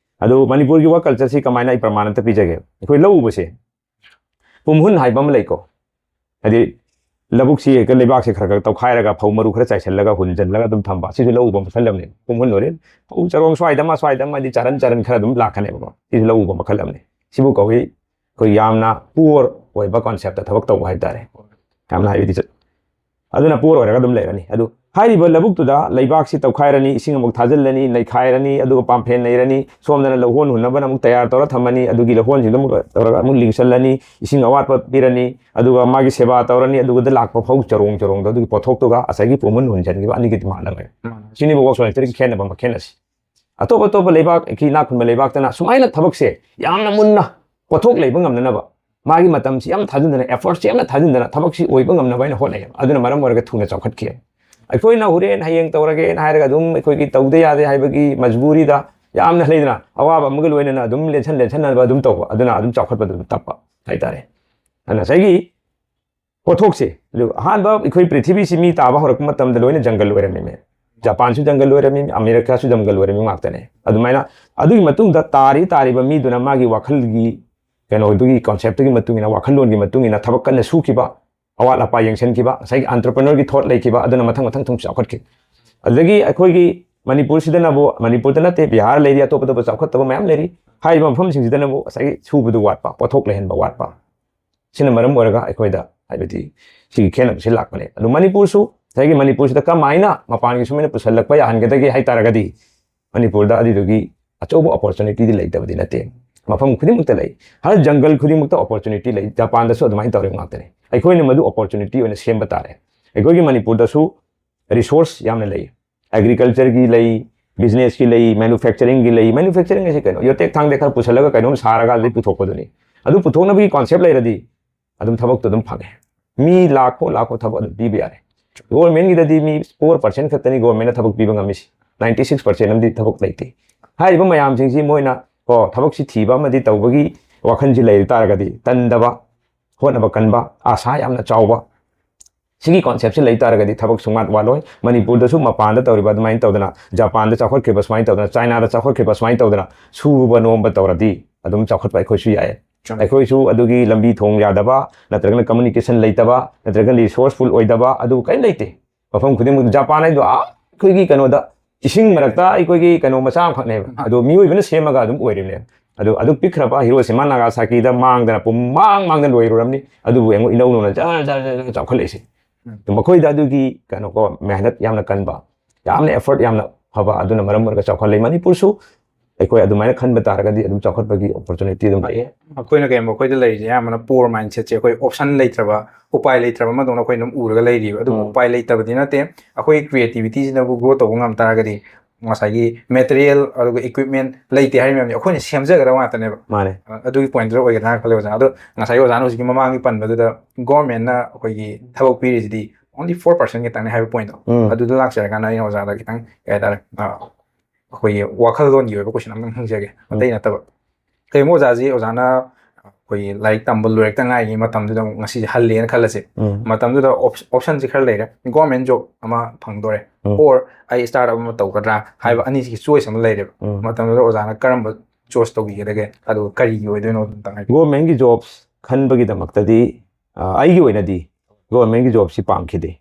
ꯑꯗꯨ ꯃꯅꯤꯄꯨꯔꯒꯤ ꯋꯥꯔꯛ ꯀꯜꯆꯔꯁꯤ ꯀꯃꯥꯏꯅ ꯑꯩ ꯄ꯭ꯔꯃꯥꯟ ꯑꯝꯇ ꯄꯤꯖꯒꯦ꯫ ꯑꯩꯈꯣꯏ ꯂꯧ ꯎꯕꯁꯦ ꯄꯨꯝꯍꯨꯟ ꯍꯥꯏꯕ ꯑꯃ ꯂꯩꯀꯣ꯫ ꯍꯥꯏꯗꯤ ꯂꯧꯕꯨꯛꯁꯤ ꯍꯦꯛꯇ ꯂꯩꯕꯥꯛꯁꯦ ꯈꯔ ꯈꯔ ꯇꯧꯈꯥꯏꯔꯒ ꯐꯧ ꯃꯔꯨ ꯈꯔ ꯆꯥꯏꯁꯤꯜꯂꯒ ꯍꯨꯟꯖꯤꯜꯂꯒ ꯑꯗꯨꯝ ꯊꯝꯕ꯫ ꯁꯤꯁꯨ ꯂꯧ ꯎꯕ ꯃꯈꯜ ꯑꯃꯅꯤ꯫ ꯄꯨꯝꯍꯨꯟ ꯑꯣꯏꯔꯦ꯫ ꯐꯧ ꯆꯔꯣꯡ ꯁ꯭ꯋꯥꯏꯗ ꯑꯃ, ꯁ꯭ꯋꯥꯏꯗ ꯑꯃ, ꯍꯥꯏꯗꯤ ꯆꯔꯟ ꯆꯔꯟ ꯈꯔ ꯑꯗꯨꯝ ꯂꯥꯛꯀꯅꯦꯕꯀꯣ꯫ ꯁꯤꯁꯨ ꯂꯧ ꯎꯕ ꯃꯈꯜ ꯑꯃꯅꯤ꯫ ꯁꯤꯕꯨ ꯀꯧꯏ ꯑꯩꯈꯣꯏ ꯌꯥꯝꯅ ꯄꯨꯋꯔ ꯑꯣꯏꯕ ꯀꯣꯟꯁꯦꯞꯇ ꯊꯕꯛ ꯇꯧꯕ ꯍꯥꯏꯇꯥꯔꯦ꯫ ꯌꯥꯝꯅ ꯍꯥꯏꯕꯗꯤ ꯆꯠ-, ꯑꯗꯨꯅ ꯄꯨꯋꯔ ꯑꯣꯏꯔꯒ ꯑꯗꯨꯝ ꯂꯩꯔꯅꯤ꯫ ꯑꯗꯨ ꯍꯥꯏꯔꯤꯕ ꯂꯧꯕꯨꯛꯇꯨꯗ ꯂꯩꯕꯥꯛꯁꯤ ꯇꯧꯈꯥꯏꯔꯅꯤ, ꯏꯁꯤꯡ ꯑꯃꯨꯛ ꯊꯥꯖꯤꯜꯂꯅꯤ, ꯅꯩꯈꯥꯏꯔꯅꯤ, ꯑꯗꯨꯒ ꯄꯥꯝꯐꯦꯟ ꯅꯩꯔꯅꯤ, ꯁꯣꯝꯗꯅ ꯂꯧꯍꯣꯟ ꯍꯨꯟꯅꯕꯅ ꯑꯃꯨꯛ ꯇꯌꯥꯔ ꯇꯧꯔ ꯊꯝꯃꯅꯤ, ꯑꯗꯨꯒꯤ ꯂꯧꯍꯣꯟꯁꯤꯡꯗꯣ ꯑꯃꯨꯛ ꯇꯧꯔꯒ ꯑꯃꯨꯛ ꯂꯤꯡꯁꯜꯂꯅꯤ, ꯏꯁꯤꯡ ꯑꯋꯥꯠꯄ ꯄꯤꯔꯅꯤ, ꯑꯗꯨꯒ ꯃꯥꯒꯤ ꯁꯦꯕꯥ ꯇꯧꯔꯅꯤ, ꯑꯗꯨꯒꯗ ꯂꯥꯛꯄ ꯐꯧ ꯆꯔꯣꯡ ꯆꯔꯣꯡꯗꯣ ꯑꯗꯨꯒꯤ ꯄꯣꯠꯊꯣꯛꯇꯨꯒ ꯉꯁꯥꯏꯒꯤ ꯄꯨꯝꯍꯨꯟ ꯍꯨꯟꯖꯟꯈꯤꯕ ꯑꯅꯤꯒꯤ ꯃꯥꯟꯅꯕ꯫ ꯁꯤꯅꯤꯕ ꯋꯥꯛꯁꯣꯞ ꯂꯩꯇ꯭ꯔꯤꯒꯤ ꯈꯦꯠꯅꯕ ꯃꯈꯦꯜ ꯑꯁꯤ꯫ ꯑꯇꯣꯞ ꯑꯇꯣꯞꯄ ꯂꯩꯕꯥꯛꯀꯤ ꯏꯅꯥꯛ ꯈꯨꯟꯕ ꯂꯩꯕꯥꯛꯇꯅ ꯁꯨꯃꯥꯏꯅ ꯊꯕꯛꯁꯦ ꯌꯥꯝꯅ ꯃꯨꯟꯅ ꯄꯣꯠꯊꯣꯛ ꯂꯩꯕ ꯉꯝꯅꯅꯕ, ꯃꯥꯒꯤ ꯃꯇꯝꯁꯤ ꯌꯥꯝ ꯊꯥꯖꯤꯟꯗꯅ, ꯑꯦꯐꯔꯠꯁꯤ ꯌꯥꯝꯅ ꯊꯥꯖꯤꯟꯗꯅ ꯊꯕꯛꯁꯤ ꯑꯣꯏꯕ ꯉꯝꯅꯕ ꯍꯥꯏꯅ ꯍꯣꯠꯅꯩ꯫ ꯑꯗꯨꯅ ꯃꯔꯝ ꯑꯣꯏꯔꯒ ꯊꯨꯅ ꯆꯥꯎꯈꯠꯈꯤ꯫ ꯑꯩꯈꯣꯏꯅ ꯍꯣꯔꯦꯟ ꯍꯌꯦꯡ ꯇꯧꯔꯒꯦꯅ ꯍꯥꯏꯔꯒ ꯑꯗꯨꯝ ꯑꯩꯈꯣꯏꯒꯤ ꯇꯧꯗ ꯌꯥꯗꯦ ꯍꯥꯏꯕꯒꯤ ꯃꯖꯕꯨꯔꯤꯗ ꯌꯥꯝꯅ ꯂꯩꯗꯅ ꯑꯋꯥꯕ ꯑꯃꯒ ꯂꯣꯏꯅꯅ ꯑꯗꯨꯝ ꯂꯦꯟꯁꯟ ꯂꯦꯟꯁꯟꯅꯕ ꯑꯗꯨꯝ ꯇꯧꯕ, ꯑꯗꯨꯅ ꯑꯗꯨꯝ ꯆꯥꯎꯈꯠꯄꯗꯨ ꯑꯗꯨꯝ ꯇꯞꯄ ꯍꯥꯏꯇꯥꯔꯦ꯫ ꯑꯗꯨꯅ ꯉꯁꯥꯏꯒꯤ ꯄꯣꯠꯊꯣꯛꯁꯦ, ꯑꯗꯨ ꯑꯍꯥꯟꯕ ꯑꯩꯈꯣꯏ ꯄ꯭ꯔꯤꯊꯤꯕꯤꯁꯤ ꯃꯤ ꯇꯥꯕ ꯍꯧꯔꯛꯄ ꯃꯇꯝꯗ ꯂꯣꯏꯅ ꯖꯪꯒꯜ ꯑꯣꯏꯔꯝꯃꯤꯃꯦ꯫ ꯖꯄꯥꯟꯁꯨ ꯖꯪꯒꯜ ꯑꯣꯏꯔꯝꯃꯤ, ꯑꯃꯦꯔꯤꯀꯥꯁꯨ ꯖꯪꯒꯜ ꯑꯣꯏꯔꯝꯃꯤ ꯉꯥꯛꯇꯅꯦ꯫ ꯑꯗꯨꯃꯥꯏꯅ ꯑꯗꯨꯒꯤ ꯃꯇꯨꯡꯗ ꯇꯥꯔꯤ ꯇꯥꯔꯤꯕ ꯃꯤꯗꯨꯅ ꯃꯥꯒꯤ ꯋꯥꯈꯜꯒꯤ ꯀꯩꯅꯣꯗꯨꯒꯤ ꯀꯣꯟꯁꯦꯞꯇꯨꯒꯤ ꯃꯇꯨꯡ ꯏꯟꯅ, ꯋꯥꯈꯜꯂꯣꯟꯒꯤ ꯃꯇꯨꯡ ꯏꯟꯅ ꯊꯕꯛ ꯀꯟꯅ ꯁꯨꯈꯤꯕ, ꯑꯋꯥꯠ ꯑꯄꯥ ꯌꯦꯡꯁꯤꯟꯈꯤꯕ, ꯉꯁꯥꯏꯒꯤ ꯑꯦꯟꯇꯔꯄ꯭ꯔꯦꯅꯔꯒꯤ ꯊꯣꯠ ꯂꯩꯈꯤꯕ, ꯑꯗꯨꯅ ꯃꯊꯪ ꯃꯊꯪ ꯊꯨꯝ ꯆꯥꯎꯈꯠꯈꯤ꯫ ꯑꯗꯨꯗꯒꯤ ꯑꯩꯈꯣꯏꯒꯤ ꯃꯅꯤꯄꯨꯔꯁꯤꯗꯅꯕꯨ, ꯃꯅꯤꯄꯨꯔꯗ ꯅꯠꯇꯦ, ꯕꯤꯍꯥꯔ ꯂꯩꯔꯤ, ꯑꯇꯣꯞ ꯑꯇꯣꯞꯄ ꯆꯥꯎꯈꯠꯇꯕ ꯃꯌꯥꯝ ꯂꯩꯔꯤ꯫ ꯍꯥꯏꯔꯤꯕ ꯃꯐꯝꯁꯤꯡꯁꯤꯗꯅꯕꯨ ꯉꯁꯥꯏꯒꯤ ꯁꯨꯕꯗꯨ ꯋꯥꯠꯄ, ꯄꯣꯠꯊꯣꯛ ꯂꯩꯍꯟꯕ ꯋꯥꯠꯄ꯫ ꯁꯤꯅ ꯃꯔꯝ ꯑꯣꯏꯔꯒ ꯑꯩꯈꯣꯏꯗ ꯍꯥꯏꯕꯗꯤ ꯁꯤꯒꯤ ꯈꯦꯠꯅꯕꯁꯤ ꯂꯥꯛꯄꯅꯦ꯫ ꯑꯗꯨ ꯃꯅꯤꯄꯨꯔꯁꯨ, ꯉꯁꯥꯏꯒꯤ ꯃꯅꯤꯄꯨꯔꯁꯤꯗ ꯀꯃꯥꯏꯅ ꯃꯄꯥꯟꯒꯤ ꯁꯨꯃꯥꯏꯅ ꯄꯨꯁꯜꯂꯛꯄ ꯌꯥꯍꯟꯒꯗꯒꯦ ꯍꯥꯏ ꯇꯥꯔꯒꯗꯤ, ꯃꯅꯤꯄꯨꯔꯗ ꯑꯗꯨꯗꯨꯒꯤ ꯑꯆꯧꯕ ꯑꯣꯄꯣꯔꯆꯨꯅꯤꯇꯤꯗꯤ ꯂꯩꯇꯕꯗꯤ ꯅꯠꯇꯦ꯫ ꯃꯐꯝ ꯈꯨꯗꯤꯡꯃꯛꯇ ꯂꯩ꯫ ꯍꯔ ꯖꯪꯒꯜ ꯈꯨꯗꯤꯡꯃꯛꯇ ꯑꯣꯄꯣꯔꯆꯨꯅꯤꯇꯤ ꯂꯩ꯫ ꯖꯄꯥꯟꯗꯁꯨ ꯑꯗꯨꯃꯥꯏꯅ ꯇꯧꯔꯤꯕ ꯉꯥꯛꯇꯅꯤ꯫ ꯑꯩꯈꯣꯏꯅ ꯃꯗꯨ ꯑꯣꯄꯣꯔꯆꯨꯅꯤꯇꯤ ꯑꯣꯏꯅ ꯁꯦꯝꯕ ꯇꯥꯔꯦ꯫ ꯑꯩꯈꯣꯏꯒꯤ ꯃꯅꯤꯄꯨꯔꯗꯁꯨ ꯔꯤꯁꯣꯔꯁ ꯌꯥꯝꯅ ꯂꯩ꯫ ꯑꯦꯒ꯭ꯔꯤꯀꯜꯆꯔꯒꯤ ꯂꯩ, ꯕꯤꯖꯤꯅꯦꯁꯀꯤ ꯂꯩ, ꯃꯦꯅꯨꯐꯦꯛꯆꯔꯤꯡꯒꯤ ꯂꯩ꯫ ꯃꯦꯅꯨꯐꯦꯛꯆꯔꯤꯡ ꯍꯥꯏꯁꯦ ꯀꯩꯅꯣ? ꯌꯣꯇꯦꯛ ꯊꯥꯡꯗꯦꯛ ꯈꯔ ꯄꯨꯁꯜꯂꯒ ꯀꯩꯅꯣꯝ ꯁꯥꯔꯒ ꯑꯗꯨꯗꯩ ꯄꯨꯊꯣꯛꯄꯗꯨꯅꯤ꯫ ꯑꯗꯨ ꯄꯨꯊꯣꯛꯅꯕꯒꯤ ꯀꯣꯟꯁꯦꯞ ꯂꯩꯔꯗꯤ ꯑꯗꯨꯝ ꯊꯕꯛꯇꯣ ꯑꯗꯨꯝ ꯐꯪꯉꯦ꯫ ꯃꯤ ꯂꯥꯛꯈꯣ ꯂꯥꯛꯈꯣ ꯊꯕꯛ ꯑꯗꯨꯝ ꯄꯤꯕ ꯌꯥꯔꯦ꯫ ꯒꯣꯔꯃꯦꯟꯒꯤꯗꯗꯤ ꯃꯤ ꯐꯣꯔ ꯄꯥꯔꯁꯦꯟ ꯈꯛꯇꯅꯤ ꯒꯣꯔꯃꯦꯟꯅ ꯊꯕꯛ ꯄꯤꯕ ꯉꯝꯃꯤꯁꯤ꯫ ꯅꯥꯏꯟꯇꯤ ꯁꯤꯛꯁ ꯄꯥꯔꯁꯦꯟ ꯑꯃꯗꯤ ꯊꯕꯛ ꯂꯩꯇꯦ꯫ ꯍꯥꯏꯔꯤꯕ ꯃꯌꯥꯝꯁꯤꯡꯁꯤ ꯃꯣꯏꯅ ꯀꯣ ꯊꯕꯛꯁꯤ ꯊꯤꯕ ꯑꯃꯗꯤ ꯇꯧꯕꯒꯤ ꯋꯥꯈꯜꯁꯤ ꯂꯩ ꯇꯥꯔꯒꯗꯤ, ꯇꯟꯗꯕ, ꯍꯣꯠꯅꯕ ꯀꯟꯕ, ꯑꯥꯁꯥ ꯌꯥꯝꯅ ꯆꯥꯎꯕ, ꯁꯤꯒꯤ ꯀꯣꯟꯁꯦꯞꯁꯦ ꯂꯩ ꯇꯥꯔꯒꯗꯤ ꯊꯕꯛ ꯁꯨꯡꯋꯥꯠ ꯋꯥꯠꯂꯣꯏ꯫ ꯃꯅꯤꯄꯨꯔꯗꯁꯨ ꯃꯄꯥꯟꯗ ꯇꯧꯔꯤꯕ ꯑꯗꯨꯃꯥꯏꯅ ꯇꯧꯗꯅ, ꯖꯄꯥꯟꯗ ꯆꯥꯎꯈꯠꯈ꯭ꯔꯤꯕ ꯁꯨꯃꯥꯏꯅ ꯇꯧꯗꯅ, ꯆꯥꯏꯅꯥꯗ ꯆꯥꯎꯈꯠꯈ꯭ꯔꯤꯕ ꯁꯨꯃꯥꯏꯅ ꯇꯧꯗꯅ, ꯁꯨꯕ ꯅꯣꯝꯕ ꯇꯧꯔꯗꯤ ꯑꯗꯨꯝ ꯆꯥꯎꯈꯠꯄ ꯑꯩꯈꯣꯏꯁꯨ ꯌꯥꯏ꯫ ꯆꯨꯝꯃꯤ꯫ ꯑꯩꯈꯣꯏꯁꯨ ꯑꯗꯨꯒꯤ ꯂꯝꯕꯤ ꯊꯣꯡ ꯌꯥꯗꯕ, ꯅꯠꯇ꯭ꯔꯒꯅ ꯀꯝꯃꯨꯅꯤꯀꯦꯁꯟ ꯂꯩꯇꯕ, ꯅꯠꯇ꯭ꯔꯒꯅ ꯔꯤꯁꯣꯔꯁꯐꯨꯜ ꯑꯣꯏꯗꯕ, ꯑꯗꯨ ꯀꯔꯤꯝ ꯂꯩꯇꯦ꯫ ꯃꯐꯝ ꯈꯨꯗꯤꯡꯃꯛ ꯖꯄꯥꯟ ꯍꯥꯏꯗꯣ, ꯑꯥ, ꯑꯩꯈꯣꯏꯒꯤ ꯀꯩꯅꯣꯗ, ꯏꯁꯤꯡ ꯃꯔꯛꯇ ꯑꯩꯈꯣꯏꯒꯤ ꯀꯩꯅꯣ ꯃꯆꯥ ꯑꯃꯈꯛꯅꯦꯕ꯫ ꯑꯗꯣ ꯃꯤꯑꯣꯏꯕꯅ ꯁꯦꯝꯃꯒ ꯑꯗꯨꯝ ꯑꯣꯏꯔꯤꯕꯅꯦ꯫ ꯑꯗꯣ ꯑꯗꯨ ꯄꯤꯛꯈ꯭ꯔꯕ ꯍꯤꯔꯣꯁꯤꯃꯥ ꯅꯥꯒꯥꯁꯥꯀꯤꯗ ꯃꯥꯡꯗꯅ ꯄꯨꯡꯃꯥꯡ ꯃꯥꯡꯗꯅ ꯂꯣꯏꯔꯨꯔꯝꯅꯤ꯫ ꯑꯗꯨꯕꯨ ꯌꯦꯡꯉꯨ, ꯏꯅꯧ ꯅꯧꯅ ꯖꯔ ꯖꯔ ꯖꯔ ꯖꯔ ꯆꯥꯎꯈꯠꯂꯛꯏꯁꯦ꯫ ꯎꯝ꯫ ꯑꯗꯣ ꯃꯈꯣꯏꯗ ꯑꯗꯨꯒꯤ ꯀꯩꯅꯣꯀꯣ, ꯃꯦꯍꯅꯠ ꯌꯥꯝꯅ ꯀꯟꯕ, ꯌꯥꯝꯅ ꯑꯦꯐꯔꯠ ꯌꯥꯝꯅ ꯐꯕ, ꯑꯗꯨꯅ ꯃꯔꯝ ꯑꯣꯏꯔꯒ ꯆꯥꯎꯈꯠꯂꯛꯏ꯫ ꯃꯅꯤꯄꯨꯔꯁꯨ ꯑꯩꯈꯣꯏ ꯑꯗꯨꯃꯥꯏꯅ ꯈꯟꯕ ꯇꯥꯔꯒꯗꯤ ꯑꯗꯨꯝ ꯆꯥꯎꯈꯠꯄꯒꯤ ꯑꯣꯄꯣꯔꯆꯨꯅꯤꯇꯤ ꯑꯗꯨꯝ ꯂꯩꯌꯦ꯫ ꯑꯩꯈꯣꯏꯅ ꯀꯩꯒꯨꯝꯕ, ꯑꯩꯈꯣꯏꯗ ꯂꯩꯔꯤꯁꯦ ꯑꯌꯥꯝꯕꯅ ꯄꯣꯔ ꯃꯥꯏꯟꯁꯦꯠꯁꯦ, ꯑꯩꯈꯣꯏ ꯑꯣꯞꯁꯟ ꯂꯩꯇ꯭ꯔꯕ, ꯎꯄꯥꯏ ꯂꯩꯇ꯭ꯔꯕ ꯑꯃꯗꯧꯅ ꯑꯩꯈꯣꯏ ꯑꯗꯨꯝ ꯎꯔꯒ ꯂꯩꯔꯤꯕ꯫ ꯑꯗꯨꯕꯨ ꯎꯝ꯫ ꯎꯄꯥꯏ ꯂꯩꯇꯕꯗꯤ ꯅꯠꯇꯦ꯫ ꯑꯩꯈꯣꯏꯒꯤ ꯀ꯭ꯔꯤꯌꯦꯇꯤꯕꯤꯇꯤꯁꯤꯅꯕꯨ ꯒ꯭ꯔꯣ ꯇꯧꯕ ꯉꯝ ꯇꯥꯔꯒꯗꯤ, ꯉꯁꯥꯏꯒꯤ ꯃꯦꯇꯔꯤꯌꯦꯜ ꯑꯗꯨꯒ ꯏꯀ꯭ꯋꯤꯞꯃꯦꯟ ꯂꯩꯇꯦ ꯍꯥꯏꯔꯤ ꯃꯌꯥꯝꯁꯦ ꯑꯩꯈꯣꯏꯅ ꯁꯦꯝꯖꯒꯗꯕ ꯉꯥꯛꯇꯅꯦꯕ꯫ ꯃꯥꯅꯦ꯫ ꯑ, ꯑꯗꯨꯒꯤ ꯄꯣꯏꯟꯠꯇꯨꯗ ꯑꯣꯏꯒꯗ꯭ꯔꯥ ꯈꯜꯂꯦ ꯑꯣꯖꯥ꯫ ꯑꯗꯣ ꯉꯁꯥꯏꯒꯤ ꯑꯣꯖꯥꯅ ꯍꯧꯖꯤꯛꯀꯤ ꯃꯃꯥꯡꯒꯤ ꯄꯟꯕꯗꯨꯗ ꯒꯣꯔꯃꯦꯟꯅ ꯑꯩꯈꯣꯏꯒꯤ ꯊꯕꯛ ꯄꯤꯔꯤꯁꯤꯗꯤ only four percent ꯈꯤꯇꯪꯅꯤ ꯍꯥꯏꯕ ꯄꯣꯏꯟꯠꯇꯣ, ꯎꯝ꯫ ꯑꯗꯨꯗ ꯂꯥꯛꯆꯔꯀꯥꯟꯗ ꯑꯩꯅ ꯑꯣꯖꯥꯗ ꯈꯤꯇꯪ, ꯀꯩ ꯍꯥꯏꯇꯥꯔꯦ, ꯑ, ꯑꯩꯈꯣꯏꯒꯤ ꯋꯥꯈꯜꯂꯣꯟꯒꯤ ꯑꯣꯏꯕ ꯀꯣꯏꯁꯟ ꯑꯃꯇꯪ ꯍꯪꯖꯒꯦ, ꯎꯝ꯫ ꯑꯇꯩ ꯅꯠꯇꯕ꯫ ꯀꯩꯒꯨꯝꯕ ꯑꯣꯖꯥꯁꯤ, ꯑꯣꯖꯥꯅ ꯑꯩꯈꯣꯏꯒꯤ ꯂꯥꯏꯔꯤꯛ ꯇꯝꯕ ꯂꯣꯏꯔꯛꯇ ꯉꯥꯏꯔꯤꯉꯩ ꯃꯇꯝꯗꯨꯗ ꯑꯃꯨꯛ ꯉꯁꯤꯁꯦ ꯍꯜꯂꯦꯅ ꯈꯜꯂꯁꯦ꯫ ꯎꯝ꯫ ꯃꯇꯝꯗꯨꯗ ꯑꯣꯞ-, ꯑꯣꯞꯁꯟꯁꯦ ꯈꯔ ꯂꯩꯔꯦ꯫ ꯒꯣꯔꯃꯦꯟ ꯖꯣꯕ ꯑꯃ ꯐꯪꯗꯣꯔꯦ, ꯎꯝ꯫ ꯑꯣꯔ ꯑꯩ ꯁ꯭ꯇꯥꯔꯠ ꯑꯞ ꯑꯃ ꯇꯧꯒꯗ꯭ꯔꯥ ꯍꯥꯏꯕ ꯎꯝ꯫ ꯑꯅꯤꯁꯤꯒꯤ ꯆꯣꯏꯁ ꯑꯃ ꯂꯩꯔꯦꯕ꯫ ꯎꯝ꯫ ꯃꯇꯝꯗꯨꯗ ꯑꯣꯖꯥꯅ ꯀꯔꯝꯕ ꯆꯣꯏꯁ ꯇꯧꯕꯤꯒꯗꯒꯦ? ꯑꯗꯨꯒ ꯀꯔꯤꯒꯤ ꯑꯣꯏꯗꯣꯏꯅꯣ ꯑꯝꯇꯪ ꯍꯥꯏꯕꯤꯌꯨ꯫ ꯒꯣꯔꯃꯦꯟꯒꯤ ꯖꯣꯕ ꯈꯟꯕꯒꯤꯗꯃꯛꯇꯗꯤ, ꯑ, ꯑꯩꯒꯤ ꯑꯣꯏꯅꯗꯤ ꯒꯣꯔꯃꯦꯟꯒꯤ ꯖꯣꯕꯁꯤ ꯄꯥꯝꯈꯤꯗꯦ꯫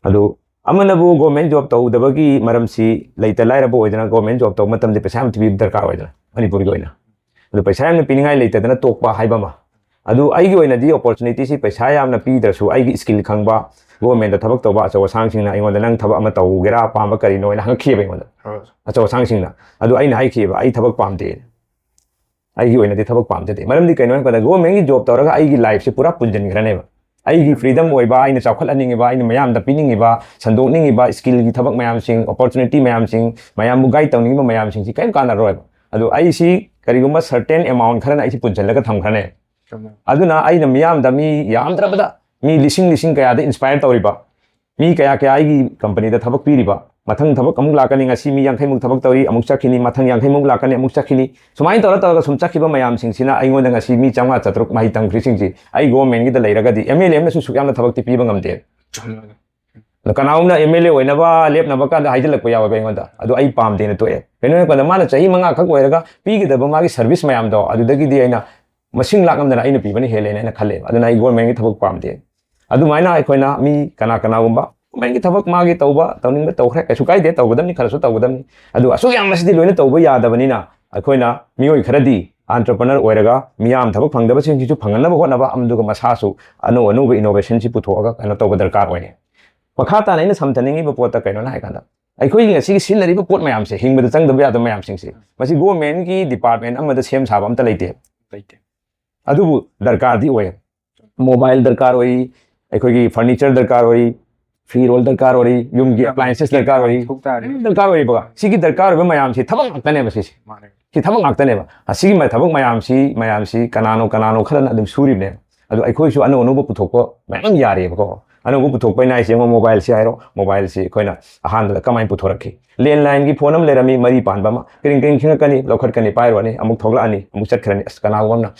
ꯑꯗꯨ ꯑꯃꯅꯕꯨ ꯒꯣꯔꯃꯦꯟ ꯖꯣꯕ ꯇꯧꯗꯕꯒꯤ ꯃꯔꯝꯁꯤ ꯂꯩꯇ ꯂꯥꯏꯔꯕ ꯑꯣꯏꯗꯅ ꯒꯣꯔꯃꯦꯟ ꯖꯣꯕ ꯇꯧꯕ ꯃꯇꯝꯗ ꯄꯩꯁꯥ ꯌꯥꯝ ꯄꯤꯕꯤꯕ ꯗꯔꯀꯥꯔ ꯑꯣꯏꯗꯅ ꯃꯅꯤꯄꯨꯔꯒꯤ ꯑꯣꯏꯅ꯫ ꯑꯗꯨ ꯄꯩꯁꯥ ꯌꯥꯝꯅ ꯄꯤꯅꯤꯡꯉꯥꯏ ꯂꯩꯇꯗꯅ ꯇꯣꯛꯄ ꯍꯥꯏꯕ ꯑꯃ꯫ ꯑꯗꯨ ꯑꯩꯒꯤ ꯑꯣꯏꯅꯗꯤ ꯑꯣꯄꯣꯔꯆꯨꯅꯤꯇꯤꯁꯤ ꯄꯩꯁꯥ ꯌꯥꯝꯅ ꯄꯤꯗ꯭ꯔꯁꯨ ꯑꯩꯒꯤ ꯁ꯭ꯀꯤꯜ ꯈꯪꯕ, ꯒꯣꯔꯃꯦꯟꯗ ꯊꯕꯛ ꯇꯧꯕ ꯑꯆꯧ ꯑꯁꯥꯡꯁꯤꯡꯅ ꯑꯩꯉꯣꯟꯗ "ꯅꯪ ꯊꯕꯛ ꯑꯃ ꯇꯧꯒꯦꯔꯥ, ꯑꯄꯥꯝꯕ ꯀꯔꯤꯅꯣ?" ꯍꯥꯏꯅ ꯍꯪꯉꯛꯈꯤꯑꯕ ꯑꯩꯉꯣꯟꯗ꯫ ꯍꯣꯏ꯫ ꯑꯆꯧ ꯑꯁꯥꯡꯁꯤꯡꯅ꯫ ꯑꯗꯨ ꯑꯩꯅ ꯍꯥꯏꯈꯤꯑꯕ, "ꯑꯩ ꯊꯕꯛ ꯄꯥꯝꯗꯦ꯫ ꯑꯩꯒꯤ ꯑꯣꯏꯅꯗꯤ ꯊꯕꯛ ꯄꯥꯝꯖꯗꯦ꯫" ꯃꯔꯝꯗꯤ ꯀꯩꯅꯣ ꯍꯥꯏꯕꯗ ꯒꯣꯔꯃꯦꯟꯒꯤ ꯖꯣꯕ ꯇꯧꯔꯒ ꯑꯩꯒꯤ ꯂꯥꯏꯐꯁꯦ ꯄꯨꯔꯥ ꯄꯨꯟꯁꯤꯟꯈ꯭ꯔꯅꯦꯕ꯫ ꯑꯩꯒꯤ ꯐ꯭ꯔꯤꯗꯝ ꯑꯣꯏꯕ, ꯑꯩꯅ ꯆꯥꯎꯈꯠꯍꯟꯅꯤꯡꯉꯤꯕ, ꯑꯩꯅ ꯃꯌꯥꯝꯗ ꯄꯤꯅꯤꯡꯉꯤꯕ, ꯁꯟꯗꯣꯛꯅꯤꯡꯉꯤꯕ ꯁ꯭ꯀꯤꯜꯒꯤ ꯊꯕꯛ ꯃꯌꯥꯝꯁꯤꯡ, ꯑꯣꯄꯣꯔꯆꯨꯅꯤꯇꯤ ꯃꯌꯥꯝꯁꯤꯡ, ꯃꯌꯥꯝꯕꯨ ꯒꯥꯏꯗ ꯇꯧꯅꯤꯡꯉꯤꯕ ꯃꯌꯥꯝꯁꯤꯡꯁꯤ ꯀꯔꯤꯝ ꯀꯥꯟꯅꯔꯣꯏꯕ꯫ ꯑꯗꯣ ꯑꯩꯁꯤ ꯀꯔꯤꯒꯨꯝꯕ ꯁꯔꯇꯦꯟ ꯑꯦꯃꯥꯎꯟ ꯈꯔꯅ ꯑꯩꯁꯤ ꯄꯨꯟꯁꯤꯜꯂꯒ ꯊꯝꯈ꯭ꯔꯅꯦ꯫ ꯆꯨꯝꯃꯦ꯫ ꯑꯗꯨꯅ ꯑꯩꯅ ꯃꯤꯌꯥꯝꯗ, ꯃꯤ ꯌꯥꯝꯗ꯭ꯔꯕꯗ ꯃꯤ ꯂꯤꯁꯤꯡ ꯂꯤꯁꯤꯡ ꯀꯌꯥꯗ ꯏꯟꯁꯄꯥꯌꯔ ꯇꯧꯔꯤꯕ, ꯃꯤ ꯀꯌꯥ ꯀꯌꯥ ꯑꯩꯒꯤ ꯀꯝꯄꯅꯤꯗ ꯊꯕꯛ ꯄꯤꯔꯤꯕ, ꯃꯊꯪ ꯊꯕꯛ ꯑꯃꯨꯛ ꯂꯥꯛꯀꯅꯤ, ꯉꯁꯤ ꯃꯤ ꯌꯥꯡꯈꯩꯃꯨꯛ ꯊꯕꯛ ꯇꯧꯔꯤ, ꯑꯃꯨꯛ ꯆꯠꯈꯤꯅꯤ, ꯃꯊꯪ ꯌꯥꯡꯈꯩꯃꯨꯛ ꯂꯥꯛꯀꯅꯤ, ꯑꯃꯨꯛ ꯆꯠꯈꯤꯅꯤ, ꯁꯨꯃꯥꯏꯅ ꯇꯧꯔ ꯇꯧꯔꯒ ꯁꯨꯝ ꯆꯠꯈꯤꯕ ꯃꯌꯥꯝꯁꯤꯡꯁꯤꯅ ꯑꯩꯉꯣꯟꯗ ꯉꯁꯤ ꯃꯤ ꯆꯥꯝꯃꯉꯥ ꯆꯥꯇ꯭ꯔꯨꯛ ꯃꯍꯩ ꯇꯝꯈ꯭ꯔꯤꯁꯤꯡꯁꯤ ꯑꯩ ꯒꯣꯔꯃꯦꯟꯒꯤꯗ ꯂꯩꯔꯒꯗꯤ ꯑꯦꯝ ꯑꯦꯜ ꯑꯦ ꯑꯃꯅꯁꯨ ꯁꯨꯛ ꯌꯥꯝꯅ ꯊꯕꯛꯇꯤ ꯄꯤꯕ ꯉꯝꯗꯦ꯫ ꯑꯗꯣ ꯀꯅꯥꯒꯨꯝꯕꯅ ꯑꯦꯝ ꯑꯦꯜ ꯑꯦ ꯑꯣꯏꯅꯕ ꯂꯦꯞꯅꯕ ꯀꯥꯟꯗ ꯍꯥꯏꯖꯤꯜꯂꯛꯄ ꯌꯥꯎꯋꯦꯕ ꯑꯩꯉꯣꯟꯗ, ꯑꯗꯣ ꯑꯩ ꯄꯥꯝꯗꯦꯅ ꯇꯣꯛꯑꯦ꯫ ꯀꯩꯅꯣ ꯍꯥꯏꯕ ꯀꯥꯟꯗ ꯃꯥꯅ ꯆꯍꯤ ꯃꯉꯥ ꯈꯛ ꯑꯣꯏꯔꯒ ꯄꯤꯒꯗꯕ ꯃꯥꯒꯤ ꯁꯔꯚꯤꯁ ꯃꯌꯥꯝꯗꯣ ꯑꯗꯨꯗꯒꯤꯗꯤ ꯑꯩꯅ ꯃꯁꯤꯡ ꯂꯥꯛ ꯑꯃꯗꯅ ꯑꯩꯅ ꯄꯤꯕꯅ ꯍꯦꯜꯂꯦꯅ ꯑꯩꯅ ꯈꯜꯂꯦꯕ꯫ ꯑꯗꯨꯅ ꯑꯩ ꯒꯣꯔꯃꯦꯟꯒꯤ ꯊꯕꯛ ꯄꯥꯝꯗꯦ꯫ ꯑꯗꯨꯃꯥꯏꯅ ꯑꯩꯈꯣꯏꯅ ꯃꯤ ꯀꯅꯥ ꯀꯅꯥꯒꯨꯝꯕ ꯒꯣꯔꯃꯦꯟꯒꯤ ꯊꯕꯛ ꯃꯥꯒꯤ ꯇꯧꯕ ꯇꯧꯅꯤꯡꯕ ꯇꯧꯈ꯭ꯔꯦ, ꯀꯩꯁꯨ ꯀꯥꯏꯗꯦ, ꯇꯧꯒꯗꯕꯅꯤ, ꯈꯔꯁꯨ ꯇꯧꯒꯗꯕꯅꯤ꯫ ꯑꯗꯨ ꯑꯁꯨꯛ ꯌꯥꯝꯕꯁꯤꯗꯤ ꯂꯣꯏꯅ ꯇꯧꯕ ꯌꯥꯗꯕꯅꯤꯅ ꯑꯩꯈꯣꯏꯅ ꯃꯤꯑꯣꯏ ꯈꯔꯗꯤ ꯑꯦꯟꯇꯔꯄ꯭ꯔꯦꯅꯔ ꯑꯣꯏꯔꯒ ꯃꯤꯌꯥꯝ ꯊꯕꯛ ꯐꯪꯗꯕꯁꯤꯡꯁꯤꯁꯨ ꯐꯪꯍꯟꯅꯕ ꯍꯣꯠꯅꯕ, ꯑꯗꯨꯒ ꯃꯁꯥꯁꯨ ꯑꯅꯧ ꯑꯅꯧꯕ ꯏꯅꯣꯚꯦꯁꯟꯁꯤ ꯄꯨꯊꯣꯛꯑꯒ ꯀꯩꯅꯣ ꯇꯧꯕ ꯗꯔꯀꯥꯔ ꯑꯣꯏꯅꯤ꯫ ꯃꯈꯥ ꯇꯥꯅ ꯑꯩꯅ ꯁꯝꯊꯅꯤꯡꯉꯤꯕ ꯄꯣꯠꯇ ꯀꯩꯅꯣꯅ ꯍꯥꯏ ꯀꯥꯟꯗ, ꯑꯩꯈꯣꯏꯒꯤ ꯉꯁꯤꯒꯤ ꯁꯤꯖꯤꯟꯅꯔꯤꯕ ꯄꯣꯠ ꯃꯌꯥꯝꯁꯦ, ꯍꯤꯡꯕꯗ ꯆꯪꯗꯕ ꯌꯥꯗꯕ ꯃꯌꯥꯝꯁꯤꯡꯁꯦ, ꯃꯁꯤ ꯒꯣꯔꯃꯦꯟꯒꯤ ꯗꯤꯄꯥꯔꯠꯃꯦꯟ ꯑꯃꯗ ꯁꯦꯝ ꯁꯥꯕ ꯑꯝꯇ ꯂꯩꯇꯦ꯫ ꯂꯩꯇꯦ꯫ ꯑꯗꯨꯕꯨ ꯗꯔꯀꯥꯔꯗꯤ ꯑꯣꯏ꯫ ꯃꯣꯕꯥꯏꯜ ꯗꯔꯀꯥꯔ ꯑꯣꯏ, ꯑꯩꯈꯣꯏꯒꯤ ꯐꯔꯅꯤꯆꯔ ꯗꯔꯀꯥꯔ ꯑꯣꯏ, ꯐꯤꯔꯣꯜ ꯗꯔꯀꯥꯔ ꯑꯣꯏ, ꯌꯨꯝꯒꯤ ꯑꯦꯄ꯭ꯂꯥꯏꯟꯁꯦꯁ ꯗꯔꯀꯥꯔ ꯑꯣꯏ, ꯊꯣꯛ ꯇꯥꯔꯦ꯫ ꯗꯔꯀꯥꯔ ꯑꯣꯏꯔꯤꯕ ꯁꯤꯒꯤ ꯗꯔꯀꯥꯔ ꯑꯣꯏꯕ ꯃꯌꯥꯝꯁꯤ ꯊꯕꯛ ꯉꯥꯛꯇꯅꯦꯕ ꯁꯤꯁꯦ꯫ ꯃꯥꯅꯦ꯫ ꯁꯤ ꯊꯕꯛ ꯉꯥꯛꯇꯅꯦꯕ꯫ ꯑꯁꯤꯒꯤ ꯃ- ꯊꯕꯛ ꯃꯌꯥꯝꯁꯤ ꯃꯌꯥꯝꯁꯤ ꯀꯅꯥꯅꯣ ꯀꯅꯥꯅꯣ ꯈꯔꯅ ꯑꯗꯨꯝ ꯁꯨꯔꯤꯕꯅꯦꯕ꯫ ꯑꯗꯣ ꯑꯩꯈꯣꯏꯁꯨ ꯑꯅꯧ ꯑꯅꯧꯕ ꯄꯨꯊꯣꯛꯄ ꯃꯌꯥꯝ ꯌꯥꯔꯤꯑꯕꯀꯣ꯫ ꯑꯅꯧꯕ ꯄꯨꯊꯣꯛꯄ ꯍꯥꯏꯅ ꯍꯥꯏꯁꯦ, ꯌꯦꯡꯉꯣ, ꯃꯣꯕꯥꯏꯜꯁꯤ ꯍꯥꯏꯔꯣ, ꯃꯣꯕꯥꯏꯜꯁꯤ ꯑꯩꯈꯣꯏꯅ ꯑꯍꯥꯟꯕꯗ ꯀꯃꯥꯏꯅ ꯄꯨꯊꯣꯔꯛꯈꯤ? ꯂꯦꯟꯂꯥꯏꯟꯒꯤ ꯐꯣꯟ ꯑꯃ ꯂꯩꯔꯝꯃꯤ, ꯃꯔꯤ ꯄꯥꯟꯕ ꯑꯃ, ꯀ꯭ꯔꯤꯡ ꯀ꯭ꯔꯤꯡ ꯈꯤꯡꯉꯛꯀꯅꯤ, ꯂꯧꯈꯠꯀꯅꯤ, ꯄꯥꯏꯔꯨꯔꯅꯤ, ꯑꯃꯨꯛ ꯊꯣꯛꯂꯛꯑꯅꯤ, ꯑꯃꯨꯛ ꯆꯠꯈ꯭ꯔꯅꯤ꯫ ꯑꯁ, ꯀꯅꯥꯒꯨꯝꯕ ꯑꯃꯅ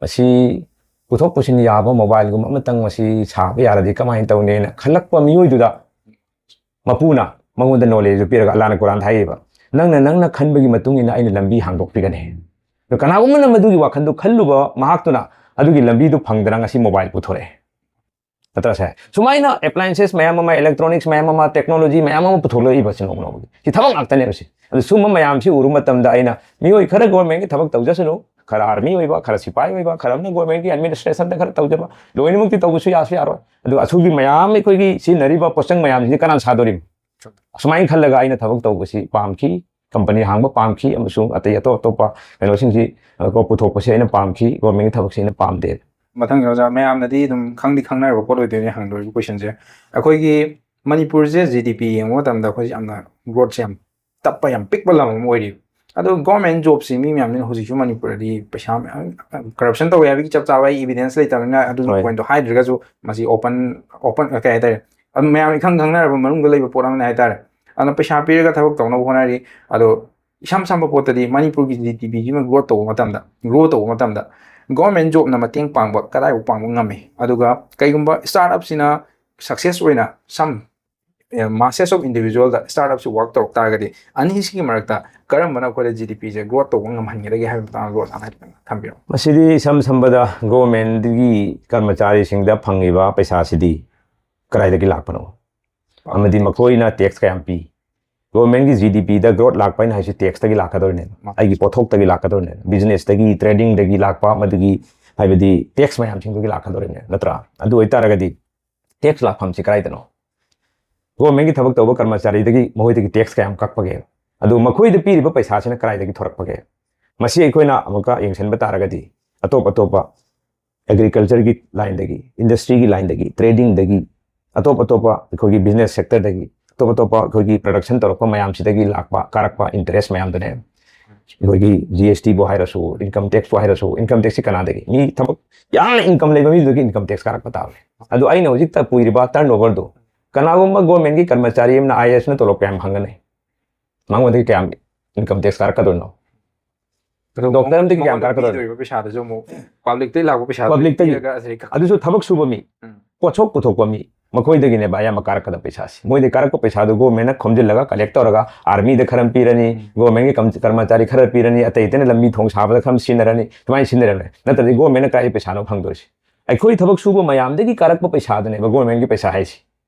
ꯃꯁꯤ ꯄꯨꯊꯣꯛ ꯄꯨꯁꯤꯟ ꯌꯥꯕ ꯃꯣꯕꯥꯏꯜꯒꯨꯝꯕ ꯑꯃꯇꯪ ꯃꯁꯤ ꯁꯥꯕ ꯌꯥꯔꯗꯤ ꯀꯃꯥꯏꯅ ꯇꯧꯅꯤꯅ ꯈꯜꯂꯛꯄ ꯃꯤꯑꯣꯏꯗꯨꯗ ꯃꯄꯨꯅ ꯃꯉꯣꯟꯗ ꯅꯣꯂꯦꯖꯇꯨ ꯄꯤꯔꯒ ꯑꯜꯂꯥꯅ ꯀꯨꯔꯥꯟꯗ ꯍꯥꯏꯔꯤꯕ, "ꯅꯪꯅ ꯅꯪꯅ ꯈꯟꯕꯒꯤ ꯃꯇꯨꯡ ꯏꯟꯅ ꯑꯩꯅ ꯂꯝꯕꯤ ꯍꯥꯡꯗꯣꯛꯄꯤꯒꯅꯤ"꯫ ꯑꯗꯣ ꯀꯅꯥꯒꯨꯝꯕꯅ ꯃꯗꯨꯒꯤ ꯋꯥꯈꯜꯗꯣ ꯈꯜꯂꯨꯕ ꯃꯍꯥꯛꯇꯨꯅ ꯑꯗꯨꯒꯤ ꯂꯝꯕꯤꯗꯨ ꯐꯪꯗꯅ ꯉꯁꯤ ꯃꯣꯕꯥꯏꯜ ꯄꯨꯊꯣꯔꯛꯑꯦ꯫ ꯅꯠꯇ꯭ꯔꯁꯦ, ꯁꯨꯃꯥꯏꯅ ꯑꯦꯄ꯭ꯂꯥꯏꯟꯁꯦꯁ ꯃꯌꯥꯝ ꯑꯃ, ꯏꯂꯦꯛꯇ꯭ꯔꯣꯅꯤꯛꯁ ꯃꯌꯥꯝ ꯑꯃ, ꯇꯦꯛꯅꯣꯂꯣꯖꯤ ꯃꯌꯥꯝ ꯑꯃ ꯄꯨꯊꯣꯛꯂꯛꯏꯕ ꯁꯤ ꯅꯣꯡꯃ ꯅꯣꯡꯃꯒꯤ꯫ ꯁꯤ ꯊꯕꯛ ꯉꯥꯛꯇꯅꯦꯕ ꯁꯤ꯫ ꯑꯗꯨ ꯁꯨꯝꯕ ꯃꯌꯥꯝꯁꯤ ꯎꯔꯨꯕ ꯃꯇꯝꯗ ꯑꯩꯅ ꯃꯤꯑꯣꯏ ꯈꯔ ꯒꯣꯔꯃꯦꯟꯒꯤ ꯊꯕꯛ ꯇꯧꯖꯁꯅꯨ, ꯈꯔ ꯑꯥꯔꯃꯤ ꯑꯣꯏꯕ, ꯈꯔ ꯁꯤꯐꯥꯏ ꯑꯣꯏꯕ, ꯈꯔ ꯑꯃꯅ ꯒꯣꯔꯃꯦꯟꯒꯤ ꯑꯦꯗꯃꯤꯅꯤꯁꯇ꯭ꯔꯦꯁꯟꯗ ꯈꯔ ꯇꯧꯖꯕ, ꯂꯣꯏꯅꯃꯛꯇꯤ ꯇꯧꯕꯁꯨ ꯌꯥꯁꯨ ꯌꯥꯔꯣꯏ꯫ ꯑꯗꯨ ꯑꯁꯨꯒꯤ ꯃꯌꯥꯝ ꯑꯩꯈꯣꯏꯒꯤ ꯁꯤꯖꯤꯟꯅꯔꯤꯕ ꯄꯣꯠꯆꯪ ꯃꯌꯥꯝꯁꯤꯗꯤ ꯀꯅꯥꯅ ꯁꯥꯗꯣꯔꯤꯕ? ꯑꯁꯨꯃꯥꯏꯅ ꯈꯜꯂꯒ ꯑꯩꯅ ꯊꯕꯛ ꯇꯧꯕꯁꯤ ꯄꯥꯝꯈꯤ, ꯀꯝꯄꯅꯤ ꯍꯥꯡꯕ ꯄꯥꯝꯈꯤ, ꯑꯃꯁꯨꯡ ꯑꯇꯩ ꯑꯇꯣꯞ ꯑꯇꯣꯞꯄ ꯀꯩꯅꯣꯁꯤꯡꯁꯤ, ꯑ, ꯀꯣ ꯄꯨꯊꯣꯛꯄꯁꯤ ꯑꯩꯅ ꯄꯥꯝꯈꯤ, ꯒꯣꯔꯃꯦꯟꯒꯤ ꯊꯕꯛꯁꯤ ꯑꯩꯅ ꯄꯥꯝꯗꯦ꯫ ꯃꯊꯪ ꯑꯣꯖꯥ, ꯃꯌꯥꯝꯅꯗꯤ ꯑꯗꯨꯝ ꯈꯪꯗꯤ ꯈꯪꯅꯔꯕ ꯄꯣꯠ ꯑꯣꯏꯗꯣꯏꯅꯦ ꯍꯪꯗꯣꯔꯤꯕ ꯀꯣꯏꯁꯟꯁꯦ꯫ ꯑꯩꯈꯣꯏꯒꯤ ꯃꯅꯤꯄꯨꯔꯁꯦ ꯖꯤ ꯗꯤ ꯄꯤ ꯌꯦꯡꯕ ꯃꯇꯝꯗ ꯑꯩꯈꯣꯏꯁꯦ ꯌꯥꯝꯅ ꯒ꯭ꯔꯣꯠꯁꯦ ꯌꯥꯝ ꯇꯞꯄ, ꯌꯥꯝ ꯄꯤꯛꯄ ꯂꯝ ꯑꯃ ꯑꯣꯏꯔꯤꯕ꯫ ꯑꯗꯣ ꯒꯣꯔꯃꯦꯟ ꯖꯣꯕꯁꯤ ꯃꯤ ꯃꯌꯥꯝꯅ ꯍꯧꯖꯤꯛꯁꯨ ꯃꯅꯤꯄꯨꯔꯗꯗꯤ ꯄꯩꯁꯥ ꯃꯌꯥꯝ, ꯀꯔꯞꯁꯟ ꯇꯧꯋꯦ ꯍꯥꯏꯕꯒꯤ ꯆꯞ ꯆꯥꯕ ꯑꯩ ꯏꯕꯤꯗꯦꯟꯁ ꯂꯩꯇꯕꯅꯤꯅ ꯑꯗꯨꯒꯤ ꯍꯣꯏ꯫ ꯄꯣꯏꯟꯠꯇꯣ ꯍꯥꯏꯗ꯭ꯔꯒꯁꯨ ꯃꯁꯤ ꯑꯣꯄꯟ, ꯑꯣꯄꯟ ꯀꯩ ꯍꯥꯏꯇꯥꯔꯦ, ꯑꯗꯨ ꯃꯌꯥꯝ ꯏꯈꯪ ꯈꯪꯅꯔꯕ ꯃꯅꯨꯡꯗ ꯂꯩꯕ ꯄꯣꯠ ꯑꯃꯅꯤ ꯍꯥꯏꯇꯥꯔꯦ꯫ ꯑꯗꯨꯅ ꯄꯩꯁꯥ ꯄꯤꯔꯒ ꯊꯕꯛ ꯇꯧꯅꯕ ꯍꯣꯠꯅꯔꯤ꯫ ꯑꯗꯣ ꯏꯁꯝ ꯁꯝꯕ ꯄꯣꯠꯇꯗꯤ ꯃꯅꯤꯄꯨꯔꯒꯤ ꯖꯤ ꯗꯤ ꯄꯤꯁꯤꯃ ꯒ꯭ꯔꯣꯠ ꯇꯧꯕ ꯃꯇꯝꯗ, ꯒ꯭ꯔꯣ ꯇꯧꯕ ꯃꯇꯝꯗ ꯒꯣꯔꯃꯦꯟ ꯖꯣꯕꯅ ꯃꯇꯦꯡ ꯄꯥꯡꯕ ꯀꯗꯥꯏꯐꯥꯎ ꯄꯥꯡꯕ ꯉꯝꯃꯤ? ꯑꯗꯨꯒ ꯀꯩꯒꯨꯝꯕ ꯁ꯭ꯇꯥꯔꯠ ꯑꯞꯁꯤꯅ ꯁꯛꯁꯦꯁ ꯑꯣꯏꯅ ꯁꯝ ꯃꯥꯁꯦꯁ ꯑꯣꯐ ꯏꯟꯗꯤꯕꯤꯖꯨꯋꯦꯜꯗ ꯁ꯭ꯇꯥꯔꯠ ꯑꯞꯁꯤ ꯋꯥꯔꯛ ꯇꯧꯔꯛ ꯇꯥꯔꯒꯗꯤ ꯑꯅꯤꯁꯤꯒꯤ ꯃꯔꯛꯇ ꯀꯔꯝꯕꯅ ꯑꯩꯈꯣꯏꯗ ꯖꯤ ꯗꯤ ꯄꯤꯁꯦ ꯒ꯭ꯔꯣꯠ ꯇꯧꯕ ꯉꯝꯍꯟꯒꯗꯒꯦ ꯍꯥꯏꯕ ꯃꯇꯥꯡꯗ ꯕ꯭ꯔꯣꯅ ꯍꯥꯏꯐꯦꯠꯇꯪ ꯊꯝꯕꯤꯔꯝꯃꯨ꯫ ꯃꯁꯤꯗꯤ ꯏꯁꯝ ꯁꯝꯕꯗ ꯒꯣꯔꯃꯦꯟꯒꯤ ꯀꯔꯃꯆꯥꯔꯤꯁꯤꯡꯗ ꯐꯪꯉꯤꯕ ꯄꯩꯁꯥꯁꯤꯗꯤ ꯀꯗꯥꯏꯗꯒꯤ ꯂꯥꯛꯄꯅꯣ? ꯑꯃꯗꯤ ꯃꯈꯣꯏꯅ ꯇꯦꯛꯁ ꯀꯌꯥꯝ ꯄꯤ? ꯒꯣꯔꯃꯦꯟꯒꯤ ꯖꯤ ꯗꯤ ꯄꯤꯗ ꯒ꯭ꯔꯣꯠ ꯂꯥꯛꯄ ꯍꯥꯏꯅ ꯍꯥꯏꯁꯤ ꯇꯦꯛꯁꯇꯒꯤ ꯂꯥꯛꯀꯗꯧꯔꯤꯅꯦ, ꯑꯩꯒꯤ ꯄꯣꯠꯊꯣꯛꯇꯒꯤ ꯂꯥꯛꯀꯗꯧꯔꯤꯅꯦ, ꯕꯤꯖꯤꯅꯦꯁꯇꯒꯤ, ꯇ꯭ꯔꯦꯗꯤꯡꯗꯒꯤ ꯂꯥꯛꯄ, ꯃꯗꯨꯒꯤ ꯍꯥꯏꯕꯗꯤ ꯇꯦꯛꯁ ꯃꯌꯥꯝꯁꯤꯡꯗꯨꯒꯤ ꯂꯥꯛꯀꯗꯧꯔꯤꯅꯦ, ꯅꯠꯇ꯭ꯔꯥ? ꯑꯗꯨ ꯑꯣꯏꯇꯥꯔꯒꯗꯤ ꯇꯦꯛꯁ ꯂꯥꯛꯐꯝꯁꯤ ꯀꯗꯥꯏꯗꯅꯣ? ꯒꯣꯔꯃꯦꯟꯒꯤ ꯊꯕꯛ ꯇꯧꯕ ꯀꯔꯃꯆꯥꯔꯤꯗꯒꯤ ꯃꯈꯣꯏꯗꯒꯤ ꯇꯦꯛꯁ ꯀꯌꯥꯝ ꯀꯛꯄꯒꯦ? ꯑꯗꯨ ꯃꯈꯣꯏꯗ ꯄꯤꯔꯤꯕ ꯄꯩꯁꯥꯁꯤꯅ ꯀꯗꯥꯏꯗꯒꯤ ꯊꯣꯔꯛꯄꯒꯦ? ꯃꯁꯤ ꯑꯩꯈꯣꯏꯅ ꯑꯃꯨꯛꯀ ꯌꯦꯡꯁꯤꯟꯕ ꯇꯥꯔꯒꯗꯤ ꯑꯇꯣꯞ ꯑꯇꯣꯞꯄ ꯑꯦꯒ꯭ꯔꯤꯀꯜꯆꯔꯒꯤ ꯂꯥꯏꯟꯗꯒꯤ, ꯏꯟꯗꯁꯇ꯭ꯔꯤꯒꯤ ꯂꯥꯏꯟꯗꯒꯤ, ꯇ꯭ꯔꯦꯗꯤꯡꯗꯒꯤ, ꯑꯇꯣꯞ ꯑꯇꯣꯞꯄ ꯑꯩꯈꯣꯏꯒꯤ ꯕꯤꯖꯤꯅꯦꯁ ꯁꯦꯛꯇꯔꯗꯒꯤ, ꯑꯇꯣꯞ ꯑꯇꯣꯞꯄ ꯑꯩꯈꯣꯏꯒꯤ ꯄ꯭ꯔꯗꯛꯁꯟ ꯇꯧꯔꯛꯄ ꯃꯌꯥꯝꯁꯤꯗꯒꯤ ꯂꯥꯛꯄ ꯀꯥꯔꯛꯄ ꯏꯟꯇꯔꯦꯁ ꯃꯌꯥꯝꯗꯨꯅꯦ꯫ ꯑꯩꯈꯣꯏꯒꯤ ꯖꯤ ꯑꯦꯁ ꯇꯤꯕꯨ ꯍꯥꯏꯔꯁꯨ, ꯏꯟꯀꯝ ꯇꯦꯛꯁꯄꯨ ꯍꯥꯏꯔꯁꯨ, ꯏꯟꯀꯝ ꯇꯦꯛꯁꯁꯤ ꯀꯅꯥꯗꯒꯤ? ꯃꯤ ꯊꯕꯛ ꯌꯥꯝꯅ ꯏꯟꯀꯝ ꯂꯩꯕ ꯃꯤꯗꯨꯗꯒꯤ ꯏꯟꯀꯝ ꯇꯦꯛꯁ ꯀꯥꯔꯛꯄ ꯇꯥꯕꯅꯤ꯫ ꯑꯗꯨ ꯑꯩꯅ ꯍꯧꯖꯤꯛꯇ ꯄꯨꯔꯤꯕ ꯇꯔꯟ ꯑꯣꯚꯔꯗꯨ, ꯀꯅꯥꯒꯨꯝꯕ ꯒꯣꯔꯃꯦꯟꯒꯤ ꯀꯔꯃꯆꯥꯔꯤ ꯑꯃꯅ ꯑꯥꯏ ꯑꯦꯁꯅ ꯇꯣꯂꯣꯞ ꯀꯌꯥꯝ ꯐꯪꯒꯅꯤ? ꯃꯉꯣꯟꯗꯒꯤ ꯀꯌꯥꯝ ꯏꯟꯀꯝ ꯇꯦꯛꯁ ꯀꯥꯔꯛꯀꯗꯣꯏꯅꯣ? ꯑꯗꯣ ꯗꯣꯛꯇꯔ ꯑꯃꯗꯒꯤ ꯀꯌꯥꯝ ꯃꯉꯣꯟꯗ ꯀꯥꯔꯛꯀꯗꯣꯏꯅꯣ? ꯄꯤꯗꯣꯔꯤꯕ ꯄꯩꯁꯥꯗꯨꯁꯨ ꯑꯃꯨꯛ ꯄꯕ꯭ꯂꯤꯛꯇꯒꯤ ꯂꯥꯛꯄ ꯄꯩꯁꯥ ꯄꯕ꯭ꯂꯤꯛꯇꯒꯤ꯫ ꯄꯤꯔꯒ ꯑꯁꯤꯗꯒꯤ ꯀꯛ- ꯑꯗꯨꯁꯨ ꯊꯕꯛ ꯁꯨꯕ ꯃꯤ, ꯎꯝ. ꯄꯣꯠꯊꯣꯛ ꯄꯨꯊꯣꯛꯄ ꯃꯤ, ꯃꯈꯣꯏꯗꯒꯤꯅꯦꯕ ꯑꯌꯥꯝꯕ ꯀꯥꯔꯛꯀꯗꯕ ꯄꯩꯁꯥꯁꯤ꯫ ꯃꯣꯏꯗꯒꯤ ꯀꯥꯔꯛꯄ ꯄꯩꯁꯥꯗꯨ ꯒꯣꯔꯃꯦꯟꯅ ꯈꯣꯝꯖꯤꯜꯂꯒ ꯀꯂꯦꯛ ꯇꯧꯔꯒ ꯑꯥꯔꯃꯤꯗ ꯈꯔ ꯄꯤꯔꯅꯤ, ꯒꯣꯔꯃꯦꯟꯒꯤ ꯀꯝ-, ꯀꯔꯃꯆꯥꯔꯤ ꯈꯔ ꯄꯤꯔꯅꯤ, ꯑꯇꯩ ꯑꯇꯩꯅ ꯂꯝꯕꯤ ꯊꯣꯡ ꯁꯥꯕꯗ ꯈꯔ ꯁꯤꯖꯤꯟꯅꯔꯅꯤ, ꯁꯨꯃꯥꯏꯅ ꯁꯤꯖꯤꯟꯅꯔꯅꯤ꯫ ꯅꯠꯇ꯭ꯔꯗꯤ ꯒꯣꯔꯃꯦꯟꯅ ꯀꯥꯏꯗ ꯄꯩꯁꯥꯅꯣ ꯐꯪꯗꯣꯏꯁꯤ? ꯑꯩꯈꯣꯏ ꯊꯕꯛ ꯁꯨꯕ ꯃꯌꯥꯝꯗꯒꯤ ꯀꯥꯔꯛꯄ ꯄꯩꯁꯥꯗꯨꯅꯦꯕ ꯒꯣꯔꯃꯦꯟꯒꯤ ꯄꯩꯁꯥ ꯍꯥꯏꯁꯤ꯫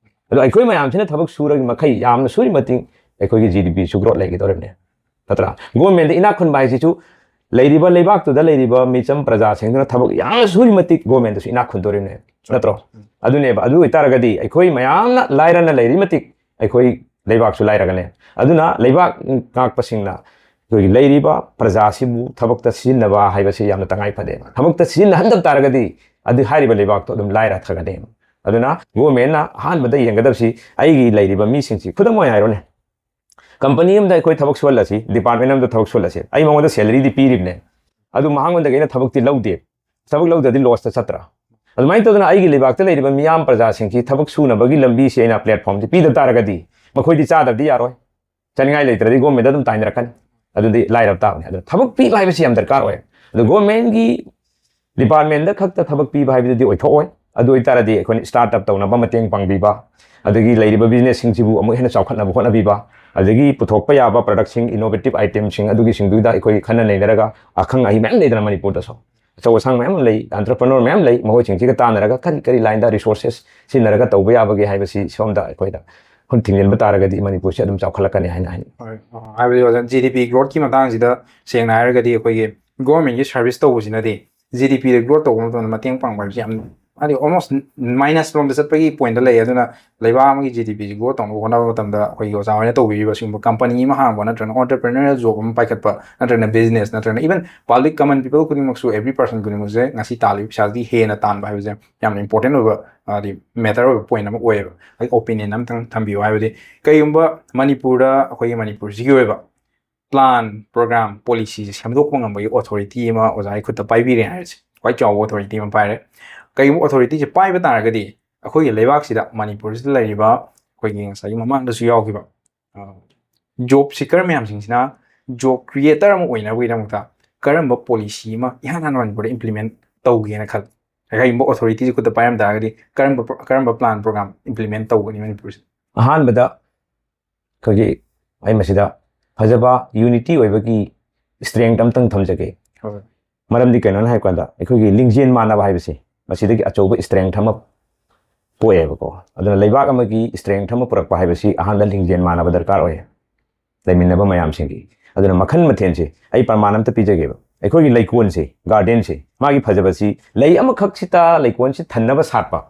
ꯑꯗꯣ ꯑꯩꯈꯣꯏ ꯃꯌꯥꯝꯁꯤꯅ ꯊꯕꯛ ꯁꯨꯔꯒꯤ ꯃꯈꯩ, ꯌꯥꯝꯅ ꯁꯨꯔꯤ ꯃꯇꯤꯛ ꯑꯩꯈꯣꯏꯒꯤ ꯖꯤ ꯗꯤ ꯄꯤꯁꯨ ꯒ꯭ꯔꯣꯠ ꯂꯩꯒꯗꯧꯔꯤꯕꯅꯦ, ꯅꯠꯇ꯭ꯔꯥ? ꯒꯣꯔꯃꯦꯟꯗ ꯏꯅꯥꯛ ꯈꯨꯟꯕ ꯍꯥꯏꯁꯤꯁꯨ ꯂꯩꯔꯤꯕ ꯂꯩꯕꯥꯛꯇꯨꯗ ꯂꯩꯔꯤꯕ ꯃꯤꯆꯝ ꯄ꯭ꯔꯖꯥꯁꯤꯡꯗꯨꯅ ꯊꯕꯛ ꯌꯥꯝꯅ ꯁꯨꯔꯤ ꯃꯇꯤꯛ ꯒꯣꯔꯃꯦꯟꯗꯁꯨ ꯏꯅꯥꯛ ꯈꯨꯟꯗꯣꯔꯤꯕꯅꯦ, ꯅꯠꯇ꯭ꯔꯣ? ꯑꯗꯨꯅꯦꯕ꯫ ꯑꯗꯨ ꯑꯣꯏꯇꯥꯔꯒꯗꯤ ꯑꯩꯈꯣꯏ ꯃꯌꯥꯝꯅ ꯂꯥꯏꯔꯅ ꯂꯩꯔꯤ ꯃꯇꯤꯛ ꯑꯩꯈꯣꯏ ꯂꯩꯕꯥꯛꯁꯨ ꯂꯥꯏꯔꯒꯅꯦ꯫ ꯑꯗꯨꯅ ꯂꯩꯕꯥꯛ ꯉꯥꯛꯄꯁꯤꯡꯅ ꯑꯩꯈꯣꯏꯒꯤ ꯂꯩꯔꯤꯕ ꯄ꯭ꯔꯖꯥꯁꯤꯕꯨ ꯊꯕꯛꯇ ꯁꯤꯖꯤꯟꯅꯕ ꯍꯥꯏꯕꯁꯤ ꯌꯥꯝꯅ ꯇꯉꯥꯏ ꯐꯗꯦ꯫ ꯊꯕꯛꯇ ꯁꯤꯖꯤꯟꯅꯍꯟꯗꯕ ꯇꯥꯔꯒꯗꯤ ꯑꯗꯨ ꯍꯥꯏꯔꯤꯕ ꯂꯩꯕꯥꯛꯇꯣ ꯑꯗꯨꯝ ꯂꯥꯏꯔ ꯊꯥꯒꯠꯂꯦ꯫ ꯑꯗꯨꯅ ꯒꯣꯔꯃꯦꯟꯅ ꯑꯍꯥꯟꯕꯗ ꯌꯦꯡꯒꯗꯕꯁꯤ ꯑꯩꯒꯤ ꯂꯩꯔꯤꯕ ꯃꯤꯁꯤꯡꯁꯤ, ꯈꯨꯗꯝ ꯑꯣꯏꯅ ꯍꯥꯏꯔꯣꯅꯦ, ꯀꯝꯄꯅꯤ ꯑꯃꯗ ꯑꯩꯈꯣꯏ ꯊꯕꯛ ꯁꯨꯍꯜꯂꯁꯤ, ꯗꯤꯄꯥꯔꯠꯃꯦꯟ ꯑꯃꯗ ꯊꯕꯛ ꯁꯨꯍꯜꯂꯁꯤ, ꯑꯩ ꯃꯉꯣꯟꯗ ꯁꯦꯂꯔꯤꯗꯤ ꯄꯤꯔꯤꯕꯅꯦ, ꯑꯗꯨ ꯃꯉꯣꯟꯗꯒꯤ ꯑꯩꯅ ꯊꯕꯛꯇꯤ ꯂꯧꯗꯦ꯫ ꯊꯕꯛ ꯂꯧꯗ꯭ꯔꯗꯤ ꯂꯣꯁꯇ ꯆꯠꯇ꯭ꯔꯥ? ꯑꯗꯨꯃꯥꯏꯅ ꯇꯧꯗꯅ ꯑꯩꯒꯤ ꯂꯩꯕꯥꯛꯇ ꯂꯩꯔꯤꯕ ꯃꯤꯌꯥꯝ ꯄ꯭ꯔꯖꯥꯁꯤꯡꯁꯤ ꯊꯕꯛ ꯁꯨꯅꯕꯒꯤ ꯂꯝꯕꯤꯁꯤ ꯑꯩꯅ platformꯁꯤ ꯄꯤꯗ ꯇꯥꯔꯒꯗꯤ ꯃꯈꯣꯏꯗꯤ ꯆꯥꯗꯕꯗꯤ ꯌꯥꯔꯣꯏ꯫ ꯆꯥꯅꯤꯡꯉꯥꯏ ꯂꯩꯇ꯭ꯔꯗꯤ governmentꯗ ꯑꯗꯨꯝ ꯇꯥꯏꯅꯔꯛꯀꯅꯤ꯫ ꯑꯗꯨꯗꯤ ꯂꯥꯏꯔꯕ ꯇꯥꯕꯅꯤ꯫ ꯑꯗꯨꯅ ꯊꯕꯛ ꯄꯤꯕ ꯍꯥꯏꯕꯁꯤ ꯌꯥꯝ ꯗꯔꯀꯥꯔ ꯑꯣꯏ꯫ ꯑꯗꯣ governmentꯀꯤ departmentꯗ ꯈꯛꯇ ꯊꯕꯛ ꯄꯤꯕ ꯍꯥꯏꯕꯗꯨꯗꯤ ꯑꯣꯏꯊꯣꯛꯑꯣꯏ꯫ ꯑꯗꯨ ꯑꯣꯏꯇꯥꯔꯗꯤ ꯑꯩꯈꯣꯏꯅ start up ꯇꯧꯅꯕ ꯃꯇꯦꯡ ꯄꯥꯡꯕꯤꯕ, ꯑꯗꯒꯤ ꯂꯩꯔꯤꯕ businessꯁꯤꯡꯁꯤꯕꯨ ꯑꯃꯨꯛ ꯍꯦꯟꯅ ꯆꯥꯎꯈꯠꯅꯕ ꯍꯣꯠꯅꯕꯤꯕ, ꯑꯗꯒꯤ ꯄꯨꯊꯣꯛꯄ ꯌꯥꯕ productꯁꯤꯡ, innovative itemꯁꯤꯡ ꯑꯗꯨꯒꯤꯁꯤꯡꯗꯨꯗ ꯑꯩꯈꯣꯏ ꯈꯟꯅ ꯅꯩꯅꯔꯒ ꯑꯈꯪ ꯑꯍꯩ ꯃꯌꯥꯝ ꯂꯩꯗꯅ ꯃꯅꯤꯄꯨꯔꯗꯁꯨ꯫ ꯑꯆꯧ ꯑꯁꯥꯡ ꯃꯌꯥꯝ ꯑꯃ ꯂꯩ, entrepreneur ꯃꯌꯥꯝ ꯂꯩ, ꯃꯈꯣꯏꯁꯤꯡꯁꯤꯒ ꯇꯥꯟꯅꯔꯒ ꯀꯔꯤ ꯀꯔꯤ lineꯗ resources ꯁꯤꯖꯤꯟꯅꯔꯒ ꯇꯧꯕ ꯌꯥꯕꯒꯦ ꯍꯥꯏꯕꯁꯤ ꯁꯣꯝꯗ ꯑꯩꯈꯣꯏꯗ ꯈꯨꯠ ꯊꯤꯡꯖꯤꯟꯕ ꯇꯥꯔꯒꯗꯤ ꯃꯅꯤꯄꯨꯔꯁꯤ ꯑꯗꯨꯝ ꯆꯥꯎꯈꯠꯂꯛꯀꯅꯤ ꯍꯥꯏꯅ ꯍꯥꯏꯅꯤꯡꯏ꯫ ꯍꯣꯏ, ꯑ, ꯍꯥꯏꯕꯗꯤ ꯑꯣꯖꯥ, GDP growthꯀꯤ ꯃꯇꯥꯡꯁꯤꯗ ꯁꯦꯡꯅ ꯍꯥꯏꯔꯒꯗꯤ ꯑꯩꯈꯣꯏꯒꯤ governmentꯀꯤ service ꯇꯧꯕꯁꯤꯅꯗꯤ GDPꯗ growth ꯇꯧꯕ ꯃꯇꯝꯗ ꯃꯇꯦꯡ ꯄꯥꯡꯕ ꯍꯥꯏꯕꯁꯤ ꯌꯥꯝ, ꯍꯥꯏꯗꯤ almost minus ꯂꯣꯝꯗ ꯆꯠꯄꯒꯤ pointꯇ ꯂꯩ꯫ ꯑꯗꯨꯅ ꯂꯩꯕꯥꯛ ꯑꯃꯒꯤ GDPꯁꯤ growth ꯇꯧꯅꯕ ꯍꯣꯠꯅꯕ ꯃꯇꯝꯗ ꯑꯩꯈꯣꯏꯒꯤ ꯑꯣꯖꯥ ꯍꯣꯏꯅ ꯇꯧꯕꯤꯔꯤꯕ ꯁꯤꯒꯨꯝꯕ company ꯑꯃ ꯍꯥꯡꯕ ꯅꯠꯇ꯭ꯔꯒꯅ entrepreneurial job ꯑꯃ ꯄꯥꯏꯈꯠꯄ ꯅꯠꯇ꯭ꯔꯒꯅ business ꯅꯠꯇ꯭ꯔꯒꯅ even public common people ꯈꯨꯗꯤꯡꯃꯛꯁꯨ, every person ꯈꯨꯗꯤꯡꯃꯛꯁꯦ ꯉꯁꯤ ꯇꯥꯜꯂꯤꯕ ꯄꯩꯁꯥꯗꯒꯤ ꯍꯦꯟꯅ ꯇꯥꯟꯕ ꯍꯥꯏꯕꯁꯦ ꯌꯥꯝꯅ important ꯑꯣꯏꯕ, ꯍꯥꯏꯗꯤ matter ꯑꯣꯏꯕ point ꯑꯃ ꯑꯣꯏꯌꯦꯕ꯫ ꯑꯩ opinion ꯑꯃꯇꯪ ꯊꯝꯕꯤꯌꯨ ꯍꯥꯏꯕꯗꯤ, ꯀꯩꯒꯨꯝꯕ ꯃꯅꯤꯄꯨꯔꯗ, ꯑꯩꯈꯣꯏꯒꯤ ꯃꯅꯤꯄꯨꯔꯁꯤꯒꯤ ꯑꯣꯏꯕ plan, program, policyꯁꯦ ꯁꯦꯝꯗꯣꯛꯄ ꯉꯝꯕꯒꯤ authority ꯑꯃ ꯑꯣꯖꯥꯒꯤ ꯈꯨꯠꯇ ꯄꯥꯏꯕꯤꯔꯦ ꯍꯥꯏꯔꯁꯦ, ꯈ꯭ꯋꯥꯏ ꯆꯥꯎꯕ authorityꯁꯦ ꯑꯃ ꯄꯥꯏꯔꯦ꯫ ꯀꯩꯒꯨꯝꯕ authorityꯁꯦ ꯄꯥꯏꯕ ꯇꯥꯔꯒꯗꯤ ꯑꯩꯈꯣꯏꯒꯤ ꯂꯩꯕꯥꯛꯁꯤꯗ, ꯃꯅꯤꯄꯨꯔꯁꯤꯗ ꯂꯩꯔꯤꯕ, ꯑꯩꯈꯣꯏꯒꯤ ꯉꯁꯥꯏꯒꯤ ꯃꯃꯥꯡꯗꯁꯨ ꯌꯥꯎꯈꯤꯕ, ꯑ, job seeker ꯃꯌꯥꯝꯁꯤꯡꯁꯤꯅ job creator ꯑꯃ ꯑꯣꯏꯅꯕꯒꯤꯗꯃꯛꯇ ꯀꯔꯝꯕ policy ꯑꯃ ꯏꯍꯥꯟ ꯍꯥꯟꯅ ꯃꯅꯤꯄꯨꯔꯗ implement ꯇꯧꯒꯦꯅ ꯈꯜꯂꯤ? ꯀꯔꯤꯒꯨꯝꯕ authorityꯁꯦ ꯈꯨꯠꯇ ꯄꯥꯏꯔꯝ ꯇꯥꯔꯒꯗꯤ ꯀꯔꯝꯕ pro-, ꯀꯔꯝꯕ plan program implement ꯇꯧꯒꯅꯤ ꯃꯅꯤꯄꯨꯔꯁꯤꯗ? ꯑꯍꯥꯟꯕꯗ ꯑꯩꯈꯣꯏꯒꯤ, ꯑꯩ ꯃꯁꯤꯗ ꯐꯖꯕ unity ꯑꯣꯏꯕꯒꯤ strength ꯑꯃꯇꯪ ꯊꯝꯖꯒꯦ꯫ ꯍꯣꯏ꯫ ꯃꯔꯝꯗꯤ ꯀꯩꯅꯣꯅ ꯍꯥꯏꯕ ꯀꯥꯟꯗ, ꯑꯩꯈꯣꯏꯒꯤ ꯂꯤꯡꯖꯦꯜ ꯃꯥꯟꯅꯕ ꯍꯥꯏꯕꯁꯤ ꯃꯁꯤꯗꯒꯤ ꯑꯆꯧꯕ strength ꯑꯃ ꯄꯣꯛꯑꯦꯕꯀꯣ꯫ ꯑꯗꯨꯅ ꯂꯩꯕꯥꯛ ꯑꯃꯒꯤ strength ꯑꯃ ꯄꯨꯔꯛꯄ ꯍꯥꯏꯕꯁꯤ ꯑꯍꯥꯟꯕ ꯂꯤꯡꯖꯦꯜ ꯃꯥꯟꯅꯕ ꯗꯔꯀꯥꯔ ꯑꯣꯏ, ꯂꯩꯃꯤꯟꯅꯕ ꯃꯌꯥꯝꯁꯤꯡꯒꯤ꯫ ꯑꯗꯨꯅ ꯃꯈꯜ ꯃꯊꯦꯜꯁꯦ ꯑꯩ ꯄ꯭ꯔꯃꯥꯟ ꯑꯃꯇ ꯄꯤꯖꯒꯦꯕ꯫ ꯑꯩꯈꯣꯏꯒꯤ ꯂꯩꯀꯣꯜꯁꯦ, gardenꯁꯦ, ꯃꯥꯒꯤ ꯐꯖꯕꯁꯤ ꯂꯩ ꯑꯃꯈꯛꯁꯤꯇ ꯂꯩꯀꯣꯜꯁꯤ ꯊꯟꯅꯕ ꯁꯥꯠꯄ,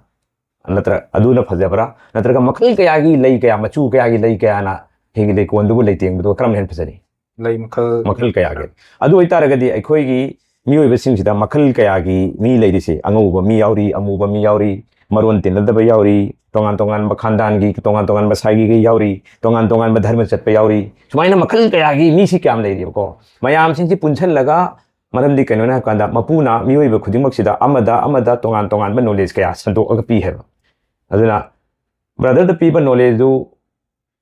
ꯅꯠꯇ꯭ꯔ ꯑꯗꯨꯅ ꯐꯖꯕ꯭ꯔꯥ? ꯅꯠꯇ꯭ꯔꯒ ꯃꯈꯜ ꯀꯌꯥꯒꯤ ꯂꯩ ꯀꯌꯥ, ꯃꯆꯨ ꯀꯌꯥꯒꯤ ꯂꯩ ꯀꯌꯥꯅ ꯑꯩꯈꯣꯏꯒꯤ ꯂꯩꯀꯣꯜꯗꯨꯕꯨ ꯂꯩꯇꯦꯡꯕꯗꯨ ꯀꯔꯝꯅ ꯍꯦꯟꯅ ꯐꯖꯅꯤ? ꯂꯩ ꯃꯈꯜ ꯃꯈꯜ ꯀꯌꯥꯒꯤ꯫ ꯑꯗꯨ ꯑꯣꯏꯇꯥꯔꯒꯗꯤ ꯑꯩꯈꯣꯏꯒꯤ ꯃꯤꯑꯣꯏꯕꯁꯤꯡꯁꯤꯗ ꯃꯈꯜ ꯀꯌꯥꯒꯤ ꯃꯤ ꯂꯩꯔꯤꯁꯦ, ꯑꯉꯧꯕ ꯃꯤ ꯌꯥꯎꯔꯤ, ꯑꯃꯨꯕ ꯃꯤ ꯌꯥꯎꯔꯤ, ꯃꯔꯣꯟ ꯇꯤꯟꯅꯗꯕ ꯌꯥꯎꯔꯤ, ꯇꯣꯉꯥꯟ ꯇꯣꯉꯥꯟꯕ ꯈꯥꯟꯗꯥꯟꯒꯤ, ꯇꯣꯉꯥꯟ ꯇꯣꯉꯥꯟꯕ ꯁꯥꯏꯒꯤꯒ ꯌꯥꯎꯔꯤ, ꯇꯣꯉꯥꯟ ꯇꯣꯉꯥꯟꯕ ꯙꯔꯃ ꯆꯠꯄ ꯌꯥꯎꯔꯤ, ꯁꯨꯃꯥꯏꯅ ꯃꯈꯜ ꯀꯌꯥꯒꯤ ꯃꯤꯁꯤ ꯀꯌꯥꯝ ꯂꯩꯔꯤꯕꯀꯣ? ꯃꯌꯥꯝꯁꯤꯡꯁꯤ ꯄꯨꯟꯁꯤꯜꯂꯒ ꯃꯔꯝꯗꯤ ꯀꯩꯅꯣꯅ ꯍꯥꯏꯕ ꯀꯥꯟꯗ, ꯃꯄꯨꯅ ꯃꯤꯑꯣꯏꯕ ꯈꯨꯗꯤꯡꯃꯛꯁꯤꯗ ꯑꯃꯗ ꯑꯃꯗ ꯇꯣꯉꯥꯟ ꯇꯣꯉꯥꯟꯕ ꯅꯣꯂꯦꯖ ꯀꯌꯥ ꯁꯟꯗꯣꯛꯑꯒ ꯄꯤ ꯍꯥꯏꯕ꯫ ꯑꯗꯨꯅ ꯕ꯭ꯔꯗꯔꯗ ꯄꯤꯕ ꯅꯣꯂꯦꯖꯇꯨ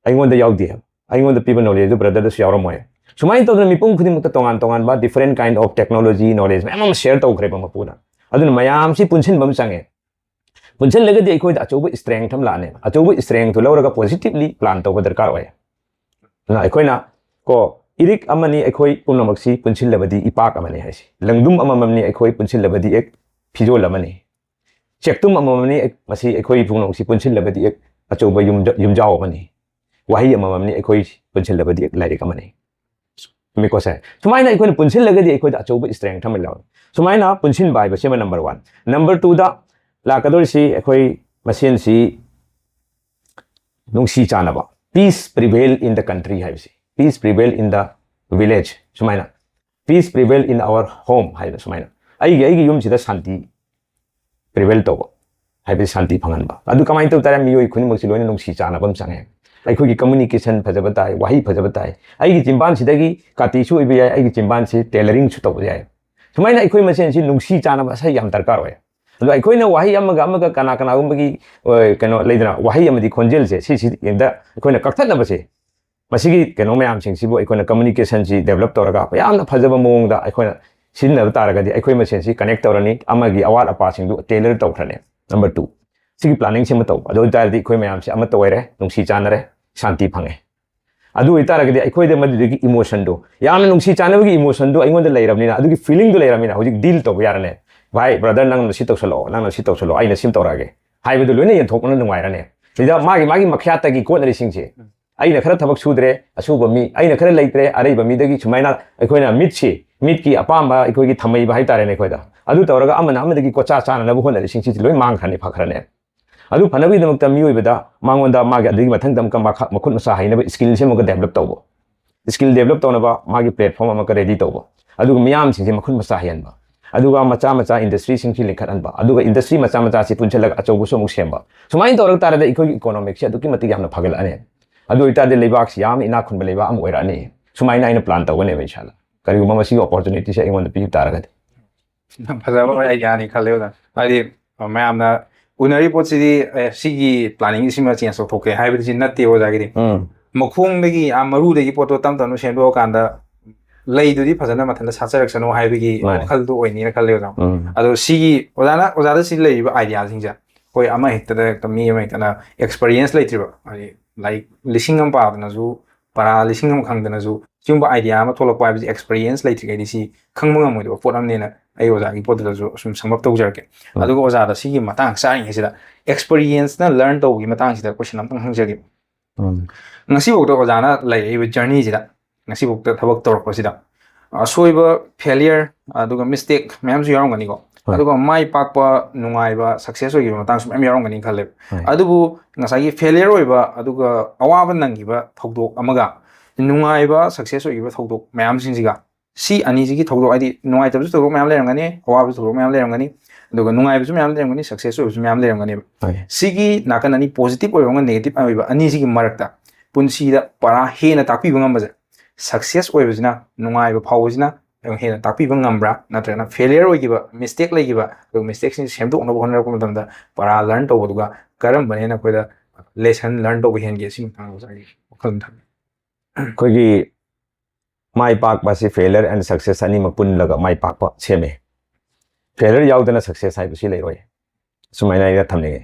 ꯑꯩꯉꯣꯟꯗ ꯌꯥꯎꯗꯦ ꯍꯥꯏꯕ, ꯑꯩꯉꯣꯟꯗ ꯄꯤꯕ ꯅꯣꯂꯦꯖꯇꯨ ꯕ꯭ꯔꯗꯔꯗꯁꯨ ꯌꯥꯎꯔꯝꯃꯣꯏ꯫ ꯁꯨꯃꯥꯏꯅ ꯇꯧꯗꯅ ꯃꯤꯄꯨꯝ ꯈꯨꯗꯤꯡꯃꯛꯇ ꯇꯣꯉꯥꯟ ꯇꯣꯉꯥꯟꯕ different kind of technology knowledge ꯃꯌꯥꯝ ꯑꯃ ꯁꯤꯌꯔ ꯇꯧꯈ꯭ꯔꯦꯕ ꯃꯄꯨꯅ꯫ ꯑꯗꯨꯅ ꯃꯌꯥꯝꯁꯤ ꯄꯨꯟꯁꯤꯟꯕ ꯑꯃ ꯆꯪꯉꯦ꯫ ꯄꯨꯟꯁꯤꯜꯂꯒꯗꯤ ꯑꯩꯈꯣꯏꯗ ꯑꯆꯧꯕ ꯏꯁꯇ꯭ꯔꯦꯡꯊ ꯑꯃ ꯂꯥꯛꯑꯅꯦꯕ꯫ ꯑꯆꯧꯕ ꯏꯁꯇ꯭ꯔꯦꯡꯊ ꯂꯧꯔꯒ ꯄꯣꯖꯤꯇꯤꯚꯂꯤ ꯄ꯭ꯂꯥꯟ ꯇꯧꯕ ꯗꯔꯀꯥꯔ ꯑꯣꯏ꯫ ꯑꯗꯨꯅ ꯑꯩꯈꯣꯏꯅ ꯀꯣ, ꯏꯔꯤꯛ ꯑꯃꯅꯤ, ꯑꯩꯈꯣꯏ ꯄꯨꯝꯅꯃꯛꯁꯤ ꯄꯨꯟꯁꯤꯜꯂꯕꯗꯤ ꯏꯄꯥꯛ ꯑꯃꯅꯤ ꯍꯥꯏꯁꯤ꯫ ꯂꯪꯗꯨꯝ ꯑꯃꯃꯝꯅꯤ, ꯑꯩꯈꯣꯏ ꯄꯨꯟꯁꯤꯜꯂꯕꯗꯤ ꯑꯦꯛ ꯐꯤꯖꯣꯜ ꯑꯃꯅꯤ꯫ ꯆꯦꯛꯇꯨꯝ ꯑꯃꯃꯝꯅꯤ, ꯑꯦꯛ, ꯃꯁꯤ ꯑꯩꯈꯣꯏ ꯄꯨꯝꯅꯃꯛꯁꯤ ꯄꯨꯟꯁꯤꯜꯂꯕꯗꯤ ꯑꯦꯛ ꯑꯆꯧꯕ ꯌꯨꯝꯖ-, ꯌꯨꯝꯖꯥꯎ ꯑꯃꯅꯤ꯫ ꯋꯥꯍꯩ ꯑꯃꯃꯝꯅꯤ, ꯑꯩꯈꯣꯏ ꯄꯨꯟꯁꯤꯜꯂꯕꯗꯤ ꯑꯦꯛ ꯂꯥꯏꯔꯤꯛ ꯑꯃꯅꯤ꯫ ꯆꯨꯝꯃꯤꯀꯣ ꯁꯦ? ꯁꯨꯃꯥꯏꯅ ꯑꯩꯈꯣꯏꯅ ꯄꯨꯟꯁꯤꯜꯂꯒꯗꯤ ꯑꯩꯈꯣꯏꯗ ꯑꯆꯧꯕ ꯏꯁꯇ꯭ꯔꯦꯡꯊ ꯑꯃ ꯂꯥꯛꯑꯣꯏ꯫ ꯁꯨꯃꯥꯏꯅ ꯄꯨꯟꯁꯤꯟꯕ ꯍꯥꯏꯕꯁꯤꯃ ꯅꯝꯕꯔ ꯋꯥꯟ꯫ ꯅꯝꯕꯔ ꯇꯨꯗ ꯂꯥꯛꯀꯗꯧꯔꯤꯁꯤ ꯑꯩꯈꯣꯏ ꯃꯁꯦꯟꯁꯤ ꯅꯨꯡꯁꯤ ꯆꯥꯟꯅꯕ, peace prevail in the country ꯍꯥꯏꯕꯁꯤ, peace prevail in the village, ꯁꯨꯃꯥꯏꯅ, peace prevail in our home ꯍꯥꯏꯕ ꯁꯨꯃꯥꯏꯅ, ꯑꯩꯒꯤ, ꯑꯩꯒꯤ ꯌꯨꯝꯁꯤꯗ ꯁꯥꯟꯇꯤ ꯄ꯭ꯔꯤꯚꯦꯜ ꯇꯧꯕ ꯍꯥꯏꯕꯗꯤ ꯁꯥꯟꯇꯤ ꯐꯪꯍꯟꯕ꯫ ꯑꯗꯨ ꯀꯃꯥꯏꯅ ꯇꯧ ꯇꯥꯔꯦ? ꯃꯤꯑꯣꯏ ꯈꯨꯗꯤꯡꯃꯛꯁꯤ ꯂꯣꯏꯅ ꯅꯨꯡꯁꯤ ꯆꯥꯟꯅꯕ ꯑꯃ ꯆꯪꯉꯦ꯫ ꯑꯩꯈꯣꯏꯒꯤ ꯀꯝꯃꯨꯅꯤꯀꯦꯁꯟ ꯐꯖꯕ ꯇꯥꯏ, ꯋꯥꯍꯩ ꯐꯖꯕ ꯇꯥꯏ꯫ ꯑꯩꯒꯤ ꯆꯤꯟꯕꯥꯟꯁꯤꯗꯒꯤ ꯀꯥꯇꯤꯁꯨ ꯑꯣꯏꯕ ꯌꯥꯏ, ꯑꯩꯒꯤ ꯆꯤꯟꯕꯥꯟꯁꯤ ꯇꯦꯂꯔꯤꯡꯁꯨ ꯇꯧꯕ ꯌꯥꯏ꯫ ꯁꯨꯃꯥꯏꯅ ꯑꯩꯈꯣꯏ ꯃꯁꯦꯟꯁꯤ ꯅꯨꯡꯁꯤ ꯆꯥꯟꯅꯕ ꯑꯁꯤ ꯌꯥꯝ ꯗꯔꯀꯥꯔ ꯑꯣꯏ꯫ ꯑꯗꯣ ꯑꯩꯈꯣꯏꯅ ꯋꯥꯍꯩ ꯑꯃꯒ ꯑꯃꯒ ꯀꯅꯥ ꯀꯅꯥꯒꯨꯝꯕꯒꯤ, ꯑ, ꯀꯩꯅꯣ ꯂꯩꯗꯅ, ꯋꯥꯍꯩ ꯑꯃꯗꯤ ꯈꯣꯟꯖꯦꯜꯁꯦ ꯁꯤꯁꯤꯗ ꯑꯩꯈꯣꯏꯅ ꯀꯛꯊꯠꯅꯕꯁꯦ, ꯃꯁꯤꯒꯤ ꯀꯩꯅꯣ ꯃꯌꯥꯝꯁꯤꯡꯁꯤꯕꯨ ꯑꯩꯈꯣꯏꯅ ꯀꯝꯃꯨꯅꯤꯀꯦꯁꯟꯁꯤ ꯗꯦꯕꯂꯞ ꯇꯧꯔꯒ ꯌꯥꯝꯅ ꯐꯖꯕ ꯃꯑꯣꯡꯗ ꯑꯩꯈꯣꯏꯅ ꯁꯤꯖꯤꯟꯅꯕ ꯇꯥꯔꯒꯗꯤ ꯑꯩꯈꯣꯏ ꯃꯁꯦꯟꯁꯤ ꯀꯅꯦꯛ ꯇꯧꯔꯅꯤ, ꯑꯃꯒꯤ ꯑꯋꯥꯠ ꯑꯄꯥꯁꯤꯡꯗꯨ ꯇꯦꯂꯔ ꯇꯧꯈ꯭ꯔꯅꯤ꯫ ꯅꯝꯕꯔ ꯇꯨ, ꯁꯤꯒꯤ ꯄ꯭ꯂꯥꯅꯤꯡꯁꯤ ꯑꯃ ꯇꯧꯕ꯫ ꯑꯗꯨ ꯑꯣꯏ ꯇꯥꯔꯗꯤ ꯑꯩꯈꯣꯏ ꯃꯌꯥꯝꯁꯤ ꯑꯃꯠꯇ ꯑꯣꯏꯔꯦ, ꯅꯨꯡꯁꯤ ꯆꯥꯟꯅꯔꯦ, ꯁꯥꯟꯇꯤ ꯐꯪꯉꯦ꯫ ꯑꯗꯨ ꯑꯣꯏ ꯇꯥꯔꯒꯗꯤ ꯑꯩꯈꯣꯏꯗ ꯃꯗꯨꯗꯒꯤ ꯏꯃꯣꯁꯟꯗꯨ, ꯌꯥꯝꯅ ꯅꯨꯡꯁꯤ ꯆꯥꯟꯅꯕꯒꯤ ꯏꯃꯣꯁꯟꯗꯨ ꯑꯩꯉꯣꯟꯗ ꯂꯩꯔꯕꯅꯤꯅ, ꯑꯗꯨꯒꯤ ꯐꯤꯂꯤꯡꯗꯨ ꯂꯩꯔꯕꯅꯤꯅ, ꯍꯧꯖꯤꯛ ꯗꯤꯜ ꯇꯧꯕ ꯌꯥꯔꯅꯦ꯫ "ꯚꯥꯏ, ꯕ꯭ꯔꯗꯔ, ꯅꯪꯅ ꯁꯤ ꯇꯧꯁꯜꯂꯛꯑꯣ, ꯅꯪꯅ ꯁꯤ ꯇꯧꯁꯜꯂꯛꯑꯣ, ꯑꯩꯅ ꯁꯤ ꯇꯧꯔꯛꯑꯒꯦ" ꯍꯥꯏꯕꯗꯨ ꯂꯣꯏꯅ ꯌꯦꯟꯊꯣꯛꯄꯅ ꯅꯨꯡꯉꯥꯏꯔꯅꯤ꯫ ꯁꯤꯗ ꯃꯥꯒꯤ, ꯃꯥꯒꯤ ꯃꯈ꯭ꯌꯥꯠꯇꯒꯤ ꯀꯣꯠꯅꯔꯤꯁꯤꯡꯁꯦ, ꯑꯩꯅ ꯈꯔ ꯊꯕꯛ ꯁꯨꯗ꯭ꯔꯦ, ꯑꯁꯨꯕ ꯃꯤ, ꯑꯩꯅ ꯈꯔ ꯂꯩꯇ꯭ꯔꯦ, ꯑꯔꯩꯕ ꯃꯤꯗꯒꯤ ꯁꯨꯃꯥꯏꯅ ꯑꯩꯈꯣꯏꯅ ꯃꯤꯠꯁꯤ, ꯃꯤꯠꯀꯤ ꯑꯄꯥꯝꯕ ꯑꯩꯈꯣꯏꯒꯤ ꯊꯝꯃꯩꯕ ꯍꯥꯏꯇꯥꯔꯦꯅꯦ ꯑꯩꯈꯣꯏꯗ, ꯑꯗꯨ ꯇꯧꯔꯒ ꯑꯃꯅ ꯑꯃꯗꯒꯤ ꯀꯣꯆꯥ ꯆꯥꯅꯅꯕ ꯍꯣꯠꯅꯔꯤꯁꯤꯡꯁꯤꯗꯤ ꯂꯣꯏ ꯃꯥꯡꯈ꯭ꯔꯅꯤ, ꯐꯈ꯭ꯔꯅꯤ꯫ ꯑꯗꯨ ꯐꯅꯕꯒꯤꯗꯃꯛꯇ ꯃꯤꯑꯣꯏꯕꯗ ꯃꯉꯣꯟꯗ ꯃꯥꯒꯤ ꯑꯗꯨꯒꯤ ꯃꯊꯪꯗ ꯑꯃꯨꯛꯀ ꯃꯈ-, ꯃꯈꯨꯠ ꯃꯁꯥ ꯍꯩꯅꯕ ꯁ꯭ꯀꯤꯜꯁꯦ ꯑꯃꯨꯛꯀ ꯗꯦꯕꯂꯞ ꯇꯧꯕ, ꯁ꯭ꯀꯤꯜ ꯗꯦꯕꯂꯞ ꯇꯧꯅꯕ ꯃꯥꯒꯤ ꯄ꯭ꯂꯦꯠꯐꯣꯝ ꯑꯃꯒ ꯔꯦꯗꯤ ꯇꯧꯕ, ꯑꯗꯨꯒ ꯃꯤꯌꯥꯝꯁꯤꯡꯁꯦ ꯃꯈꯨꯠ ꯃꯁꯥ ꯍꯩꯍꯟꯕ, ꯑꯗꯨꯒ ꯃꯆꯥ ꯃꯆꯥ ꯏꯟꯗꯁꯇ꯭ꯔꯤꯁꯤꯡꯁꯤ ꯂꯤꯡꯈꯠꯍꯟꯕ, ꯑꯗꯨꯒ ꯏꯟꯗꯁꯇ꯭ꯔꯤ ꯃꯆꯥ ꯃꯆꯥꯁꯤ ꯄꯨꯟꯁꯤꯜꯂꯒ ꯑꯆꯧꯕꯁꯨ ꯑꯃꯨꯛ ꯁꯦꯝꯕ, ꯁꯨꯃꯥꯏꯅ ꯇꯧꯔꯛ ꯇꯥꯔꯗꯤ ꯑꯩꯈꯣꯏꯒꯤ ꯏꯀꯣꯅꯣꯃꯤꯛꯁꯤ ꯑꯗꯨꯛꯀꯤ ꯃꯇꯤꯛ ꯌꯥꯝꯅ ꯐꯒꯠꯂꯛꯑꯅꯤ꯫ ꯑꯗꯨ ꯑꯣꯏꯇꯥꯔꯗꯤ ꯂꯩꯕꯥꯛꯁꯤ ꯌꯥꯝꯅ ꯏꯅꯥꯛ ꯈꯨꯟꯕ ꯂꯩꯕꯥꯛ ꯑꯃ ꯑꯣꯏꯔꯛꯑꯅꯤ꯫ ꯁꯨꯃꯥꯏꯅ ꯑꯩꯅ ꯄ꯭ꯂꯥꯟ ꯇꯧꯒꯅꯦꯕ, ꯏꯟꯁꯥꯜꯂꯥ꯫ ꯀꯔꯤꯒꯨꯝꯕ ꯃꯁꯤꯒꯤ ꯑꯣꯄꯣꯔꯆꯨꯅꯤꯇꯤꯁꯦ ꯑꯩꯉꯣꯟꯗ ꯄꯤꯕ ꯇꯥꯔꯒꯗꯤ꯫ ꯌꯥꯝ ꯐꯖꯕ ꯑꯥꯏꯗꯤꯌꯥꯅꯤ ꯈꯜꯂꯦ ꯑꯣꯖꯥ꯫ ꯍꯥꯏꯗꯤ ꯃꯌꯥꯝꯅ ꯎꯅꯔꯤ ꯄꯣꯠꯁꯤꯗꯤ ꯑꯦ ꯁꯤꯒꯤ ꯄ꯭ꯂꯥꯅꯤꯡꯁꯤꯃ ꯆꯦꯟꯖ ꯇꯧꯊꯣꯛꯀꯦ ꯍꯥꯏꯕꯗꯤ ꯅꯠꯇꯦ ꯑꯣꯖꯥꯒꯤꯗꯤ꯫ ꯎꯝ ꯃꯈꯣꯡꯗꯒꯤ ꯑꯥ ꯃꯔꯨꯗꯒꯤ ꯄꯣꯠꯇꯣ ꯇꯞ ꯇꯞꯅ ꯁꯦꯝꯗꯣꯛꯑꯀꯥꯟꯗ ꯂꯩꯗꯨꯗꯤ ꯐꯖꯅ ꯃꯊꯟꯇ ꯁꯥꯠꯆꯔꯛꯁꯅꯨ ꯍꯥꯏꯕꯒꯤ ꯃꯥꯅꯦ꯫ ꯋꯥꯈꯜꯗꯨ ꯑꯣꯏꯅꯤꯅ ꯈꯜꯂꯦ ꯑꯣꯖꯥ꯫ ꯎꯝ ꯑꯗꯣ ꯁꯤꯒꯤ ꯑꯣꯖꯥꯅ ꯑꯣꯖꯥꯗ ꯁꯤ ꯂꯩꯔꯤꯕ ꯑꯥꯏꯗꯤꯌꯥꯁꯤꯡꯁꯦ ꯑꯩꯈꯣꯏ ꯑꯃ ꯍꯦꯛꯇꯗ ꯍꯦꯛꯇ ꯃꯤ ꯑꯃ ꯍꯦꯛꯇꯅ ꯑꯦꯛꯁꯄꯔꯤꯌꯦꯟꯁ ꯂꯩꯇ꯭ꯔꯤꯕ, ꯍꯥꯏꯗꯤ ꯂꯥꯏꯔꯤꯛ ꯂꯤꯁꯤꯡ ꯑꯃ ꯄꯥꯗꯅꯁꯨ ꯄꯔꯥ ꯂꯤꯁꯤꯡ ꯑꯃ ꯈꯪꯗꯅꯁꯨ ꯁꯤꯒꯨꯝꯕ ꯑꯥꯏꯗꯤꯌꯥ ꯑꯃ ꯊꯣꯛꯂꯛꯄ ꯍꯥꯏꯕꯁꯤ ꯑꯦꯛꯁꯄꯔꯤꯌꯦꯟꯁ ꯂꯩꯇ꯭ꯔꯤꯉꯩꯗꯤ ꯁꯤ ꯈꯪꯕ ꯉꯝꯃꯣꯏꯗꯕ ꯄꯣꯠ ꯑꯃꯅꯦꯅ ꯑꯩ ꯑꯣꯖꯥꯒꯤ ꯄꯣꯠꯇꯨꯗꯁꯨ ꯑꯁꯨꯝ ꯁꯝ ꯑꯞ ꯇꯧꯖꯔꯛꯀꯦ꯫ ꯎꯝ꯫ ꯑꯗꯨꯒ ꯑꯣꯖꯥꯗ ꯁꯤꯒꯤ ꯃꯇꯥꯡ ꯆꯥꯔꯤꯉꯩꯁꯤꯗ ꯑꯦꯛꯁꯄꯔꯤꯌꯦꯟꯁꯅ ꯂꯔꯟ ꯇꯧꯕꯒꯤ ꯃꯇꯥꯡꯁꯤꯗ ꯀꯣꯏꯁꯟ ꯑꯝꯇꯪ ꯍꯪꯖꯒꯦ꯫ ꯎꯝ ꯉꯁꯤꯐꯥꯎꯗ ꯑꯣꯖꯥꯅ ꯂꯩꯔꯛꯏꯕ ꯖꯔꯅꯤꯁꯤꯗ, ꯉꯁꯤꯐꯥꯎꯗ ꯊꯕꯛ ꯇꯧꯔꯛꯄꯁꯤꯗ ꯑꯁꯣꯏꯕ, ꯐꯦꯂꯤꯌꯔ, ꯑꯗꯨꯒ ꯃꯤꯁꯇꯦꯛ ꯃꯌꯥꯝꯁꯨ ꯌꯥꯎꯔꯝꯒꯅꯤꯀꯣ꯫ ꯍꯣꯏ꯫ ꯑꯗꯨꯒ ꯃꯥꯏ ꯄꯥꯛꯄ, ꯅꯨꯡꯉꯥꯏꯕ, ꯁꯛꯁꯦꯁ ꯑꯣꯏꯈꯤꯕ ꯃꯇꯥꯡꯁꯨ ꯃꯌꯥꯝ ꯌꯥꯎꯔꯝꯒꯅꯤ ꯈꯜꯂꯦꯕ꯫ ꯍꯣꯏ꯫ ꯑꯗꯨꯕꯨ ꯉꯁꯥꯏꯒꯤ ꯐꯦꯂꯤꯌꯔ ꯑꯣꯏꯕ ꯑꯗꯨꯒ ꯑꯋꯥꯕ ꯅꯪꯈꯤꯕ ꯊꯧꯗꯣꯛ ꯑꯃꯒ ꯅꯨꯡꯉꯥꯏꯕ, ꯁꯛꯁꯦꯁ ꯑꯣꯏꯈꯤꯕ ꯊꯧꯗꯣꯛ ꯃꯌꯥꯝꯁꯤꯡꯁꯤꯒ, ꯁꯤ ꯑꯅꯤꯁꯤꯒꯤ ꯊꯧꯗꯣꯛ, ꯍꯥꯏꯗꯤ ꯅꯨꯡꯉꯥꯏꯇꯕꯁꯨ ꯊꯧꯗꯣꯛ ꯃꯌꯥꯝ ꯂꯩꯔꯝꯒꯅꯤ, ꯑꯋꯥꯕꯁꯨ ꯊꯧꯗꯣꯛ ꯃꯌꯥꯝ ꯂꯩꯔꯝꯒꯅꯤ, ꯑꯗꯨꯒ ꯅꯨꯡꯉꯥꯏꯕꯁꯨ ꯃꯌꯥꯝ ꯂꯩꯔꯝꯒꯅꯤ, ꯁꯛꯁꯦꯁ ꯑꯣꯏꯕꯁꯨ ꯃꯌꯥꯝ ꯂꯩꯔꯝꯒꯅꯦꯕ꯫ ꯍꯣꯏ꯫ ꯁꯤꯒꯤ ꯅꯥꯀꯟ ꯑꯅꯤ, ꯄꯣꯖꯤꯇꯤꯚ ꯑꯣꯏꯕ ꯑꯃꯒ ꯅꯦꯒꯦꯇꯤꯚ ꯑꯣꯏꯕ ꯑꯅꯤꯁꯤꯒꯤ ꯃꯔꯛꯇ ꯄꯨꯟꯁꯤꯗ ꯄꯔꯥ ꯍꯦꯟꯅ ꯇꯥꯛꯄꯤꯕ ꯉꯝꯕꯁꯦ, ꯁꯛꯁꯦꯁ ꯑꯣꯏꯕꯁꯤꯅ, ꯅꯨꯡꯉꯥꯏꯕ ꯐꯥꯎꯕꯁꯤꯅ ꯍꯦꯟꯅ ꯇꯥꯛꯄꯤꯕ ꯉꯝꯕ꯭ꯔꯥ, ꯅꯠꯇ꯭ꯔꯒꯅ ꯐꯦꯂꯤꯌꯔ ꯑꯣꯏꯈꯤꯕ, ꯃꯤꯁꯇꯦꯛ ꯂꯩꯈꯤꯕ, ꯑꯗꯨꯒ ꯃꯤꯁꯇꯦꯛꯁꯤꯡ ꯁꯦꯝꯗꯣꯛꯅꯕ ꯍꯣꯠꯅꯔꯛꯄ ꯃꯇꯝꯗ ꯄꯔꯥ ꯂꯔꯟ ꯇꯧꯕꯗꯨꯒ ꯀꯔꯝꯕꯅ ꯍꯦꯟꯅ ꯑꯩꯈꯣꯏꯗ ꯂꯦꯁꯟ ꯂꯔꯟ ꯇꯧꯕ ꯍꯦꯟꯒꯦ? ꯁꯤ ꯃꯇꯥꯡꯗ ꯑꯣꯖꯥꯒꯤ ꯋꯥꯈꯜ ꯑꯃ ꯊꯝꯕꯤꯌꯨ꯫ ꯑꯩꯈꯣꯏꯒꯤ ꯃꯥꯏ ꯄꯥꯛꯄ ꯑꯁꯤ ꯐꯦꯂꯤꯌꯔ ꯑꯦꯟ ꯁꯛꯁꯦꯁ ꯑꯅꯤꯃꯛ ꯄꯨꯜꯂꯒ ꯃꯥꯏ ꯄꯥꯛꯄ ꯁꯦꯝꯃꯦ꯫ ꯐꯦꯂꯤꯌꯔ ꯌꯥꯎꯗꯅ ꯁꯛꯁꯦꯁ ꯍꯥꯏꯕꯁꯤ ꯂꯩꯔꯣꯏ꯫ ꯁꯨꯃꯥꯏꯅ ꯑꯩꯅ ꯊꯝꯅꯤꯡꯉꯤ꯫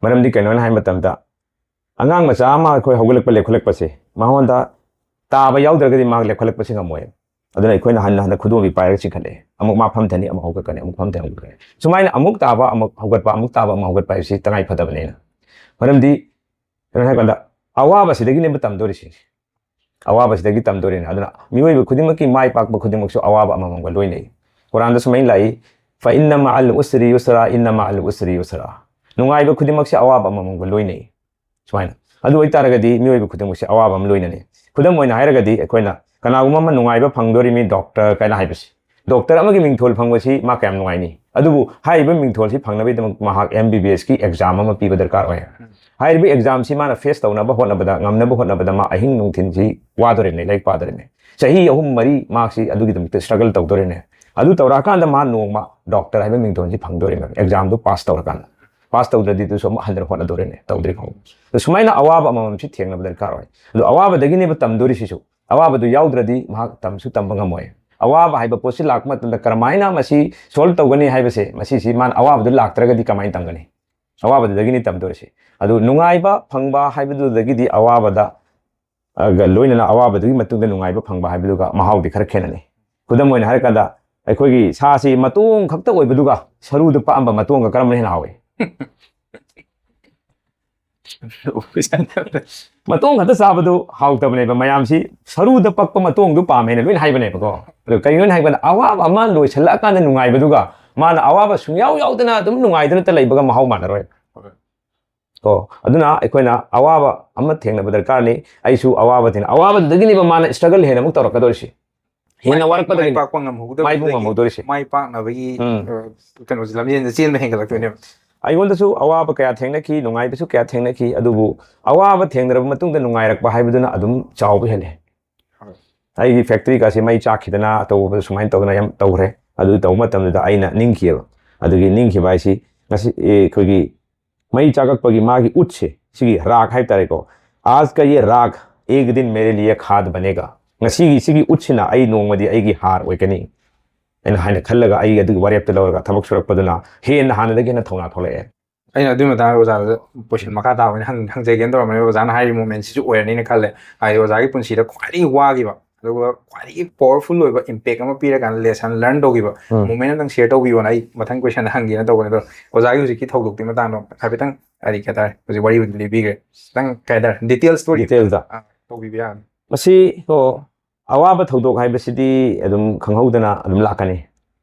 ꯃꯔꯝꯗꯤ ꯀꯩꯅꯣꯅ ꯍꯥꯏꯕ ꯃꯇꯝꯗ, ꯑꯉꯥꯡ ꯃꯆꯥ ꯑꯃ ꯑꯩꯈꯣꯏ ꯍꯧꯒꯠꯂꯛꯄ, ꯂꯦꯞꯈꯠꯂꯛꯄꯁꯦ, ꯃꯉꯣꯟꯗ ꯇꯥꯕ ꯌꯥꯎꯗ꯭ꯔꯒꯗꯤ ꯃꯍꯥꯛ ꯂꯦꯞꯈꯠꯂꯛꯄꯁꯤ ꯉꯝꯃꯣꯏ꯫ ꯑꯗꯨꯅ ꯑꯩꯈꯣꯏꯅ ꯍꯟꯅ ꯍꯟꯅ ꯈꯨꯗꯣꯝꯕꯤ ꯄꯥꯏꯔꯒ ꯆꯤꯡꯈꯠꯂꯛꯑꯦ꯫ ꯑꯃꯨꯛ ꯃꯥ ꯐꯝꯊꯅꯤ, ꯑꯃꯨꯛ ꯍꯧꯒꯠꯀꯅꯤ, ꯑꯃꯨꯛ ꯐꯝꯊꯅꯤ, ꯑꯃꯨꯛ ꯍꯧꯒꯠꯀꯅꯤ꯫ ꯁꯨꯃꯥꯏꯅ ꯑꯃꯨꯛ ꯇꯥꯕ, ꯑꯃꯨꯛ ꯍꯧꯒꯠꯄ, ꯑꯃꯨꯛ ꯇꯥꯕ, ꯑꯃꯨꯛ ꯍꯧꯒꯠꯄ ꯍꯥꯏꯕꯁꯤ ꯇꯉꯥꯏ ꯐꯗꯕꯅꯤꯅ꯫ ꯃꯔꯝꯗꯤ ꯀꯩꯅꯣ ꯍꯥꯏ ꯀꯥꯟꯗ, ꯑꯋꯥꯕꯁꯤꯗꯒꯤꯅꯦꯕ ꯇꯝꯗꯣꯔꯤꯁꯤ꯫ ꯑꯋꯥꯕꯁꯤꯗꯒꯤ ꯇꯝꯗꯣꯔꯤꯅꯤ꯫ ꯑꯗꯨꯅ ꯃꯤꯑꯣꯏꯕ ꯈꯨꯗꯤꯡꯃꯛꯀꯤ ꯃꯥꯏ ꯄꯥꯛꯄ ꯈꯨꯗꯤꯡꯃꯛꯁꯨ ꯑꯋꯥꯕ ꯑꯃꯃꯝꯒ ꯂꯣꯏꯅꯩ꯫ ꯀꯨꯔꯥꯟꯗ ꯁꯨꯃꯥꯏꯅ ꯂꯥꯛꯏ, "ꯐ ꯏꯟꯅ ꯃꯥ ꯑꯜ ꯎꯁꯔꯤ ꯌꯨꯁꯔꯥ, ꯏꯟꯅ ꯃꯥ ꯑꯜ ꯎꯁꯔꯤ ꯌꯨꯁꯔꯥ"꯫ ꯅꯨꯡꯉꯥꯏꯕ ꯈꯨꯗꯤꯡꯃꯛꯁꯦ ꯑꯋꯥꯕ ꯑꯃꯃꯝꯒ ꯂꯣꯏꯅꯩ꯫ ꯁꯨꯃꯥꯏꯅ꯫ ꯑꯗꯨ ꯑꯣꯏꯇꯥꯔꯒꯗꯤ ꯃꯤꯑꯣꯏꯕ ꯈꯨꯗꯤꯡꯃꯛꯁꯦ ꯑꯋꯥꯕ ꯑꯃ ꯂꯣꯏꯅꯅꯤ꯫ ꯈꯨꯗꯝ ꯑꯣꯏꯅ ꯍꯥꯏꯔꯒꯗꯤ, ꯑꯩꯈꯣꯏꯅ ꯀꯅꯥꯒꯨꯝꯕ ꯑꯃ ꯅꯨꯡꯉꯥꯏꯕ ꯐꯪꯗꯣꯔꯤꯃꯤ, ꯗꯣꯛꯇꯔ ꯀꯥꯏꯅ ꯍꯥꯏꯕꯁꯤ꯫ ꯗꯣꯛꯇꯔ ꯑꯃꯒꯤ ꯃꯤꯡꯊꯣꯜ ꯐꯪꯕꯁꯤ ꯃꯥ ꯀꯌꯥꯝ ꯅꯨꯡꯉꯥꯏꯅꯤ? ꯑꯗꯨꯕꯨ ꯍꯥꯏꯔꯤꯕ ꯃꯤꯡꯊꯣꯜꯁꯤ ꯐꯪꯅꯕꯒꯤꯗꯃꯛ ꯃꯍꯥꯛ ꯑꯦꯝ ꯕꯤ ꯕꯤ ꯑꯦꯁꯀꯤ ꯑꯦꯛꯖꯥꯝ ꯑꯃ ꯄꯤꯕ ꯗꯔꯀꯥꯔ ꯑꯣꯏ꯫ ꯍꯥꯏꯔꯤꯕ ꯑꯦꯛꯖꯥꯝꯁꯤ ꯃꯥꯅ ꯐꯦꯁ ꯇꯧꯅꯕ ꯍꯣꯠꯅꯕꯗ, ꯉꯝꯅꯕ ꯍꯣꯠꯅꯕꯗ ꯃꯥ ꯑꯍꯤꯡ ꯅꯨꯡꯊꯤꯟꯁꯤ ꯋꯥꯗꯣꯔꯤꯕꯅꯤ, ꯂꯥꯏꯔꯤꯛ ꯄꯥꯗꯣꯔꯤꯕꯅꯤ꯫ ꯆꯍꯤ ꯑꯍꯨꯝ ꯃꯔꯤ ꯃꯍꯥꯛꯁꯤ ꯑꯗꯨꯒꯤꯗꯃꯛꯇ ꯁ꯭ꯇ꯭ꯔꯒꯜ ꯇꯧꯗꯣꯔꯤꯅꯦ꯫ ꯑꯗꯨ ꯇꯧꯔꯛꯑꯀꯥꯟꯗ ꯃꯥ ꯅꯣꯡꯃ ꯗꯣꯛꯇꯔ ꯍꯥꯏꯕ ꯃꯤꯡꯊꯣꯟꯁꯤ ꯐꯪꯗꯣꯔꯤꯅꯦ, ꯑꯦꯛꯖꯥꯝꯗꯨ ꯄꯥꯁ ꯇꯧꯔꯀꯥꯟꯗ꯫ ꯄꯥꯁ ꯇꯧꯗ꯭ꯔꯗꯤ ꯑꯗꯨꯁꯨ ꯑꯃꯨꯛ ꯍꯟꯗꯅ ꯍꯣꯠꯅꯗꯣꯔꯤꯅꯦ, ꯇꯧꯗ꯭ꯔꯤ ꯐꯥꯎꯕ꯫ ꯑꯗꯨ ꯁꯨꯃꯥꯏꯅ ꯑꯋꯥꯕ ꯑꯃꯃꯝꯁꯤ ꯊꯦꯡꯅꯕ ꯗꯔꯀꯥꯔ ꯑꯣꯏ꯫ ꯑꯗꯣ ꯑꯋꯥꯕꯗꯒꯤꯅꯦꯕ ꯇꯝꯗꯣꯔꯤꯁꯤꯁꯨ꯫ ꯑꯋꯥꯕꯗꯨ ꯌꯥꯎꯗ꯭ꯔꯗꯤ ꯃꯍꯥꯛ ꯇꯝꯁꯨ ꯇꯝꯕ ꯉꯝꯃꯣꯏ꯫ ꯑꯋꯥꯕ ꯍꯥꯏꯕ ꯄꯣꯠꯁꯤ ꯂꯥꯛꯄ ꯃꯇꯝꯗ ꯀꯔꯝꯍꯥꯏꯅ ꯃꯁꯤ ꯁꯣꯜꯕ ꯇꯧꯒꯅꯤ ꯍꯥꯏꯕꯁꯦ, ꯃꯁꯤꯁꯤ ꯃꯥꯅ ꯑꯋꯥꯕꯗꯨ ꯂꯥꯛꯇ꯭ꯔꯒꯗꯤ ꯀꯃꯥꯏꯅ ꯇꯝꯒꯅꯤ? ꯑꯋꯥꯕꯗꯨꯗꯒꯤꯅꯤ ꯇꯝꯗꯣꯔꯤꯁꯤ꯫ ꯑꯗꯨ ꯅꯨꯡꯉꯥꯏꯕ ꯐꯪꯕ ꯍꯥꯏꯕꯗꯨꯗꯒꯤꯗꯤ ꯑꯋꯥꯕꯗ, ꯑ, ꯒ ꯂꯣꯏꯅꯅ ꯑꯋꯥꯕꯗꯨꯒꯤ ꯃꯇꯨꯡꯗ ꯅꯨꯡꯉꯥꯏꯕ ꯐꯪꯕ ꯍꯥꯏꯕꯗꯨꯒ ꯃꯍꯥꯎꯗꯤ ꯈꯔ ꯈꯦꯠꯅꯅꯤ꯫ ꯈꯨꯗꯝ ꯑꯣꯏꯅ ꯍꯥꯏꯔꯀꯥꯟꯗ, ꯑꯩꯈꯣꯏꯒꯤ ꯁꯥꯁꯤ ꯃꯇꯣꯡ ꯈꯛꯇ ꯑꯣꯏꯕꯗꯨꯒ ꯁꯔꯨꯗ ꯄꯛꯑꯝꯕ ꯃꯇꯣꯡꯒ ꯀꯔꯝꯕꯅ ꯍꯦꯟꯅ ꯍꯥꯎꯏ? ꯃꯇꯣꯡ ꯈꯛꯇ ꯆꯥꯕꯗꯨ ꯍꯥꯎꯇꯕꯅꯦꯕ꯫ ꯃꯌꯥꯝꯁꯤ ꯁꯔꯨꯗ ꯄꯛꯄ ꯃꯇꯣꯡꯗꯨ ꯄꯥꯝꯃꯦꯅ ꯂꯣꯏꯅ ꯍꯥꯏꯕꯅꯦꯕꯀꯣ꯫ ꯑꯗꯣ ꯀꯩꯒꯤꯅꯣ ꯍꯥꯏꯕꯗ, ꯑꯋꯥꯕ ꯑꯃ ꯂꯣꯏꯁꯤꯜꯂꯛꯑꯀꯥꯟꯗ ꯅꯨꯡꯉꯥꯏꯕꯗꯨꯒ ꯃꯥꯅ ꯑꯋꯥꯕ ꯁꯨꯡꯌꯥꯎ ꯌꯥꯎꯗꯅ ꯑꯗꯨꯝ ꯅꯨꯡꯉꯥꯏꯗꯨꯅꯇ ꯂꯩꯕꯒ ꯃꯍꯥꯎ ꯃꯥꯟꯅꯔꯣꯏ꯫ ꯀꯣ, ꯑꯗꯨꯅ ꯑꯩꯈꯣꯏꯅ ꯑꯋꯥꯕ ꯑꯃ ꯊꯦꯡꯅꯕ ꯗꯔꯀꯥꯔꯅꯤ꯫ ꯑꯩꯁꯨ ꯑꯋꯥꯕ ꯊꯦꯡꯅ-, ꯑꯋꯥꯕꯗꯨꯗꯒꯤꯅꯦꯕ ꯃꯥꯅ ꯁ꯭ꯇ꯭ꯔꯒꯜ ꯍꯦꯟꯅ ꯑꯃꯨꯛ ꯇꯧꯔꯛꯀꯗꯧꯔꯤꯁꯤ, ꯍꯦꯟꯅ ꯃꯥꯏ ꯋꯥꯔꯛꯄꯗꯒꯤꯅꯤ꯫ ꯄꯥꯛꯄ ꯉꯝꯍꯧꯗꯕꯗꯒꯤ ꯃꯥꯏꯕꯨ ꯉꯝꯍꯧꯗꯧꯔꯤꯁꯤ꯫ ꯃꯥꯏ ꯄꯥꯛꯅꯕꯒꯤ, ꯎꯝ꯫ ꯑ, ꯀꯩꯅꯣꯁꯦ, ꯂꯝꯖꯦꯜꯁꯦ ꯆꯦꯟꯕ ꯍꯦꯟꯒꯠꯂꯛꯇꯣꯏꯅꯦꯕ꯫ ꯑꯩꯉꯣꯟꯗꯁꯨ ꯑꯋꯥꯕ ꯀꯌꯥ ꯊꯦꯡꯅꯈꯤ, ꯅꯨꯡꯉꯥꯏꯕꯁꯨ ꯀꯌꯥ ꯊꯦꯡꯅꯈꯤ, ꯑꯗꯨꯕꯨ ꯑꯋꯥꯕ ꯊꯦꯡꯅꯔꯕ ꯃꯇꯨꯡꯗ ꯅꯨꯡꯉꯥꯏꯔꯛꯄ ꯍꯥꯏꯕꯗꯨꯅ ꯑꯗꯨꯝ ꯆꯥꯎꯕ ꯍꯦꯜꯂꯤ꯫ ꯍꯣꯏ꯫ ꯑꯩꯒꯤ ꯐꯦꯛꯇ꯭ꯔꯤꯒꯁꯦ ꯃꯩ ꯆꯥꯛꯈꯤꯗꯅ ꯇꯧꯕꯗ ꯁꯨꯃꯥꯏꯅ ꯇꯧꯗꯅ ꯌꯥꯝ ꯇꯧꯈ꯭ꯔꯦ꯫ ꯑꯗꯨ ꯇꯧꯕ ꯃꯇꯝꯗꯨꯗ ꯑꯩꯅ ꯅꯤꯡꯈꯤꯑꯕ꯫ ꯑꯗꯨꯒꯤ ꯅꯤꯡꯈꯤꯕ ꯍꯥꯏꯁꯤ ꯉꯁꯤ, ꯑꯦ, ꯑꯩꯈꯣꯏꯒꯤ ꯃꯩ ꯆꯥꯛꯂꯛꯄꯒꯤ ꯃꯥꯒꯤ ꯎꯠꯁꯦ, ꯁꯤꯒꯤ ꯔꯥꯒ ꯍꯥꯏꯕ ꯇꯥꯔꯦꯀꯣ, "आज का ये राग एक दिन मेरे लिए खाद बनेगा", ꯉꯁꯤꯒꯤ ꯁꯤꯒꯤ ꯎꯠꯁꯤꯅ ꯑꯩ ꯅꯣꯡꯃꯗꯤ ꯑꯩꯒꯤ ꯍꯥꯔ ꯑꯣꯏꯒꯅꯤ, ꯑꯩꯅ ꯍꯥꯏꯅ ꯈꯜꯂꯒ ꯑꯩ ꯑꯗꯨꯒꯤ ꯋꯥꯔꯦꯞꯇ ꯂꯧꯔꯒ ꯊꯕꯛ ꯁꯨꯔꯛꯄꯗꯨꯅ ꯍꯦꯟꯅ ꯍꯥꯟꯅꯗꯒꯤ ꯍꯦꯟꯅ ꯊꯧꯅꯥ ꯊꯣꯛꯂꯛꯑꯦ꯫ ꯑꯩꯅ ꯑꯗꯨꯒꯤ ꯃꯇꯥꯡꯗ ꯑꯣꯖꯥꯗ ꯀꯣꯏꯁꯟ ꯃꯈꯥ ꯇꯥꯕ ꯑꯣꯏꯅ ꯍꯪ-, ꯍꯪꯖꯒꯦꯅ ꯇꯧꯔꯝꯕꯅꯦ꯫ ꯑꯣꯖꯥꯅ ꯍꯥꯏꯔꯤꯕ ꯃꯣꯃꯦꯟꯁꯤꯁꯨ ꯑꯣꯏꯔꯅꯤꯅ ꯈꯜꯂꯦ꯫ ꯍꯥꯏꯗꯤ ꯑꯣꯖꯥꯒꯤ ꯄꯨꯟꯁꯤꯗ ꯈ꯭ꯋꯥꯏꯗꯒꯤ ꯋꯥꯈꯤꯕ, ꯑꯗꯨꯒ ꯈ꯭ꯋꯥꯏꯗꯒꯤ ꯄꯥꯋꯔꯐꯨꯜ ꯑꯣꯏꯕ ꯏꯝꯄꯦꯛ ꯑꯃ ꯄꯤꯔꯀꯥꯟꯗ ꯂꯦꯁꯟ ꯂꯔꯟ ꯇꯧꯈꯤꯕ ꯎꯝ꯫ ꯃꯣꯃꯦꯟ ꯑꯝꯇꯪ ꯁꯤꯌꯔ ꯇꯧꯕꯤꯌꯣꯅ ꯑꯩ ꯃꯊꯪ ꯀꯣꯏꯁꯟ ꯍꯪꯒꯦꯅ ꯇꯧꯕꯅꯦ꯫ ꯑꯗꯣ ꯑꯣꯖꯥꯒꯤ ꯍꯧꯖꯤꯛꯀꯤ ꯊꯧꯗꯣꯛꯇꯨꯒꯤ ꯃꯇꯥꯡꯗꯣ ꯍꯥꯏꯐꯦꯠꯇꯪ, ꯍꯥꯏꯗꯤ, ꯀꯩ ꯍꯥꯏꯇꯥꯔꯦ, ꯍꯧꯖꯤꯛ ꯋꯥꯔꯤꯕꯨꯗꯤ ꯂꯤꯕꯤꯈ꯭ꯔꯦ꯫ ꯈꯤꯇꯪ, ꯀꯩ ꯍꯥꯏꯇꯥꯔꯦ, ꯗꯤꯇꯦꯜ ꯁ꯭ꯇꯣꯔꯤ ꯗꯤꯇꯦꯜꯗ꯫ ꯑꯥ, ꯇꯧꯕꯤꯕ ꯌꯥꯒꯅꯤ꯫ ꯃꯁꯤ, ꯀꯣ, ꯑꯋꯥꯕ ꯊꯧꯗꯣꯛ ꯍꯥꯏꯕꯁꯤꯗꯤ ꯑꯗꯨꯝ ꯈꯪꯍꯧꯗꯅ ꯑꯗꯨꯝ ꯂꯥꯛꯀꯅꯤ꯫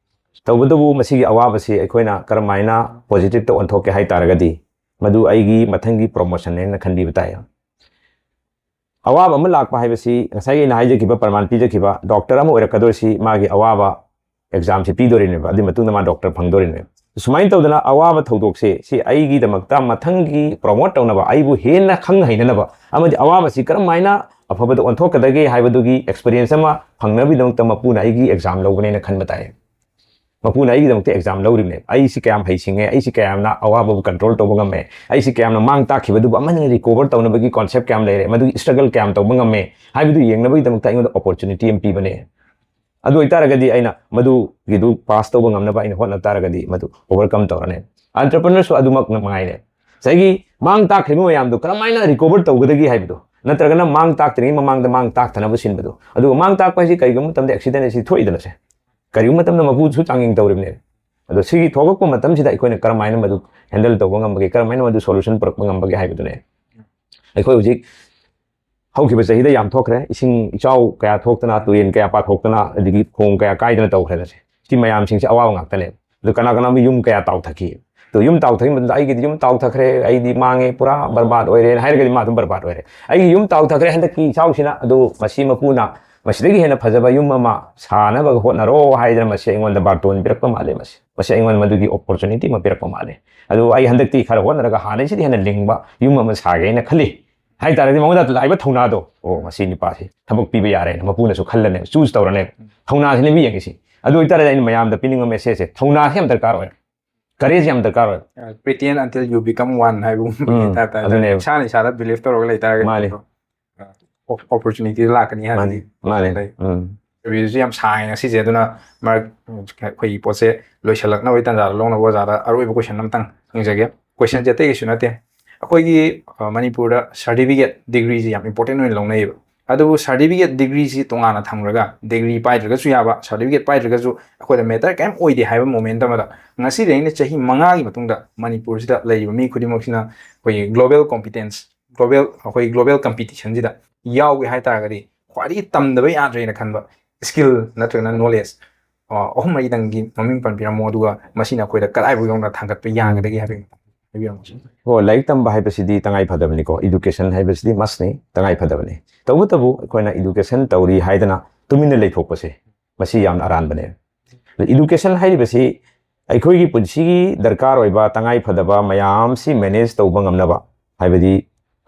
ꯇꯧꯕꯇꯕꯨ ꯃꯁꯤꯒꯤ ꯑꯋꯥꯕꯁꯤ ꯑꯩꯈꯣꯏꯅ ꯀꯔꯝꯍꯥꯏꯅ ꯄꯣꯖꯤꯇꯤꯚꯇ ꯑꯣꯟꯊꯣꯛꯀꯦ ꯍꯥꯏ ꯇꯥꯔꯒꯗꯤ, ꯃꯗꯨ ꯑꯩꯒꯤ ꯃꯊꯪꯒꯤ ꯄ꯭ꯔꯣꯃꯣꯁꯟꯅꯦꯅ ꯈꯟꯕꯤꯕ ꯇꯥꯏ꯫ ꯑꯋꯥꯕ ꯑꯃ ꯂꯥꯛꯄ ꯍꯥꯏꯕꯁꯤ ꯉꯁꯥꯏꯒꯤ ꯑꯩꯅ ꯍꯥꯏꯖꯈꯤꯕ, ꯄ꯭ꯔꯃꯥꯟ ꯄꯤꯖꯈꯤꯕ, ꯗꯣꯛꯇꯔ ꯑꯃ ꯑꯣꯏꯔꯛꯀꯗꯣꯏꯁꯤ ꯃꯥꯒꯤ ꯑꯋꯥꯕ ꯑꯦꯛꯖꯥꯝꯁꯤ ꯄꯤꯗꯣꯔꯤꯅꯦꯕ, ꯑꯗꯨꯒꯤ ꯃꯇꯨꯡꯗ ꯃꯥ ꯗꯣꯛꯇꯔ ꯐꯪꯗꯣꯔꯤꯅꯦꯕ꯫ ꯁꯨꯃꯥꯏꯅ ꯇꯧꯗꯅ ꯑꯋꯥꯕ ꯊꯧꯗꯣꯛꯁꯦ ꯁꯤ ꯑꯩꯒꯤꯗꯃꯛꯇ ꯃꯊꯪꯒꯤ ꯄ꯭ꯔꯣꯃꯣꯠ ꯇꯧꯅꯕ, ꯑꯩꯕꯨ ꯍꯦꯟꯅ ꯈꯪ ꯍꯩꯅꯅꯕ ꯑꯃꯗꯤ ꯑꯋꯥꯕꯁꯤ ꯀꯔꯝ ꯍꯥꯏꯅ ꯑꯐꯕꯗ ꯑꯣꯟꯊꯣꯛꯀꯗꯒꯦ ꯍꯥꯏꯕꯗꯨꯒꯤ ꯑꯦꯛꯁꯄꯤꯔꯤꯌꯦꯟꯁ ꯑꯃ ꯐꯪꯅꯕꯒꯤꯗꯃꯛꯇ ꯃꯄꯨꯅ ꯑꯩꯒꯤ ꯑꯦꯛꯖꯥꯝ ꯂꯧꯕꯅꯦꯅ ꯈꯟꯕ ꯇꯥꯏ꯫ ꯃꯄꯨꯅ ꯑꯩꯒꯤꯗꯃꯛꯇ ꯑꯦꯛꯖꯥꯝ ꯂꯧꯔꯤꯕꯅꯦ꯫ ꯑꯩꯁꯤ ꯀꯌꯥꯝ ꯍꯩꯁꯤꯡꯉꯦ, ꯑꯩꯁꯤ ꯀꯌꯥꯝꯅ ꯑꯋꯥꯕꯕꯨ ꯀꯟꯇ꯭ꯔꯣꯜ ꯇꯧꯕ ꯉꯝꯃꯦ, ꯑꯩꯁꯤ ꯀꯌꯥꯝꯅ ꯃꯥꯡ ꯇꯥꯛꯈꯤꯕꯗꯨꯕꯨ ꯑꯃꯅ ꯔꯤꯀꯣꯚꯔ ꯇꯧꯅꯕꯒꯤ ꯀꯣꯟꯁꯦꯞ ꯀꯌꯥꯝ ꯂꯩꯔꯦ, ꯃꯗꯨꯒꯤ ꯁ꯭ꯇ꯭ꯔꯒꯜ ꯀꯌꯥꯝ ꯇꯧꯕ ꯉꯝꯃꯦ ꯍꯥꯏꯕꯗꯨ ꯌꯦꯡꯅꯕꯒꯤꯗꯃꯛꯇ ꯑꯩꯉꯣꯟꯗ ꯑꯣꯄꯣꯔꯆꯨꯅꯤꯇꯤ ꯑꯃ ꯄꯤꯕꯅꯦ꯫ ꯑꯗꯨ ꯑꯣꯏꯇꯥꯔꯒꯗꯤ ꯑꯩꯅ ꯃꯗꯨꯒꯤꯗꯨ ꯄꯥꯁ ꯇꯧꯕ ꯉꯝꯅꯕ ꯑꯩꯅ ꯍꯣꯠꯅ ꯇꯥꯔꯒꯗꯤ ꯃꯗꯨ ꯑꯣꯚꯔꯀꯝ ꯇꯧꯔꯅꯤ꯫ ꯑꯦꯟꯇꯔꯄ꯭ꯔꯤꯅꯔꯁꯨ ꯑꯗꯨꯃꯛ ꯃꯉꯥꯏꯔꯦ꯫ ꯉꯁꯥꯏꯒꯤ ꯃꯥꯡ ꯇꯥꯛꯈ꯭ꯔꯤꯕ ꯃꯌꯥꯝꯗꯨ ꯀꯔꯝꯍꯥꯏꯅ ꯔꯤꯀꯣꯚꯔ ꯇꯧꯒꯗꯒꯦ ꯍꯥꯏꯕꯗꯨ, ꯅꯠꯇ꯭ꯔꯒꯅ ꯃꯥꯡ ꯇꯥꯛꯇ꯭ꯔꯤꯉꯩ ꯃꯃꯥꯡꯗ ꯃꯥꯡ ꯇꯥꯛꯊꯅꯕ ꯁꯤꯟꯕꯗꯨ꯫ ꯑꯗꯨꯒ ꯃꯥꯡ ꯇꯥꯛꯄ ꯍꯥꯏꯁꯤ ꯀꯔꯤꯒꯨꯝꯕ ꯃꯇꯝꯗ ꯑꯦꯛꯁꯤꯗꯦꯟ ꯑꯁꯤ ꯊꯣꯛꯏꯗꯅꯁꯦ, ꯀꯔꯤꯒꯨꯝꯕ ꯃꯇꯝꯗ ꯃꯄꯨꯁꯨ ꯆꯥꯡꯌꯦꯡ ꯇꯧꯔꯤꯕꯅꯦ꯫ ꯑꯗꯣ ꯁꯤꯒꯤ ꯊꯣꯛꯂꯛꯄ ꯃꯇꯝꯁꯤꯗ ꯑꯩꯈꯣꯏꯅ ꯀꯔꯝꯍꯥꯏꯅ ꯃꯗꯨ ꯍꯦꯟꯗꯜ ꯇꯧꯕ ꯉꯝꯕꯒꯦ, ꯀꯔꯝꯍꯥꯏꯅ ꯃꯗꯨ ꯁꯣꯂꯨꯁꯟ ꯄꯨꯔꯛꯄ ꯉꯝꯕꯒꯦ ꯍꯥꯏꯕꯗꯨꯅꯦ꯫ ꯑꯩꯈꯣꯏ ꯍꯧꯖꯤꯛ ꯍꯧꯈꯤꯕ ꯆꯍꯤꯗ ꯌꯥꯝ ꯊꯣꯛꯈ꯭ꯔꯦ, ꯏꯁꯤꯡ ꯏꯆꯥꯎ ꯀꯌꯥ ꯊꯣꯛꯇꯅ, ꯇꯨꯔꯦꯟ ꯀꯌꯥ ꯄꯥꯊꯣꯛꯇꯅ, ꯑꯗꯒꯤ ꯈꯣꯡ ꯀꯌꯥ ꯀꯥꯏꯗꯅ ꯇꯧꯈ꯭ꯔꯦꯅꯁꯦ꯫ ꯁꯤ ꯃꯌꯥꯝꯁꯤꯡꯁꯦ ꯑꯋꯥꯕ ꯉꯥꯛꯇꯅꯦꯕ꯫ ꯑꯗꯨ ꯀꯅꯥ ꯀꯅꯥꯒꯨꯝꯕ ꯌꯨꯝ ꯀꯌꯥ ꯇꯥꯎꯊꯈꯤ꯫ ꯑꯗꯣ ꯌꯨꯝ ꯇꯥꯎꯊꯈꯤꯕ ꯃꯇꯝꯗ "ꯑꯩꯒꯤꯗꯤ ꯌꯨꯝ ꯇꯥꯎꯊꯈ꯭ꯔꯦ, ꯑꯩꯗꯤ ꯃꯥꯡꯉꯦ, ꯄꯨꯔꯥ ꯕꯔꯕꯥꯗ ꯑꯣꯏꯔꯦꯅ" ꯍꯥꯏꯔꯒꯗꯤ ꯃꯥ ꯑꯗꯨꯝ ꯕꯔꯕꯥꯗ ꯑꯣꯏꯔꯦ꯫ "ꯑꯩꯒꯤ ꯌꯨꯝ ꯇꯥꯎꯊꯈ꯭ꯔꯦ ꯍꯟꯗꯛꯀꯤ ꯏꯆꯥꯎꯁꯤꯅ", ꯑꯗꯨ ꯃꯁꯤ ꯃꯄꯨꯅ ꯃꯁꯤꯗꯒꯤ ꯍꯦꯟꯅ ꯐꯖꯕ ꯌꯨꯝ ꯑꯃ ꯁꯥꯅꯕ ꯍꯣꯠꯅꯔꯣ ꯍꯥꯏꯗꯅ ꯃꯁꯤ ꯑꯩꯉꯣꯟꯗ ꯕꯥꯔꯇꯣꯟ ꯄꯤꯔꯛꯄ ꯃꯥꯜꯂꯦ꯫ ꯃꯁꯤ, ꯃꯁꯤ ꯑꯩꯉꯣꯟꯗ ꯃꯗꯨꯒꯤ ꯑꯣꯄꯣꯔꯆꯨꯅꯤꯇꯤ ꯑꯃ ꯄꯤꯔꯛꯄ ꯃꯥꯜꯂꯦ꯫ ꯑꯗꯨ ꯑꯩ ꯍꯟꯗꯛꯇꯤ ꯈꯔ ꯍꯣꯠꯅꯔꯒ ꯍꯥꯟꯅꯩꯁꯤꯗꯤ ꯍꯦꯟꯅ ꯂꯤꯡꯕ ꯌꯨꯝ ꯑꯃ ꯁꯥꯒꯦꯅ ꯈꯜꯂꯤ ꯍꯥꯏ ꯇꯥꯔꯒꯗꯤ ꯃꯉꯣꯟꯗ ꯂꯥꯛꯏꯕ ꯊꯧꯅꯥꯗꯣ, "ꯑꯣ, ꯃꯁꯤ ꯅꯨꯄꯥꯁꯤ ꯊꯕꯛ ꯄꯤꯕ ꯌꯥꯔꯦꯅ" ꯃꯄꯨꯅꯁꯨ ꯈꯜꯂꯅꯦꯕ, ꯆꯨꯁ ꯇꯧꯔꯅꯦꯕ꯫ ꯊꯧꯅꯥꯁꯤꯅꯦꯕ ꯌꯦꯡꯉꯤꯁꯤ꯫ ꯑꯗꯨ ꯑꯣꯏꯇꯥꯔꯗꯤ ꯑꯩꯅ ꯃꯌꯥꯝꯗ ꯄꯤꯅꯤꯡꯕ ꯃꯦꯁꯦꯖꯁꯦ, ꯊꯧꯅꯥꯁꯤ ꯌꯥꯝ ꯗꯔꯀꯥꯔ ꯑꯣꯏ, ꯀꯔꯦꯖ ꯌꯥꯝ ꯗꯔꯀꯥꯔ ꯑꯣꯏ꯫ Pretend until you become one ꯍꯥꯏꯕꯒꯨꯝꯕꯒꯤ um, type ꯇ ꯍꯥꯏꯇꯥꯔꯦ꯫ ꯑꯗꯨꯅꯦꯕ꯫ ꯏꯁꯥꯅ ꯏꯁꯥꯗ ꯕꯤꯂꯤꯐ ꯇꯧꯔꯒ ꯂꯩꯇꯥꯔꯒꯗꯤ ꯃꯥꯅꯤ꯫ opportunity ꯂꯥꯛꯀꯅꯤ ꯍꯥꯏꯕꯒꯤ ꯃꯥꯅꯤ꯫ ꯂꯩ꯫ ꯎꯝ꯫ ꯏꯟꯇꯔꯚꯤꯌꯨꯁꯤ ꯌꯥꯝ ꯁꯥꯡꯉꯦ ꯉꯁꯤꯁꯦ, ꯑꯗꯨꯅ ꯃꯔꯛ ꯑꯩꯈꯣꯏꯒꯤ ꯄꯣꯠꯁꯦ ꯂꯣꯏꯁꯤꯜꯂꯛꯅꯕꯒꯤ ꯇꯥꯟꯖꯥꯗ ꯂꯧꯅꯕ ꯑꯣꯖꯥꯗ ꯑꯔꯣꯏꯕ ꯀꯣꯏꯁꯟ ꯑꯃꯇꯪ ꯍꯪꯖꯒꯦ꯫ ꯀꯣꯏꯁꯟꯁꯦ ꯑꯇꯩꯒꯤꯁꯨ ꯅꯠꯇꯦ, ꯑꯩꯈꯣꯏꯒꯤ ꯑ, ꯃꯅꯤꯄꯨꯔꯗ ꯁꯥꯔꯇꯤꯐꯤꯀꯦꯠ ꯗꯤꯒ꯭ꯔꯤꯁꯤ ꯌꯥꯝ ꯏꯝꯄꯣꯔꯇꯦꯟ ꯑꯣꯏꯅ ꯂꯧꯅꯩꯌꯦꯕ꯫ ꯑꯗꯨꯕꯨ ꯁꯥꯔꯇꯤꯐꯤꯀꯦꯠ ꯗꯤꯒ꯭ꯔꯤꯁꯤ ꯇꯣꯉꯥꯟꯅ ꯊꯝꯈ꯭ꯔꯒ, ꯗꯤꯒ꯭ꯔꯤ ꯄꯥꯏꯗ꯭ꯔꯒꯁꯨ ꯌꯥꯕ, ꯁꯥꯔꯇꯤꯐꯤꯀꯦꯠ ꯄꯥꯏꯗ꯭ꯔꯒꯁꯨ ꯑꯩꯈꯣꯏꯗ ꯃꯦꯇꯔ ꯀꯔꯤꯝ ꯑꯣꯏꯗꯦ ꯍꯥꯏꯕ ꯃꯣꯃꯦꯟ ꯑꯃꯗ, ꯉꯁꯤꯗꯒꯤꯅ ꯆꯍꯤ ꯃꯉꯥꯒꯤ ꯃꯇꯨꯡꯗ ꯃꯅꯤꯄꯨꯔꯁꯤꯗ ꯂꯩꯔꯤꯕ ꯃꯤ ꯈꯨꯗꯤꯡꯃꯛꯁꯤꯅ ꯑꯩꯈꯣꯏꯒꯤ ꯒ꯭ꯂꯣꯕꯦꯜ ꯀꯣꯝꯄꯤꯇꯦꯟꯁ, ꯒ꯭ꯂꯣꯕꯦꯜ, ꯑꯩꯈꯣꯏ ꯒ꯭ꯂꯣꯕꯦꯜ ꯀꯝꯄꯤꯇꯤꯁꯟꯁꯤꯗ ꯌꯥꯎꯒꯦ ꯍꯥꯏ ꯇꯥꯔꯒꯗꯤ ꯈ꯭ꯋꯥꯏꯗꯒꯤ ꯇꯝꯗꯕ ꯌꯥꯗ꯭ꯔꯦꯅ ꯈꯟꯕ ꯁ꯭ꯀꯤꯜ ꯅꯠꯇ꯭ꯔꯒꯅ ꯅꯣꯂꯦꯖ ꯑꯍꯨꯝ ꯃꯔꯤꯗꯪꯒꯤ ꯃꯃꯤꯡ ꯄꯟꯕꯤꯔꯝꯃꯣ, ꯑꯗꯨꯒ ꯃꯁꯤꯅ ꯑꯩꯈꯣꯏꯗ ꯀꯗꯥꯏꯐꯥꯎ ꯌꯧꯅ ꯊꯥꯡꯒꯠꯄ ꯌꯥꯒꯗꯒꯦ ꯍꯥꯏꯕꯒꯤ ꯃꯇꯥꯡꯗ ꯍꯥꯏꯕꯤꯔꯝꯃꯨ꯫ ꯍꯣ, ꯂꯥꯏꯔꯤꯛ ꯇꯝꯕ ꯍꯥꯏꯕꯁꯤꯗꯤ ꯇꯉꯥꯏ ꯐꯗꯕꯅꯤꯀꯣ, ꯏꯗꯨꯀꯦꯁꯟ ꯍꯥꯏꯕꯁꯤꯗꯤ ꯃꯁꯅꯤ, ꯇꯉꯥꯏ ꯐꯗꯕꯅꯤ꯫ ꯇꯧꯕꯇꯕꯨ ꯑꯩꯈꯣꯏꯅ ꯏꯗꯨꯀꯦꯁꯟ ꯇꯧꯔꯤ ꯍꯥꯏꯗꯅ ꯇꯨꯃꯤꯟꯅ ꯂꯩꯊꯣꯛꯄꯁꯦ, ꯃꯁꯤ ꯌꯥꯝꯅ ꯑꯔꯥꯟꯕꯅꯦ꯫ ꯏꯗꯨꯀꯦꯁꯟ ꯍꯥꯏꯔꯤꯕꯁꯤ ꯑꯩꯈꯣꯏꯒꯤ ꯄꯨꯟꯁꯤꯒꯤ ꯗꯔꯀꯥꯔ ꯑꯣꯏꯕ ꯇꯉꯥꯏ ꯐꯗꯕ ꯃꯌꯥꯝꯁꯤ ꯃꯦꯅꯦꯖ ꯇꯧꯕ ꯉꯝꯅꯕ, ꯍꯥꯏꯕꯗꯤ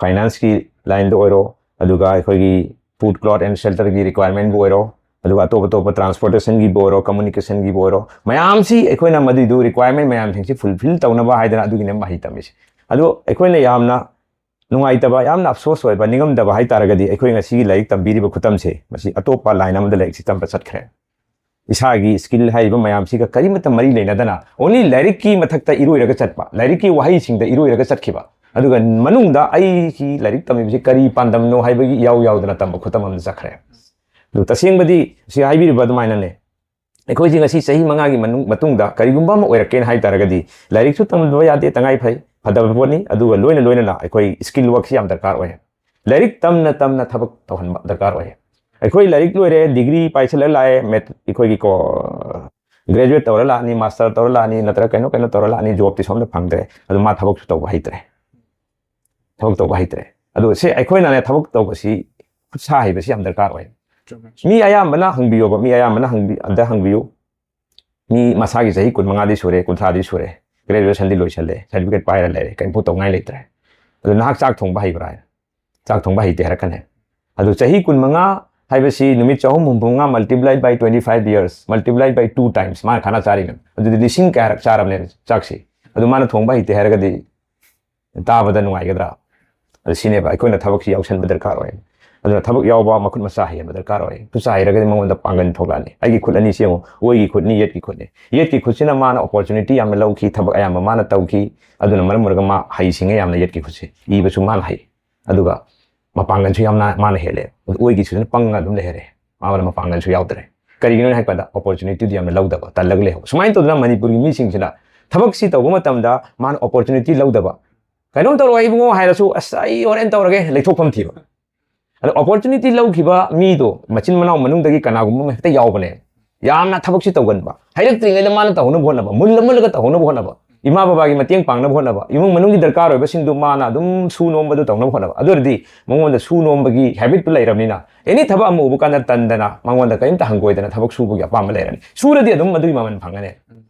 ꯐꯥꯏꯅꯥꯟꯁꯀꯤ ꯂꯥꯏꯟꯗ ꯑꯣꯏꯔꯣ, ꯑꯗꯨꯒ ꯑꯩꯈꯣꯏꯒꯤ ꯐꯨꯗ, ꯀ꯭ꯂꯣꯠ ꯑꯦꯟ ꯁꯦꯜꯇꯔꯒꯤ ꯔꯤꯀ꯭ꯋꯥꯏꯔꯃꯦꯟꯕꯨ ꯑꯣꯏꯔꯣ, ꯑꯗꯨꯒ ꯑꯇꯣꯞ ꯑꯇꯣꯞꯄ ꯇ꯭ꯔꯥꯟꯁꯄꯣꯔꯇꯦꯁꯟꯒꯤꯕꯨ ꯑꯣꯏꯔꯣ, ꯀꯝꯃꯨꯅꯤꯀꯦꯁꯟꯒꯤꯕꯨ ꯑꯣꯏꯔꯣ, ꯃꯌꯥꯝꯁꯤ ꯑꯩꯈꯣꯏꯅ ꯃꯗꯨꯏꯗꯨ ꯔꯤꯀ꯭ꯋꯥꯏꯔꯃꯦꯟ ꯃꯌꯥꯝꯁꯤꯡꯁꯤ ꯐꯨꯜꯐꯤꯜ ꯇꯧꯅꯕ ꯍꯥꯏꯗꯅ ꯑꯗꯨꯒꯤꯅꯦ ꯃꯍꯩ ꯇꯝꯃꯤꯁꯦ꯫ ꯑꯗꯣ ꯑꯩꯈꯣꯏꯅ ꯌꯥꯝꯅ ꯅꯨꯡꯉꯥꯏꯇꯕ, ꯌꯥꯝꯅ ꯑꯐꯁꯣꯁ ꯑꯣꯏꯕ, ꯅꯤꯡꯉꯝꯗꯕ ꯍꯥꯏ ꯇꯥꯔꯒꯗꯤ, ꯑꯩꯈꯣꯏ ꯉꯁꯤꯒꯤ ꯂꯥꯏꯔꯤꯛ ꯇꯝꯕꯤꯔꯤꯕ ꯈꯨꯇꯝꯁꯦ, ꯃꯁꯤ ꯑꯇꯣꯞꯄ ꯂꯥꯏꯟ ꯑꯃꯗ ꯂꯥꯏꯔꯤꯛꯁꯤ ꯇꯝꯕ ꯆꯠꯈ꯭ꯔꯦ꯫ ꯏꯁꯥꯒꯤ ꯁ꯭ꯀꯤꯜ ꯍꯥꯏꯔꯤꯕ ꯃꯌꯥꯝꯁꯤꯒ ꯀꯔꯤꯃꯠꯇ ꯃꯔꯤ ꯂꯩꯅꯗꯅ, ꯑꯣꯟꯂꯤ ꯂꯥꯏꯔꯤꯛꯀꯤ ꯃꯊꯛꯇ ꯏꯔꯣꯏꯔꯒ ꯆꯠꯄ, ꯂꯥꯏꯔꯤꯛꯀꯤ ꯋꯥꯍꯩꯁꯤꯡꯗ ꯏꯔꯣꯏꯔꯒ ꯆꯠꯈꯤꯕ, ꯑꯗꯨꯒ ꯃꯅꯨꯡꯗ ꯑꯩꯒꯤ ꯂꯥꯏꯔꯤꯛ ꯇꯝꯃꯤꯕꯁꯤ ꯀꯔꯤ ꯄꯥꯟꯗꯝꯅꯣ ꯍꯥꯏꯕꯒꯤ ꯏꯌꯥꯎ ꯌꯥꯎꯗꯅ ꯇꯝꯕ ꯈꯨꯇꯝ ꯑꯃꯗ ꯆꯠꯈ꯭ꯔꯦ꯫ ꯑꯗꯨ ꯇꯁꯦꯡꯕꯗꯤ ꯁꯤ ꯍꯥꯏꯕꯤꯔꯤꯕ ꯑꯗꯨꯃꯥꯏꯅꯅꯦ, ꯑꯩꯈꯣꯏꯁꯤ ꯉꯁꯤ ꯆꯍꯤ ꯃꯉꯥꯒꯤ ꯃꯅꯨꯡ-, ꯃꯇꯨꯡꯗ ꯀꯔꯤꯒꯨꯝꯕ ꯑꯃ ꯑꯣꯏꯔꯛꯀꯦꯅ ꯍꯥꯏ ꯇꯥꯔꯒꯗꯤ, ꯂꯥꯏꯔꯤꯛꯁꯨ ꯇꯝꯗꯕ ꯌꯥꯗꯦ, ꯇꯉꯥꯏ ꯐꯩ, ꯐꯗꯕ ꯄꯣꯠꯅꯤ꯫ ꯑꯗꯨꯒ ꯂꯣꯏꯅ ꯂꯣꯏꯅꯅ ꯑꯩꯈꯣꯏ ꯁ꯭ꯀꯤꯜ ꯋꯥꯔꯛꯁꯤ ꯌꯥꯝ ꯗꯔꯀꯥꯔ ꯑꯣꯏ꯫ ꯂꯥꯏꯔꯤꯛ ꯇꯝꯅ ꯇꯝꯅ ꯊꯕꯛ ꯇꯧꯍꯟꯕ ꯗꯔꯀꯥꯔ ꯑꯣꯏ꯫ ꯑꯩꯈꯣꯏ ꯂꯥꯏꯔꯤꯛ ꯂꯣꯏꯔꯦ, ꯗꯤꯒ꯭ꯔꯤ ꯄꯥꯏꯁꯜꯂ ꯂꯥꯛꯑꯦ, ꯃꯦꯠ-, ꯑꯩꯈꯣꯏꯒꯤ ꯀꯣ-, ꯒ꯭ꯔꯦꯖꯨꯑꯦꯠ ꯇꯧꯔ ꯂꯥꯛꯑꯅꯤ, ꯃꯥꯁꯇꯔ ꯇꯧꯔ ꯂꯥꯛꯑꯅꯤ, ꯅꯠꯇ꯭ꯔꯒ ꯀꯩꯅꯣ ꯀꯩꯅꯣ ꯇꯧꯔ ꯂꯥꯛꯑꯅꯤ, ꯖꯣꯕꯇꯤ ꯁꯣꯝꯗ ꯐꯪꯗ꯭ꯔꯦ꯫ ꯑꯗꯨ ꯃꯥ ꯊꯕꯛꯁꯨ ꯇꯧꯕ ꯍꯩꯇ꯭ꯔꯦ꯫ ꯊꯕꯛ ꯇꯧꯕ ꯍꯩꯇ꯭ꯔꯦ꯫ ꯑꯗꯨ ꯁꯤ ꯑꯩꯈꯣꯏꯅꯅꯦ, ꯊꯕꯛ ꯇꯧꯕꯁꯤ ꯈꯨꯠ ꯁꯥ ꯍꯩꯕꯁꯤ ꯌꯥꯝ ꯗꯔꯀꯥꯔ ꯑꯣꯏ꯫ ꯆꯨꯝꯃꯦ꯫ ꯃꯤ ꯑꯌꯥꯝꯕꯅ ꯍꯪꯕꯤꯌꯣꯕ, ꯃꯤ ꯑꯌꯥꯝꯕꯅ ꯍꯪꯕꯤ-, ꯑꯝꯇ ꯍꯪꯕꯤꯌꯨ꯫ ꯃꯤ ꯃꯁꯥꯒꯤ ꯆꯍꯤ ꯀꯨꯟꯃꯉꯥꯗꯤ ꯁꯨꯔꯦ, ꯀꯨꯟꯊ꯭ꯔꯥꯗꯤ ꯁꯨꯔꯦ, ꯒ꯭ꯔꯦꯖꯨꯑꯦꯁꯟꯗꯤ ꯂꯣꯏꯁꯜꯂꯦ, ꯁꯥꯔꯇꯤꯐꯤꯀꯦꯠ ꯄꯥꯏꯔ ꯂꯩꯔꯦ, ꯀꯔꯤꯝꯐꯥꯎ ꯇꯧꯉꯥꯏ ꯂꯩꯇ꯭ꯔꯦ꯫ ꯑꯗꯨ ꯅꯍꯥꯛ ꯆꯥꯛ ꯊꯣꯡꯕ ꯍꯩꯕ꯭ꯔꯥ ꯍꯥꯏꯅ, ꯆꯥꯛ ꯊꯣꯡꯕ ꯍꯩꯇꯦ ꯍꯥꯏꯔꯛꯀꯅꯤ꯫ ꯑꯗꯨ ꯆꯍꯤ ꯀꯨꯟꯃꯉꯥ ꯍꯥꯏꯕꯁꯤ ꯅꯨꯃꯤꯠ ꯆꯍꯨꯝ ꯍꯨꯝꯐꯨ ꯃꯉꯥ multiply by twenty five years, multiply by two times, ꯃꯥꯅ ꯈꯅ ꯆꯥꯔꯤꯅꯦ꯫ ꯑꯗꯨꯗꯤ ꯂꯤꯁꯤꯡ ꯀꯌꯥꯔꯛ ꯆꯥꯔꯕꯅꯦ ꯆꯥꯛꯁꯤ? ꯑꯗꯨ ꯃꯥꯅ ꯊꯣꯡꯕ ꯍꯩꯇꯦ ꯍꯥꯏꯔꯒꯗꯤ ꯇꯥꯕꯗ ꯅꯨꯡꯉꯥꯏꯒꯗ꯭ꯔꯥ? ꯑꯗꯨ ꯁꯤꯅꯦꯕ ꯑꯩꯈꯣꯏꯅ ꯊꯕꯛꯁꯤ ꯌꯥꯎꯁꯟꯕ ꯗꯔꯀꯥꯔ ꯑꯣꯏ꯫ ꯑꯗꯨꯅ ꯊꯕꯛ ꯌꯥꯎꯕ ꯃꯈꯨꯠ ꯃꯁꯥ ꯍꯩꯍꯟꯕ ꯗꯔꯀꯥꯔ ꯑꯣꯏ꯫ ꯈꯨꯠ ꯁꯥ ꯍꯩꯔꯒꯗꯤ ꯃꯉꯣꯟꯗ ꯄꯥꯡꯒꯜ ꯊꯣꯛꯂꯛꯑꯅꯤ꯫ ꯑꯩꯒꯤ ꯈꯨꯠ ꯑꯅꯤꯁꯤ ꯌꯦꯡꯉꯨ, ꯑꯣꯏꯒꯤ ꯈꯨꯠꯅꯤ, ꯌꯦꯠꯀꯤ ꯈꯨꯠꯅꯤ꯫ ꯌꯦꯠꯀꯤ ꯈꯨꯠꯁꯤꯅ ꯃꯥꯅ ꯑꯣꯄꯣꯔꯆꯨꯅꯤꯇꯤ ꯌꯥꯝꯅ ꯂꯧꯈꯤ, ꯊꯕꯛ ꯑꯌꯥꯝꯕ ꯃꯥꯅ ꯇꯧꯈꯤ꯫ ꯑꯗꯨꯅ ꯃꯔꯝ ꯑꯣꯏꯔꯒ ꯃꯥ ꯍꯩꯁꯤꯡꯉꯦ ꯌꯥꯝꯅ ꯌꯦꯠꯀꯤ ꯈꯨꯠꯁꯦ꯫ ꯏꯕꯁꯨ ꯃꯥꯅ ꯍꯩ꯫ ꯑꯗꯨꯒ ꯃꯄꯥꯡꯒꯜꯁꯨ ꯌꯥꯝꯅ ꯃꯥꯅ ꯍꯦꯜꯂꯦ꯫ ꯑꯗꯨ ꯑꯣꯏꯒꯤ ꯈꯨꯠꯁꯤꯅ ꯄꯪꯉ ꯑꯗꯨꯝ ꯂꯩꯍꯧꯔꯦ꯫ ꯃꯥꯉꯣꯟꯗ ꯃꯄꯥꯡꯒꯜꯁꯨ ꯌꯥꯎꯗ꯭ꯔꯦ꯫ ꯀꯔꯤꯒꯤꯅꯣ ꯍꯥꯏ ꯀꯥꯟꯗ, ꯑꯣꯄꯣꯔꯆꯨꯅꯤꯇꯤꯗꯨ ꯌꯥꯝꯅ ꯂꯧꯗꯕ, ꯇꯜꯂꯒ ꯂꯩꯍꯧꯕ꯫ ꯁꯨꯃꯥꯏꯅ ꯇꯧꯗꯅ ꯃꯅꯤꯄꯨꯔꯒꯤ ꯃꯤꯁꯤꯡꯁꯤꯅ ꯊꯕꯛꯁꯤ ꯇꯧꯕ ꯃꯇꯝꯗ ꯃꯥꯅ ꯑꯣꯄꯣꯔꯆꯨꯅꯤꯇꯤ ꯂꯧꯗꯕ꯫ "ꯀꯩꯅꯣꯝ ꯇꯧꯔꯣ ꯏꯕꯨꯡꯉꯣ" ꯍꯥꯏꯔꯁꯨ, "ꯑꯁ, ꯑꯩ ꯍꯣꯔꯦꯟ ꯇꯧꯔꯒꯦ", ꯂꯩꯊꯣꯛꯐꯝ ꯊꯤꯕ꯫ ꯑꯗꯣ ꯑꯣꯄꯣꯔꯆꯨꯅꯤꯇꯤ ꯂꯧꯈꯤꯕ ꯃꯤꯗꯣ, ꯃꯆꯤꯟ ꯃꯅꯥꯎ ꯃꯅꯨꯡꯗꯒꯤ ꯀꯅꯥꯒꯨꯝꯕ ꯑꯃ ꯍꯦꯛꯇ ꯌꯥꯎꯕꯅꯦ꯫ ꯌꯥꯝꯅ ꯊꯕꯛꯁꯤ ꯇꯧꯒꯟꯕ, ꯍꯩꯔꯛꯇ꯭ꯔꯤꯉꯩꯗ ꯃꯥꯅ ꯇꯧꯍꯧꯅꯕ ꯍꯣꯠꯅꯕ, ꯃꯨꯜꯂ ꯃꯨꯜꯂꯒ ꯇꯧꯍꯧꯅꯕ ꯍꯣꯠꯅꯕ, ꯏꯃꯥ ꯕꯕꯥꯒꯤ ꯃꯇꯦꯡ ꯄꯥꯡꯅꯕ ꯍꯣꯠꯅꯕ, ꯏꯃꯨꯡ ꯃꯅꯨꯡꯒꯤ ꯗꯔꯀꯥꯔ ꯑꯣꯏꯕꯁꯤꯡꯗꯨ ꯃꯥꯅ ꯑꯗꯨꯝ ꯁꯨ ꯅꯣꯝꯕꯗꯨ ꯇꯧꯅꯕ ꯍꯣꯠꯅꯕ꯫ ꯑꯗꯨ ꯑꯣꯏꯔꯗꯤ ꯃꯉꯣꯟꯗ ꯁꯨ ꯅꯣꯝꯕꯒꯤ ꯍꯦꯕꯤꯠꯇꯨ ꯂꯩꯔꯕꯅꯤꯅ, ꯑꯦꯅꯤ ꯊꯕꯛ ꯑꯃ ꯎꯕ ꯀꯥꯟꯗ ꯇꯟꯗꯅ ꯃꯉꯣꯟꯗ ꯀꯔꯤꯝꯇ ꯍꯪꯒꯣꯏꯗꯅ ꯊꯕꯛ ꯁꯨꯕꯒꯤ ꯑꯄꯥꯝꯕ ꯂꯩꯔꯅꯤ꯫ ꯁꯨꯔꯗꯤ ꯑꯗꯨꯝ ꯑꯗꯨꯒꯤ ꯃꯃꯜ ꯐꯪꯒꯅꯤ꯫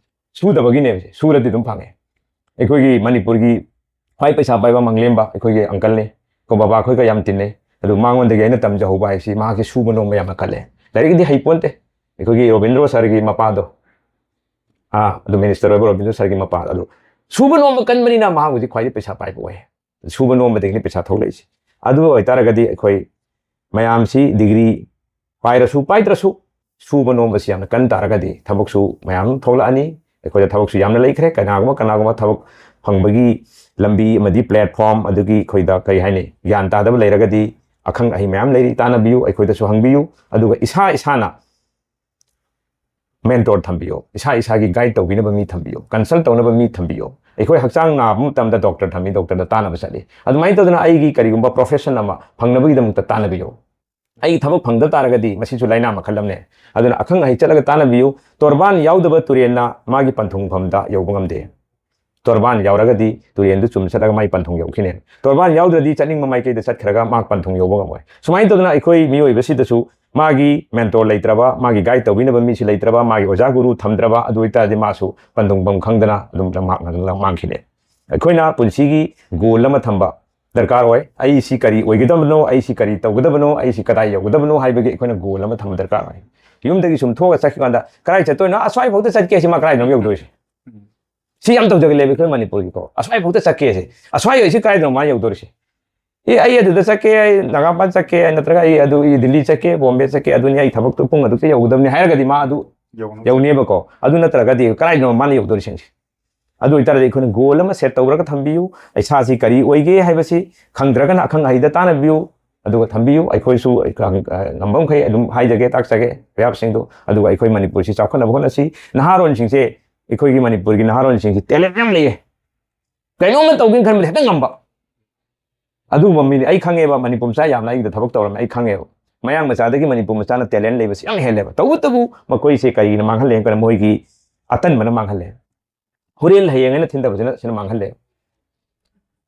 ꯁꯨꯗꯕꯒꯤꯅꯦꯕ꯫ ꯁꯨꯔꯗꯤ ꯑꯗꯨꯝ ꯐꯪꯉꯦ꯫ ꯑꯩꯈꯣꯏꯒꯤ ꯃꯅꯤꯄꯨꯔꯒꯤ ꯈ꯭ꯋꯥꯏ ꯄꯩꯁꯥ ꯄꯥꯏꯕ ꯃꯪꯂꯦꯝꯕ ꯑꯩꯈꯣꯏꯒꯤ uncle ꯅꯤ꯫ ꯑꯩꯈꯣꯏ ꯕꯕꯥ ꯑꯩꯈꯣꯏꯒ ꯌꯥꯝ ꯇꯤꯟꯅꯩ꯫ ꯑꯗꯨ ꯃꯉꯣꯟꯗꯒꯤ ꯑꯩꯅ ꯇꯝꯖꯍꯧꯕ ꯍꯥꯏꯁꯤ ꯃꯍꯥꯛꯀꯤ ꯁꯨꯕ ꯅꯣꯝꯕ ꯌꯥꯝꯅ ꯀꯜꯂꯦ꯫ ꯂꯥꯏꯔꯤꯛꯇꯤ ꯍꯩꯄꯣꯟꯇꯦ꯫ ꯑꯩꯈꯣꯏꯒꯤ ꯔꯣꯕꯤꯟꯗ꯭ꯔꯣ sir ꯒꯤ ꯃꯄꯥꯗꯣ, ꯑꯥ, ꯑꯗꯨ minister ꯑꯣꯏꯕ ꯔꯣꯕꯤꯟꯗ꯭ꯔꯣ sir ꯒꯤ ꯃꯄꯥꯗꯣ, ꯑꯗꯨ ꯁꯨꯕ ꯅꯣꯝꯕ ꯀꯟꯕꯅꯤꯅ ꯃꯍꯥꯛ ꯍꯧꯖꯤꯛ ꯈ꯭ꯋꯥꯏꯗꯒꯤ ꯄꯩꯁꯥ ꯄꯥꯏꯕ ꯑꯣꯏ꯫ ꯁꯨꯕ ꯅꯣꯝꯕꯗꯒꯤꯅꯤ ꯄꯩꯁꯥ ꯊꯣꯛꯂꯛꯏꯁꯦ꯫ ꯑꯗꯨ ꯑꯣꯏꯇꯥꯔꯒꯗꯤ ꯑꯩꯈꯣꯏ ꯃꯌꯥꯝꯁꯤ degree ꯄꯥꯏꯔꯁꯨ ꯄꯥꯏꯗ꯭ꯔꯁꯨ ꯁꯨꯕ ꯅꯣꯝꯕꯁꯤ ꯌꯥꯝꯅ ꯀꯟ ꯇꯥꯔꯒꯗꯤ ꯊꯕꯛꯁꯨ ꯃꯌꯥꯝ ꯊꯣꯛꯂꯛꯑꯅꯤ꯫ ꯑꯩꯈꯣꯏꯗ ꯊꯕꯛꯁꯨ ꯌꯥꯝꯅ ꯂꯩꯈ꯭ꯔꯦ꯫ ꯀꯅꯥꯒꯨꯝꯕ ꯀꯅꯥꯒꯨꯝꯕ ꯊꯕꯛ ꯐꯪꯕꯒꯤ ꯂꯝꯕꯤ ꯑꯃꯗꯤ platform ꯑꯗꯨꯒꯤ ꯑꯩꯈꯣꯏꯗ ꯀꯔꯤ ꯍꯥꯏꯅꯤ, ꯒ꯭ꯌꯥꯟ ꯇꯥꯗꯕ ꯂꯩꯔꯒꯗꯤ ꯑꯈꯪ ꯑꯍꯩ ꯃꯌꯥꯝ ꯂꯩꯔꯤ, ꯇꯥꯟꯅꯕꯤꯌꯨ, ꯑꯩꯈꯣꯏꯗꯁꯨ ꯍꯪꯕꯤꯌꯨ꯫ ꯑꯗꯨꯒ ꯏꯁꯥ ꯏꯁꯥꯅ mentor ꯊꯝꯕꯤꯌꯣ, ꯏꯁꯥ ꯏꯁꯥꯒꯤ guide ꯇꯧꯕꯤꯅꯕ ꯃꯤ ꯊꯝꯕꯤꯌꯣ, consult ꯇꯧꯅꯕ ꯃꯤ ꯊꯝꯕꯤꯌꯣ꯫ ꯑꯩꯈꯣꯏ ꯍꯛꯆꯥꯡ ꯅꯥꯕ ꯃꯇꯝꯗ doctor ꯊꯝꯃꯤ, doctor ꯗ ꯇꯥꯟꯅꯕ ꯆꯠꯂꯤ꯫ ꯑꯗꯨꯃꯥꯏꯅ ꯇꯧꯗꯅ ꯑꯩꯒꯤ ꯀꯔꯤꯒꯨꯝꯕ profession ꯑꯃ ꯐꯪꯅꯕꯒꯤꯗꯃꯛꯇ ꯇꯥꯟꯅꯕꯤꯌꯣ꯫ ꯑꯩꯒꯤ ꯊꯕꯛ ꯐꯪꯗ ꯇꯥꯔꯒꯗꯤ ꯃꯁꯤꯁꯨ ꯂꯥꯏꯅꯥ ꯃꯈꯜ ꯑꯃꯅꯦ꯫ ꯑꯗꯨꯅ ꯑꯈꯪ ꯑꯍꯩ ꯆꯠꯂꯒ ꯇꯥꯟꯅꯕꯤꯌꯨ꯫ ꯇꯣꯔꯕꯥꯟ ꯌꯥꯎꯗꯕ ꯇꯨꯔꯦꯜꯅ ꯃꯥꯒꯤ ꯄꯟꯊꯨꯡꯐꯝꯗ ꯌꯧꯕ ꯉꯝꯗꯦ꯫ ꯇꯣꯔꯕꯥꯟ ꯌꯥꯎꯔꯒꯗꯤ ꯇꯨꯔꯦꯜꯗꯨ ꯆꯨꯝꯅ ꯆꯠꯂꯒ ꯃꯥꯏ ꯄꯟꯊꯨꯡ ꯌꯧꯈꯤꯅꯦ꯫ ꯇꯣꯔꯕꯥꯟ ꯌꯥꯎꯗ꯭ꯔꯗꯤ ꯆꯠꯅꯤꯡꯕ ꯃꯥꯏꯀꯩꯗ ꯆꯠꯈ꯭ꯔꯒ ꯃꯥ ꯄꯟꯊꯨꯡ ꯌꯧꯕ ꯉꯝꯃꯣꯏ꯫ ꯁꯨꯃꯥꯏꯅ ꯇꯧꯗꯅ ꯑꯩꯈꯣꯏ ꯃꯤꯑꯣꯏꯕꯁꯤꯗꯁꯨ ꯃꯥꯒꯤ mentor ꯂꯩꯇ꯭ꯔꯕ, ꯃꯥꯒꯤ guide ꯇꯧꯕꯤꯅꯕ ꯃꯤꯁꯤ ꯂꯩꯇ꯭ꯔꯕ, ꯃꯥꯒꯤ ꯑꯣꯖꯥ ꯒꯨꯔꯨ ꯊꯝꯗ꯭ꯔꯕ, ꯑꯗꯨ ꯑꯣꯏꯇꯥꯔꯗꯤ ꯃꯥꯁꯨ ꯄꯟꯊꯨꯡꯐꯝ ꯈꯪꯗꯅ ꯑꯗꯨꯝ ꯂꯝꯃꯥꯡ-, ꯂꯝꯃꯥꯡꯈꯤꯅꯦ꯫ ꯑꯩꯈꯣꯏꯅ ꯄꯨꯟꯁꯤꯒꯤ goal ꯑꯃ ꯊꯝꯕ ꯗꯔꯀꯥꯔ ꯑꯣꯏ꯫ ꯑꯩ ꯁꯤ ꯀꯔꯤ ꯑꯣꯏꯒꯗꯕꯅꯣ, ꯑꯩ ꯁꯤ ꯀꯔꯤ ꯇꯧꯒꯗꯕꯅꯣ, ꯑꯩ ꯁꯤ ꯀꯗꯥꯏ ꯌꯧꯒꯗꯕꯅꯣ ꯍꯥꯏꯕꯒꯤ ꯑꯩꯈꯣꯏꯅ goal ꯑꯃ ꯊꯝꯕ ꯗꯔꯀꯥꯔ ꯑꯣꯏ꯫ ꯌꯨꯝꯗꯒꯤ ꯁꯨꯝ ꯊꯣꯛꯑꯒ ꯆꯠꯈꯤꯕ ꯀꯥꯟꯗ ꯀꯗꯥꯏ ꯆꯠꯇꯣꯏꯅꯣ, ꯑꯁ꯭ꯋꯥꯏ ꯐꯥꯎꯗ ꯆꯠꯀꯦ ꯁꯤ ꯃꯥ ꯀꯗꯥꯏꯅꯣ ꯌꯧꯗꯣꯏꯁꯦ? ꯁꯤ ꯌꯥꯝ ꯇꯧꯖꯒꯜꯂꯦꯕ ꯑꯩꯈꯣꯏ ꯃꯅꯤꯄꯨꯔꯒꯤꯀꯣ꯫ ꯑꯁ꯭ꯋꯥꯏ ꯐꯥꯎꯗ ꯆꯠꯀꯦ ꯁꯤ, ꯑꯁ꯭ꯋꯥꯏ ꯑꯣꯏꯁꯤ ꯀꯗꯥꯏꯗꯅꯣ ꯃꯥ ꯌꯧꯗꯣꯔꯤꯁꯦ? ꯑꯦ, ꯑꯩ ꯑꯗꯨꯗ ꯆꯠꯀꯦ, ꯑꯩ ꯅꯥꯒꯥꯃꯄꯥꯟ ꯆꯠꯀꯦ, ꯅꯠꯇ꯭ꯔꯒ ꯑꯩ ꯑꯗꯨ, ꯑꯩ ꯗꯤꯜꯂꯤ ꯆꯠꯀꯦ, ꯕꯣꯝꯕꯦ ꯆꯠꯀꯦ, ꯑꯗꯨꯅꯤ ꯑꯩ ꯊꯕꯛꯇꯨ ꯄꯨꯡ ꯑꯗꯨꯛꯇ ꯌꯧꯒꯗꯕꯅꯤ ꯍꯥꯏꯔꯒꯗꯤ ꯃꯥ ꯑꯗꯨ ꯌꯧꯅꯕ ꯌꯧꯅꯦꯕꯀꯣ꯫ ꯑꯗꯨ ꯅꯠꯇ꯭ꯔꯒꯗꯤ ꯀꯗꯥꯏꯗꯅꯣ ꯃꯥꯅ ꯌꯧꯗꯣꯔꯤꯁꯤꯡꯁꯦ? ꯑꯗꯨ ꯑꯣꯏꯇꯥꯔꯗꯤ ꯑꯩꯈꯣꯏꯅ goal ꯑꯃ set ꯇꯧꯔꯒ ꯊꯝꯕꯤꯌꯨ꯫ ꯏꯁꯥꯁꯤ ꯀꯔꯤ ꯑꯣꯏꯒꯦ ꯍꯥꯏꯕꯁꯤ ꯈꯪꯗ꯭ꯔꯒꯅ ꯑꯈꯪ ꯑꯍꯩꯗ ꯇꯥꯟꯅꯕꯤꯌꯨ, ꯑꯗꯨꯒ ꯊꯝꯕꯤꯌꯨ꯫ ꯑꯩꯈꯣꯏꯁꯨ ꯉꯝꯕ ꯃꯈꯩ ꯑꯗꯨꯝ ꯍꯥꯏꯖꯒꯦ, ꯇꯥꯛꯆꯒꯦ ꯃꯌꯥꯝꯁꯤꯡꯗꯨ꯫ ꯑꯗꯨꯒ ꯑꯩꯈꯣꯏ ꯃꯅꯤꯄꯨꯔꯁꯤ ꯆꯥꯎꯈꯠꯅꯕ ꯍꯣꯠꯅꯁꯤ꯫ ꯅꯍꯥꯔꯣꯟꯁꯤꯡꯁꯦ, ꯑꯩꯈꯣꯏꯒꯤ ꯃꯅꯤꯄꯨꯔꯒꯤ ꯅꯍꯥꯔꯣꯟꯁꯤꯡꯁꯤ talent ꯌꯥꯝ ꯂꯩꯌꯦ꯫ ꯀꯩꯅꯣꯝꯃ ꯇꯧꯒꯦꯅ ꯈꯟꯕꯗ ꯍꯦꯛꯇ ꯉꯝꯕ꯫ ꯑꯗꯨꯒꯨꯝꯕ ꯃꯤꯅꯤ ꯑꯩ ꯈꯪꯉꯦꯕ꯫ ꯃꯅꯤꯄꯨꯔ ꯃꯆꯥ ꯌꯥꯝꯅ ꯑꯩꯒꯤꯗ ꯊꯕꯛ ꯇꯧꯔꯝꯃꯦ, ꯑꯩ ꯈꯪꯉꯦꯕ꯫ ꯃꯌꯥꯡ ꯃꯆꯥꯗꯒꯤ ꯃꯅꯤꯄꯨꯔ ꯃꯆꯥꯅ talent ꯂꯩꯕꯁꯤ ꯌꯥꯝ ꯍꯦꯜꯂꯦꯕ꯫ ꯇꯧꯕꯇꯕꯨ ꯃꯈꯣꯏꯁꯦ ꯀꯔꯤꯒꯤꯅ ꯃꯥꯡꯍꯜꯂꯦ ꯍꯥꯏꯔ ꯀꯥꯟꯗ ꯃꯣꯏꯒꯤ ꯑꯇꯟꯕꯅ ꯃꯥꯡꯍꯜꯂꯦ꯫ ꯍꯣꯔꯦꯟ ꯍꯌꯦꯡ ꯍꯥꯏꯅ ꯊꯤꯟꯊꯕꯁꯤꯅ, ꯁꯤꯅ ꯃꯥꯡꯍꯜꯂꯦ꯫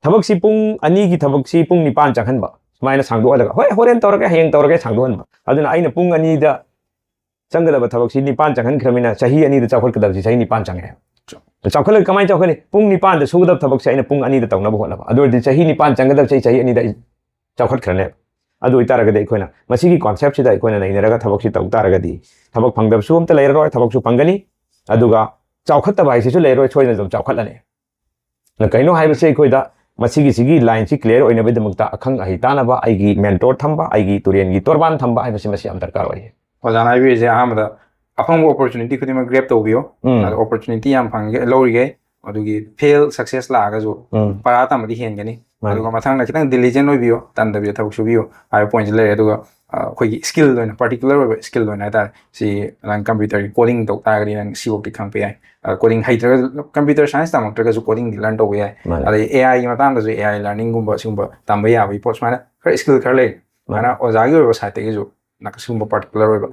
ꯊꯕꯛꯁꯤ ꯄꯨꯡ ꯑꯅꯤꯒꯤ ꯊꯕꯛꯁꯤ ꯄꯨꯡ ꯅꯤꯄꯥꯟ ꯆꯪꯍꯟꯕ, ꯁꯨꯃꯥꯏꯅ ꯁꯥꯡꯗꯣꯛꯍꯜꯂꯒ, "ꯍꯣꯏ, ꯍꯣꯔꯦꯟ ꯇꯧꯔꯒꯦ, ꯍꯌꯦꯡ ꯇꯧꯔꯒꯦ" ꯁꯥꯡꯗꯣꯛꯍꯟꯕ꯫ ꯑꯗꯨꯅ ꯑꯩꯅ ꯄꯨꯡ ꯑꯅꯤꯗ ꯆꯪꯒꯗꯕ ꯊꯕꯛꯁꯤ ꯅꯤꯄꯥꯟ ꯆꯪꯍꯟꯈ꯭ꯔꯕꯅꯤꯅ ꯆꯍꯤ ꯑꯅꯤꯗ ꯆꯥꯎꯈꯠꯀꯗꯕꯁꯤ ꯆꯍꯤ ꯅꯤꯄꯥꯟ ꯆꯪꯉꯦ꯫ ꯆꯥꯎꯈꯠꯂꯒ ꯀꯃꯥꯏꯅ ꯆꯥꯎꯈꯠꯅꯤ? ꯄꯨꯡ ꯅꯤꯄꯥꯟꯗ ꯁꯨꯒꯗꯕ ꯊꯕꯛꯁꯦ ꯑꯩꯅ ꯄꯨꯡ ꯑꯅꯤꯗ ꯇꯧꯅꯕ ꯍꯣꯠꯅꯕ꯫ ꯑꯗꯨ ꯑꯣꯏꯔꯗꯤ ꯆꯍꯤ ꯅꯤꯄꯥꯟ ꯆꯪꯒꯗꯕꯁꯦ ꯑꯩ ꯆꯍꯤ ꯑꯅꯤꯗ ꯑꯩ ꯆꯥꯎꯈꯠꯈ꯭ꯔꯅꯦꯕ꯫ ꯑꯗꯨ ꯑꯣꯏꯇꯥꯔꯒꯗꯤ ꯑꯩꯈꯣꯏꯅ ꯃꯁꯤꯒꯤ concept ꯁꯤꯗ ꯑꯩꯈꯣꯏꯅ ꯅꯩꯅꯔꯒ ꯊꯕꯛꯁꯤ ꯇꯧ ꯇꯥꯔꯒꯗꯤ ꯊꯕꯛ ꯐꯪꯗꯕꯁꯨ ꯑꯝꯇ ꯂꯩꯔꯔꯣꯏ, ꯊꯕꯛꯁꯨ ꯐꯪꯒꯅꯤ, ꯑꯗꯨꯒ ꯆꯥꯎꯈꯠꯇꯕ ꯍꯥꯏꯁꯤꯁꯨ ꯂꯩꯔꯔꯣꯏ, ꯁꯣꯏꯗꯅ ꯑꯗꯨꯝ ꯆꯥꯎꯈꯠꯂꯅꯤ꯫ ꯑꯗ ꯀꯩꯅꯣ ꯍꯥꯏꯕꯁꯦ ꯑꯩꯈꯣꯏꯗ ꯃꯁꯤꯒꯤꯁꯤꯒꯤ line ꯁꯤ clear ꯑꯣꯏꯅꯕꯒꯤꯗꯃꯛꯇ ꯑꯈꯪ ꯑꯍꯩ ꯇꯥꯅꯕ ꯑꯩꯒꯤ mentor ꯊꯝꯕ, ꯑꯩꯒꯤ ꯇꯨꯔꯦꯟꯒꯤ ꯇꯣꯔꯕꯥꯟ ꯊꯝꯕ ꯍꯥꯏꯕꯁꯤ ꯃꯁꯤ ꯌꯥꯝ ꯗꯔꯀꯥꯔ ꯑꯣꯏ꯫ ꯑꯣꯖꯥꯅ ꯍꯥꯏꯕꯤꯔꯤꯁꯦ ꯑꯍꯥꯟꯕꯗ ꯑꯐꯪꯕ opportunity ꯈꯨꯗꯤꯡꯃꯛ grab ꯇꯧꯕꯤꯌꯣ꯫ ꯎꯝ꯫ ꯑꯗꯣ opportunity ꯌꯥꯝ ꯐꯪꯒꯦ ꯂꯧꯔꯤꯈꯩ, ꯑꯗꯨꯒꯤ fail success ꯂꯥꯛꯑꯒꯁꯨ ꯎꯝ꯫ ꯄꯔꯥ ꯇꯝꯕꯗꯤ ꯍꯦꯟꯒꯅꯤ꯫ ꯃꯥꯅꯤ꯫ ꯑꯗꯨꯒ ꯃꯊꯪꯗ ꯈꯤꯇꯪ diligent ꯑꯣꯏꯕꯤꯌꯣ, ꯇꯟꯗꯕꯤꯗ ꯊꯕꯛ ꯁꯨꯕꯤꯌꯣ ꯍꯥꯏꯕ point ꯁꯤ ꯂꯩꯔꯦ꯫ ꯑꯗꯨꯒ ꯑ, ꯑꯩꯈꯣꯏꯒꯤ skill ꯑꯣꯏꯅ, particular ꯑꯣꯏꯕ skill ꯑꯣꯏꯅ ꯍꯥꯏꯇꯥꯔꯦ, ꯁꯤ ꯅꯪ computer ꯒꯤ coding ꯇꯧ ꯇꯥꯔꯒꯗꯤ ꯅꯪ ꯁꯤꯐꯧꯗꯤ ꯈꯪꯕ ꯌꯥꯏ꯫ ꯑ, coding ꯍꯩꯇ꯭ꯔꯒ, computer science ꯇꯝꯃꯛꯇ꯭ꯔꯒꯁꯨ coding ꯗꯤ learn ꯇꯧꯕ ꯌꯥꯏ꯫ ꯃꯥꯅꯤ꯫ ꯑꯗꯩ A I ꯒꯤ ꯃꯇꯥꯡꯗꯁꯨ, A I learning ꯒꯨꯝꯕ ꯁꯤꯒꯨꯝꯕ ꯇꯝꯕ ꯌꯥꯕꯒꯤ ꯄꯣꯠ ꯁꯨꯃꯥꯏꯅ ꯈꯔ skill ꯈꯔ ꯂꯩ꯫ ꯃꯥꯅꯤ꯫ ꯁꯨꯃꯥꯏꯅ ꯑꯣꯖꯥꯒꯤ ꯑꯣꯏꯕ side ꯇꯒꯤꯁꯨ ꯅ-, ꯁꯤꯒꯨꯝꯕ particular ꯑꯣꯏꯕ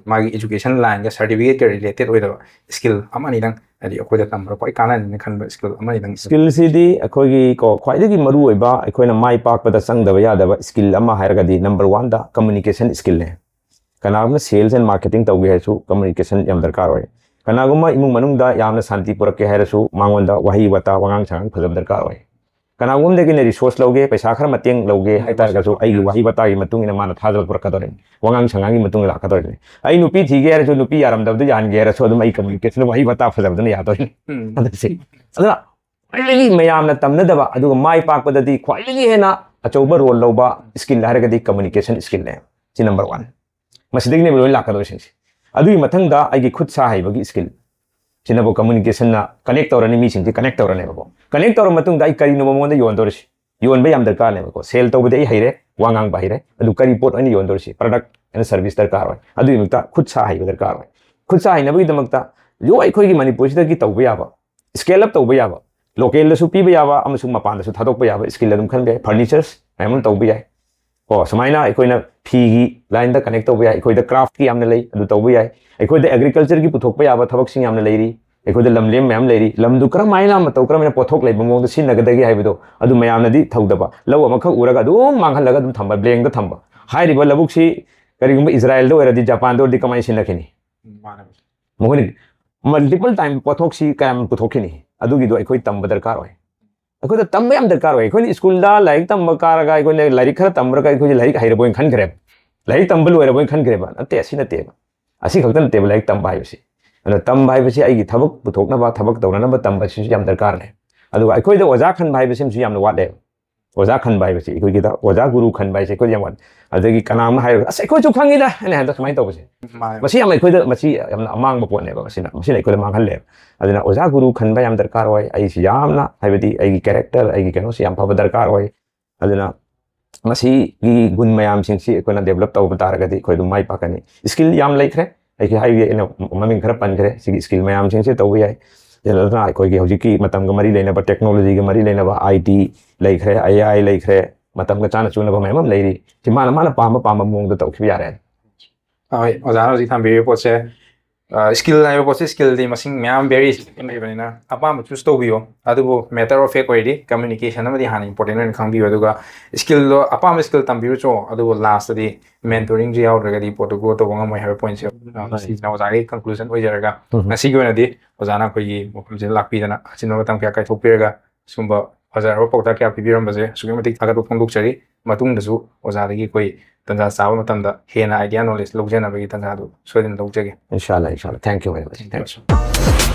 ꯃꯥꯒꯤ education line ꯒ certificate ꯀ related ꯑꯣꯏꯗꯕ skill ꯑꯃ ꯑꯅꯤꯗꯪ, ꯍꯥꯏꯗꯤ ꯑꯩꯈꯣꯏꯗ ꯇꯝꯕꯗ ꯈ꯭ꯋꯥꯏ ꯀꯥꯟꯅꯅꯤꯅ ꯈꯟꯕ skill ꯑꯃ ꯑꯅꯤꯗꯪ꯫ Skill ꯁꯤꯗꯤ ꯑꯩꯈꯣꯏꯒꯤ ꯀꯣ, ꯈ꯭ꯋꯥꯏꯗꯒꯤ ꯃꯔꯨꯑꯣꯏꯕ ꯑꯩꯈꯣꯏꯅ ꯃꯥꯏ ꯄꯥꯛꯄꯗ ꯆꯪꯗꯕ ꯌꯥꯗꯕ skill ꯑꯃ ꯍꯥꯏꯔꯒꯗꯤ number one ꯗ communication skill ꯅꯦ꯫ ꯀꯅꯥꯒꯨꯝꯕ sales and marketing ꯇꯧꯒꯦ ꯍꯥꯏꯔꯁꯨ communication ꯌꯥꯝ ꯗꯔꯀꯥꯔ ꯑꯣꯏ꯫ ꯀꯅꯥꯒꯨꯝꯕ ꯏꯃꯨꯡ ꯃꯅꯨꯡꯗ ꯌꯥꯝꯅ ꯁꯥꯟꯇꯤ ꯄꯨꯔꯛꯀꯦ ꯍꯥꯏꯔꯁꯨ ꯃꯉꯣꯟꯗ ꯋꯥꯍꯩ ꯋꯥꯇꯥ, ꯋꯥꯉꯥꯡ ꯁꯉꯥꯡ ꯐꯖꯕ ꯗꯔꯀꯥꯔ ꯑꯣꯏ꯫ ꯀꯅꯥꯒꯨꯝꯕꯗꯒꯤ ꯑꯩꯅ resource ꯂꯧꯒꯦ, ꯄꯩꯁꯥ ꯈꯔ ꯃꯇꯦꯡ ꯂꯧꯒꯦ ꯍꯥꯏꯇꯥꯔꯒꯁꯨ ꯑꯩꯒꯤ ꯋꯥꯍꯩ ꯋꯥꯇꯥꯒꯤ ꯃꯇꯨꯡ ꯏꯟꯅ ꯃꯥꯅ ꯊꯥꯖꯕ ꯄꯨꯔꯛꯀꯗꯧꯔꯤꯅꯤ, ꯋꯥꯉꯥꯡ ꯁꯉꯥꯡꯒꯤ ꯃꯇꯨꯡ ꯏꯟꯅ ꯂꯥꯛꯀꯗꯧꯔꯤꯅꯤ꯫ ꯑꯩ ꯅꯨꯄꯤ ꯊꯤꯒꯦ ꯍꯥꯏꯔꯁꯨ, ꯅꯨꯄꯤ ꯌꯥꯔꯝꯗꯕꯗꯨ ꯌꯥꯍꯟꯒꯦ ꯍꯥꯏꯔꯁꯨ ꯑꯗꯨꯝ ꯑꯩ communication, ꯋꯥꯍꯩ ꯋꯥꯇꯥ ꯐꯖꯕꯗꯨꯅ ꯌꯥꯗꯣꯏꯅꯤ꯫ ꯎꯝ꯫ ꯑꯗꯨꯁꯦ꯫ ꯑꯗꯨꯅ ꯈ꯭ꯋꯥꯏꯗꯒꯤ ꯃꯌꯥꯝꯅ ꯇꯝꯅꯗꯕ ꯑꯗꯨꯒ ꯃꯥꯏ ꯄꯥꯛꯄꯗꯗꯤ ꯈ꯭ꯋꯥꯏꯗꯒꯤ ꯍꯦꯟꯅ ꯑꯆꯧꯕ role ꯂꯧꯕ skill ꯍꯥꯏꯔꯒꯗꯤ communication skill ꯅꯦ꯫ ꯁꯤ number one꯫ ꯃꯁꯤꯗꯒꯤꯅꯦꯕ ꯂꯣꯏ ꯂꯥꯛꯀꯗꯧꯔꯤꯁꯤꯡꯁꯦ꯫ ꯑꯗꯨꯒꯤ ꯃꯊꯪꯗ ꯑꯩꯒꯤ ꯈꯨꯠ ꯁꯥ ꯍꯩꯕꯒꯤ skill꯫ ꯁꯤꯅꯕꯨ communication ꯅ connect ꯇꯧꯔꯅꯤ, ꯃꯤꯁꯤꯡꯁꯦ connect ꯇꯧꯔꯅꯦꯕꯀꯣ꯫ Connect ꯇꯧꯔ ꯃꯇꯨꯡꯗ ꯑꯩ ꯀꯔꯤꯅꯣꯕ ꯃꯉꯣꯟꯗ ꯌꯣꯟꯗꯧꯔꯤꯁꯤ? ꯌꯣꯟꯕ ꯌꯥꯝ ꯗꯔꯀꯥꯔꯅꯦꯕꯀꯣ꯫ Sell ꯇꯧꯕꯗꯤ ꯑꯩ ꯍꯩꯔꯦ, ꯋꯥ ꯉꯥꯡꯕ ꯍꯩꯔꯦ, ꯑꯗꯨ ꯀꯔꯤ ꯄꯣꯠ ꯑꯩꯅ ꯌꯣꯟꯗꯧꯔꯤꯁꯤ? Product and service ꯗꯔꯀꯥꯔ ꯑꯣꯏ꯫ ꯑꯗꯨꯒꯤꯗꯃꯛꯇ ꯈꯨꯠ ꯁꯥ ꯍꯩꯕ ꯗꯔꯀꯥꯔ ꯑꯣꯏ꯫ ꯈꯨꯠ ꯁꯥ ꯍꯩꯅꯕꯒꯤꯗꯃꯛꯇ ꯂꯣꯏ ꯑꯩꯈꯣꯏꯒꯤ ꯃꯅꯤꯄꯨꯔꯁꯤꯗꯒꯤ ꯇꯧꯕ ꯌꯥꯕ, scale up ꯇꯧꯕ ꯌꯥꯕ, local ꯗꯁꯨ ꯄꯤꯕ ꯌꯥꯕ ꯑꯃꯁꯨꯡ ꯃꯄꯥꯟꯗꯁꯨ ꯊꯥꯗꯣꯛꯄ ꯌꯥꯕ skill ꯑꯗꯨꯝ ꯈꯟꯕ ꯌꯥꯏ꯫ Furnitures ꯃꯌꯥꯝ ꯑꯃ ꯇꯧꯕ ꯌꯥꯏ꯫ ꯀꯣ, ꯁꯨꯃꯥꯏꯅ ꯑꯩꯈꯣꯏꯅ ꯐꯤꯒꯤ line ꯗ connect ꯇꯧꯕ ꯌꯥꯏ, ꯑꯩꯈꯣꯏꯗ craft ꯀꯤ ꯌꯥꯝꯅ ꯂꯩ, ꯑꯗꯨ ꯇꯧꯕ ꯌꯥꯏ꯫ ꯑꯩꯈꯣꯏꯗ agriculture ꯒꯤ ꯄꯨꯊꯣꯛꯄ ꯌꯥꯕ ꯊꯕꯛꯁꯤꯡ ꯌꯥꯝꯅ ꯂꯩꯔꯤ, ꯑꯩꯈꯣꯏꯗ ꯂꯝꯂꯦꯝ ꯃꯌꯥꯝ ꯂꯩꯔꯤ꯫ ꯂꯝꯗꯨ ꯀꯔꯝꯍꯥꯏꯅ ꯃꯇꯧ ꯀꯔꯝꯍꯥꯏꯅ ꯄꯣꯠꯊꯣꯛ ꯂꯩꯕ ꯃꯑꯣꯡꯗ ꯁꯤꯖꯤꯟꯅꯒꯗꯒꯦ ꯍꯥꯏꯕꯗꯣ ꯑꯗꯨ ꯃꯌꯥꯝꯅꯗꯤ ꯊꯧꯗꯕ, ꯂꯧ ꯑꯃꯈꯛ ꯎꯔꯒ ꯑꯗꯨꯝ ꯃꯥꯡꯍꯜꯂꯒ ꯑꯗꯨꯝ ꯊꯝꯕ, blank ꯗ ꯊꯝꯕ꯫ ꯍꯥꯏꯔꯤꯕ ꯂꯧꯕꯨꯛꯁꯤ ꯀꯔꯤꯒꯨꯝꯕ ꯏꯖꯔꯥꯏꯜꯗ ꯑꯣꯏꯔꯗꯤ, ꯖꯄꯥꯟꯗ ꯑꯣꯏꯔꯗꯤ ꯀꯃꯥꯏꯅ ꯁꯤꯟꯅꯈꯤꯅꯤ? ꯃꯥꯅꯦ꯫ ꯃꯈꯣꯏꯅ multiple time ꯄꯣꯠꯊꯣꯛꯁꯤ ꯀꯌꯥꯝ ꯄꯨꯊꯣꯛꯈꯤꯅꯤ? ꯑꯗꯨꯒꯤꯗꯣ ꯑꯩꯈꯣꯏ ꯇꯝꯕ ꯗꯔꯀꯥꯔ ꯑꯣꯏ꯫ ꯑꯩꯈꯣꯏꯗ ꯇꯝꯕ ꯌꯥꯝ ꯗꯔꯀꯥꯔ ꯑꯣꯏ꯫ ꯑꯩꯈꯣꯏꯅ ꯁ꯭ꯀꯨꯜꯗ ꯂꯥꯏꯔꯤꯛ ꯇꯝꯕ ꯀꯥꯔꯒ ꯑꯩꯈꯣꯏꯅ ꯂꯥꯏꯔꯤꯛ ꯈꯔ ꯇꯝꯕ꯭ꯔꯒ ꯑꯩꯈꯣꯏꯁꯦ ꯂꯥꯏꯔꯤꯛ ꯍꯩꯔꯕꯣꯏꯅ ꯈꯟꯈ꯭ꯔꯦꯕ, ꯂꯥꯏꯔꯤꯛ ꯇꯝꯕ ꯂꯣꯏꯔꯕꯣꯏꯅ ꯈꯟꯈ꯭ꯔꯦꯕ꯫ ꯅꯠꯇꯦ, ꯑꯁꯤ ꯅꯠꯇꯦꯕ꯫ ꯑꯁꯤ ꯈꯛꯇ ꯅꯠꯇꯦꯕ ꯂꯥꯏꯔꯤꯛ ꯇꯝꯕ ꯍꯥꯏꯕꯁꯤ꯫ ꯑꯗꯨꯅ ꯇꯝꯕ ꯍꯥꯏꯕꯁꯤ ꯑꯩꯒꯤ ꯊꯕꯛ ꯄꯨꯊꯣꯛꯅꯕ, ꯊꯕꯛ ꯇꯧꯅꯅꯕ ꯇꯝꯕꯁꯤꯁꯨ ꯌꯥꯝ ꯗꯔꯀꯥꯔꯅꯦ꯫ ꯑꯗꯨꯒ ꯑꯩꯈꯣꯏꯗ ꯑꯣꯖꯥ ꯈꯟꯕ ꯍꯥꯏꯕꯁꯤꯃꯁꯨ ꯌꯥꯝꯅ ꯋꯥꯠꯂꯦꯕ꯫ ꯑꯣꯖꯥ ꯈꯟꯕ ꯍꯥꯏꯕꯁꯤ ꯑꯩꯈꯣꯏꯒꯤꯗ ꯑꯣꯖꯥ ꯒꯨꯔꯨ ꯈꯟꯕ ꯍꯥꯏꯁꯦ ꯑꯩꯈꯣꯏꯗ ꯌꯥꯝ ꯋꯥꯠꯂꯦ꯫ ꯑꯗꯒꯤ ꯀꯅꯥ ꯑꯃ ꯍꯥꯏꯔꯒ, "ꯑꯁ, ꯑꯩꯈꯣꯏꯁꯨ ꯈꯪꯉꯤꯗ" ꯑꯩꯅ ꯍꯟꯗꯛ ꯁꯨꯃꯥꯏꯅ ꯇꯧꯕꯁꯦ, ꯃꯥꯅꯦ꯫ ꯃꯁꯤ ꯌꯥꯝ ꯑꯩꯈꯣꯏꯗ, ꯃꯁꯤ ꯌꯥꯝꯅ ꯑꯃꯥꯡꯕ ꯄꯣꯠꯅꯦꯕ꯫ ꯃꯁꯤꯅ, ꯃꯁꯤꯅ ꯑꯩꯈꯣꯏꯗ ꯃꯥꯡꯍꯜꯂꯦꯕ꯫ ꯑꯗꯨꯅ ꯑꯣꯖꯥ ꯒꯨꯔꯨ ꯈꯟꯕ ꯌꯥꯝ ꯗꯔꯀꯥꯔ ꯑꯣꯏ꯫ ꯑꯩꯁꯤ ꯌꯥꯝꯅ, ꯍꯥꯏꯕꯗꯤ ꯑꯩꯒꯤ ꯀꯦꯔꯦꯛꯇꯔ, ꯑꯩꯒꯤ ꯀꯩꯅꯣꯁꯤ ꯌꯥꯝ ꯐꯕ ꯗꯔꯀꯥꯔ ꯑꯣꯏ꯫ ꯑꯗꯨꯅ ꯃꯁꯤꯒꯤ ꯒꯨꯟ ꯃꯌꯥꯝꯁꯤꯡꯁꯤ ꯑꯩꯈꯣꯏꯅ ꯗꯦꯕꯂꯞ ꯇꯧꯕ ꯇꯥꯔꯒꯗꯤ ꯑꯩꯈꯣꯏ ꯑꯗꯨꯝ ꯃꯥꯏ ꯄꯥꯛꯀꯅꯤ꯫ ꯁ꯭ꯀꯤꯜ ꯌꯥꯝ ꯂꯩꯈ꯭ꯔꯦ, ꯑꯩꯒꯤ ꯍꯥꯏꯕꯒꯤ ꯑꯩꯅ ꯃꯃꯤꯡ ꯈꯔ ꯄꯟꯈ꯭ꯔꯦ꯫ ꯁꯤꯒꯤ ꯁ꯭ꯀꯤꯜ ꯃꯌꯥꯝꯁꯤꯡꯁꯦ ꯇꯧꯕ ꯌꯥꯏ꯫ ꯑꯗꯨꯅ ꯑꯩꯈꯣꯏꯒꯤ ꯍꯧꯖꯤꯛꯀꯤ ꯃꯇꯝꯒ ꯃꯔꯤ ꯂꯩꯅꯕ, ꯇꯦꯛꯅꯣꯂꯣꯖꯤꯒ ꯃꯔꯤ ꯂꯩꯅꯕ, ꯑꯥꯏ ꯇꯤ ꯂꯩꯈ꯭ꯔꯦ, ꯑꯦ ꯑꯥꯏ ꯂꯩꯈ꯭ꯔꯦ, ꯃꯇꯝꯒ ꯆꯥꯅ ꯆꯨꯅꯕ ꯃꯌꯥꯝ ꯑꯃ ꯂꯩꯔꯤ꯫ ꯁꯤ ꯃꯥꯅ, ꯃꯥꯅ ꯄꯥꯝꯕ ꯄꯥꯝꯕ ꯃꯑꯣꯡꯗ ꯇꯧꯈꯤꯕ ꯌꯥꯔꯦ꯫ ꯍꯣꯏ, ꯑꯣꯖꯥꯅ ꯍꯧꯖꯤꯛ ꯊꯝꯕꯤꯔꯤꯕ ꯄꯣꯠꯁꯦ, ꯁ꯭ꯀꯤꯜ ꯍꯥꯏꯕ ꯄꯣꯠꯁꯦ, ꯁ꯭ꯀꯤꯜꯗꯤ ꯃꯁꯤꯡ ꯃꯌꯥꯝ, ꯚꯦꯔꯤꯌꯦꯁꯟ ꯂꯩꯕꯅꯤꯅ ꯑꯄꯥꯝꯕ ꯆꯨꯁ ꯇꯧꯕꯤꯌꯣ꯫ ꯑꯗꯨꯕꯨ matter of fact ꯑꯣꯏꯔꯗꯤ ꯀꯝꯃ꯭ꯌꯨꯅꯤꯀꯦꯁꯟ ꯑꯃꯗꯤ ꯍꯥꯟꯅ ꯏꯝꯄꯣꯔꯇꯦꯟ ꯑꯣꯏꯅ ꯈꯪꯕꯤꯌꯨ꯫ ꯑꯗꯨꯒ ꯁ꯭ꯀꯤꯜꯗꯣ, ꯑꯄꯥꯝꯕ ꯁ꯭ꯀꯤꯜ ꯇꯝꯕꯤꯔꯨꯆꯣ, ꯑꯗꯨꯕꯨ ꯂꯥꯁꯇꯗꯤ ꯃꯦꯟꯇꯣꯔꯤꯡꯁꯦ ꯌꯥꯎꯗ꯭ꯔꯒꯗꯤ ꯄꯣꯠꯇꯨ ꯒ꯭ꯔꯣ ꯇꯧꯕ ꯉꯝꯃꯣꯏ ꯍꯥꯏꯕ ꯄꯣꯏꯟꯠꯁꯦ, ꯑ, ꯁꯤꯁꯤꯅ ꯑꯣꯖꯥꯒꯤ ꯀꯟꯀ꯭ꯂꯨꯖꯟ ꯑꯣꯏꯖꯔꯒ, ꯎꯝ꯫ ꯉꯁꯤꯒꯤ ꯑꯣꯏꯅꯗꯤ ꯑꯣꯖꯥꯅ ꯑꯩꯈꯣꯏꯒꯤ ꯃꯐꯝꯁꯤꯗ ꯂꯥꯛꯄꯤꯗꯅ ꯑꯆꯤꯟꯕ ꯃꯇꯝ ꯀꯌꯥ ꯀꯥꯏꯊꯣꯛꯄꯤꯔꯒ ꯁꯤꯒꯨꯝꯕ ꯐꯖꯔꯕ ꯄꯥꯎꯇꯥꯛ ꯀꯌꯥ ꯄꯤꯕꯤꯔꯝꯕꯁꯦ ꯑꯁꯨꯛꯀꯤ ꯃꯇꯤꯛ ꯊꯥꯒꯠꯄ ꯐꯣꯡꯗꯣꯛꯆꯔꯤ꯫ ꯃꯇꯨꯡꯗꯁꯨ ꯑꯣꯖꯥꯗꯒꯤ ꯑꯩꯈꯣꯏ ꯇꯟꯖꯥ ꯆꯥꯕ ꯃꯇꯝꯗ ꯍꯦꯟꯅ idea, knowledge ꯂꯧꯖꯅꯕꯒꯤ ꯇꯟꯖꯥꯗꯨ ꯁꯣꯏꯗꯅ ꯂꯧꯖꯒꯦ꯫ Inshallah, inshallah. Thank you very much. Thanks.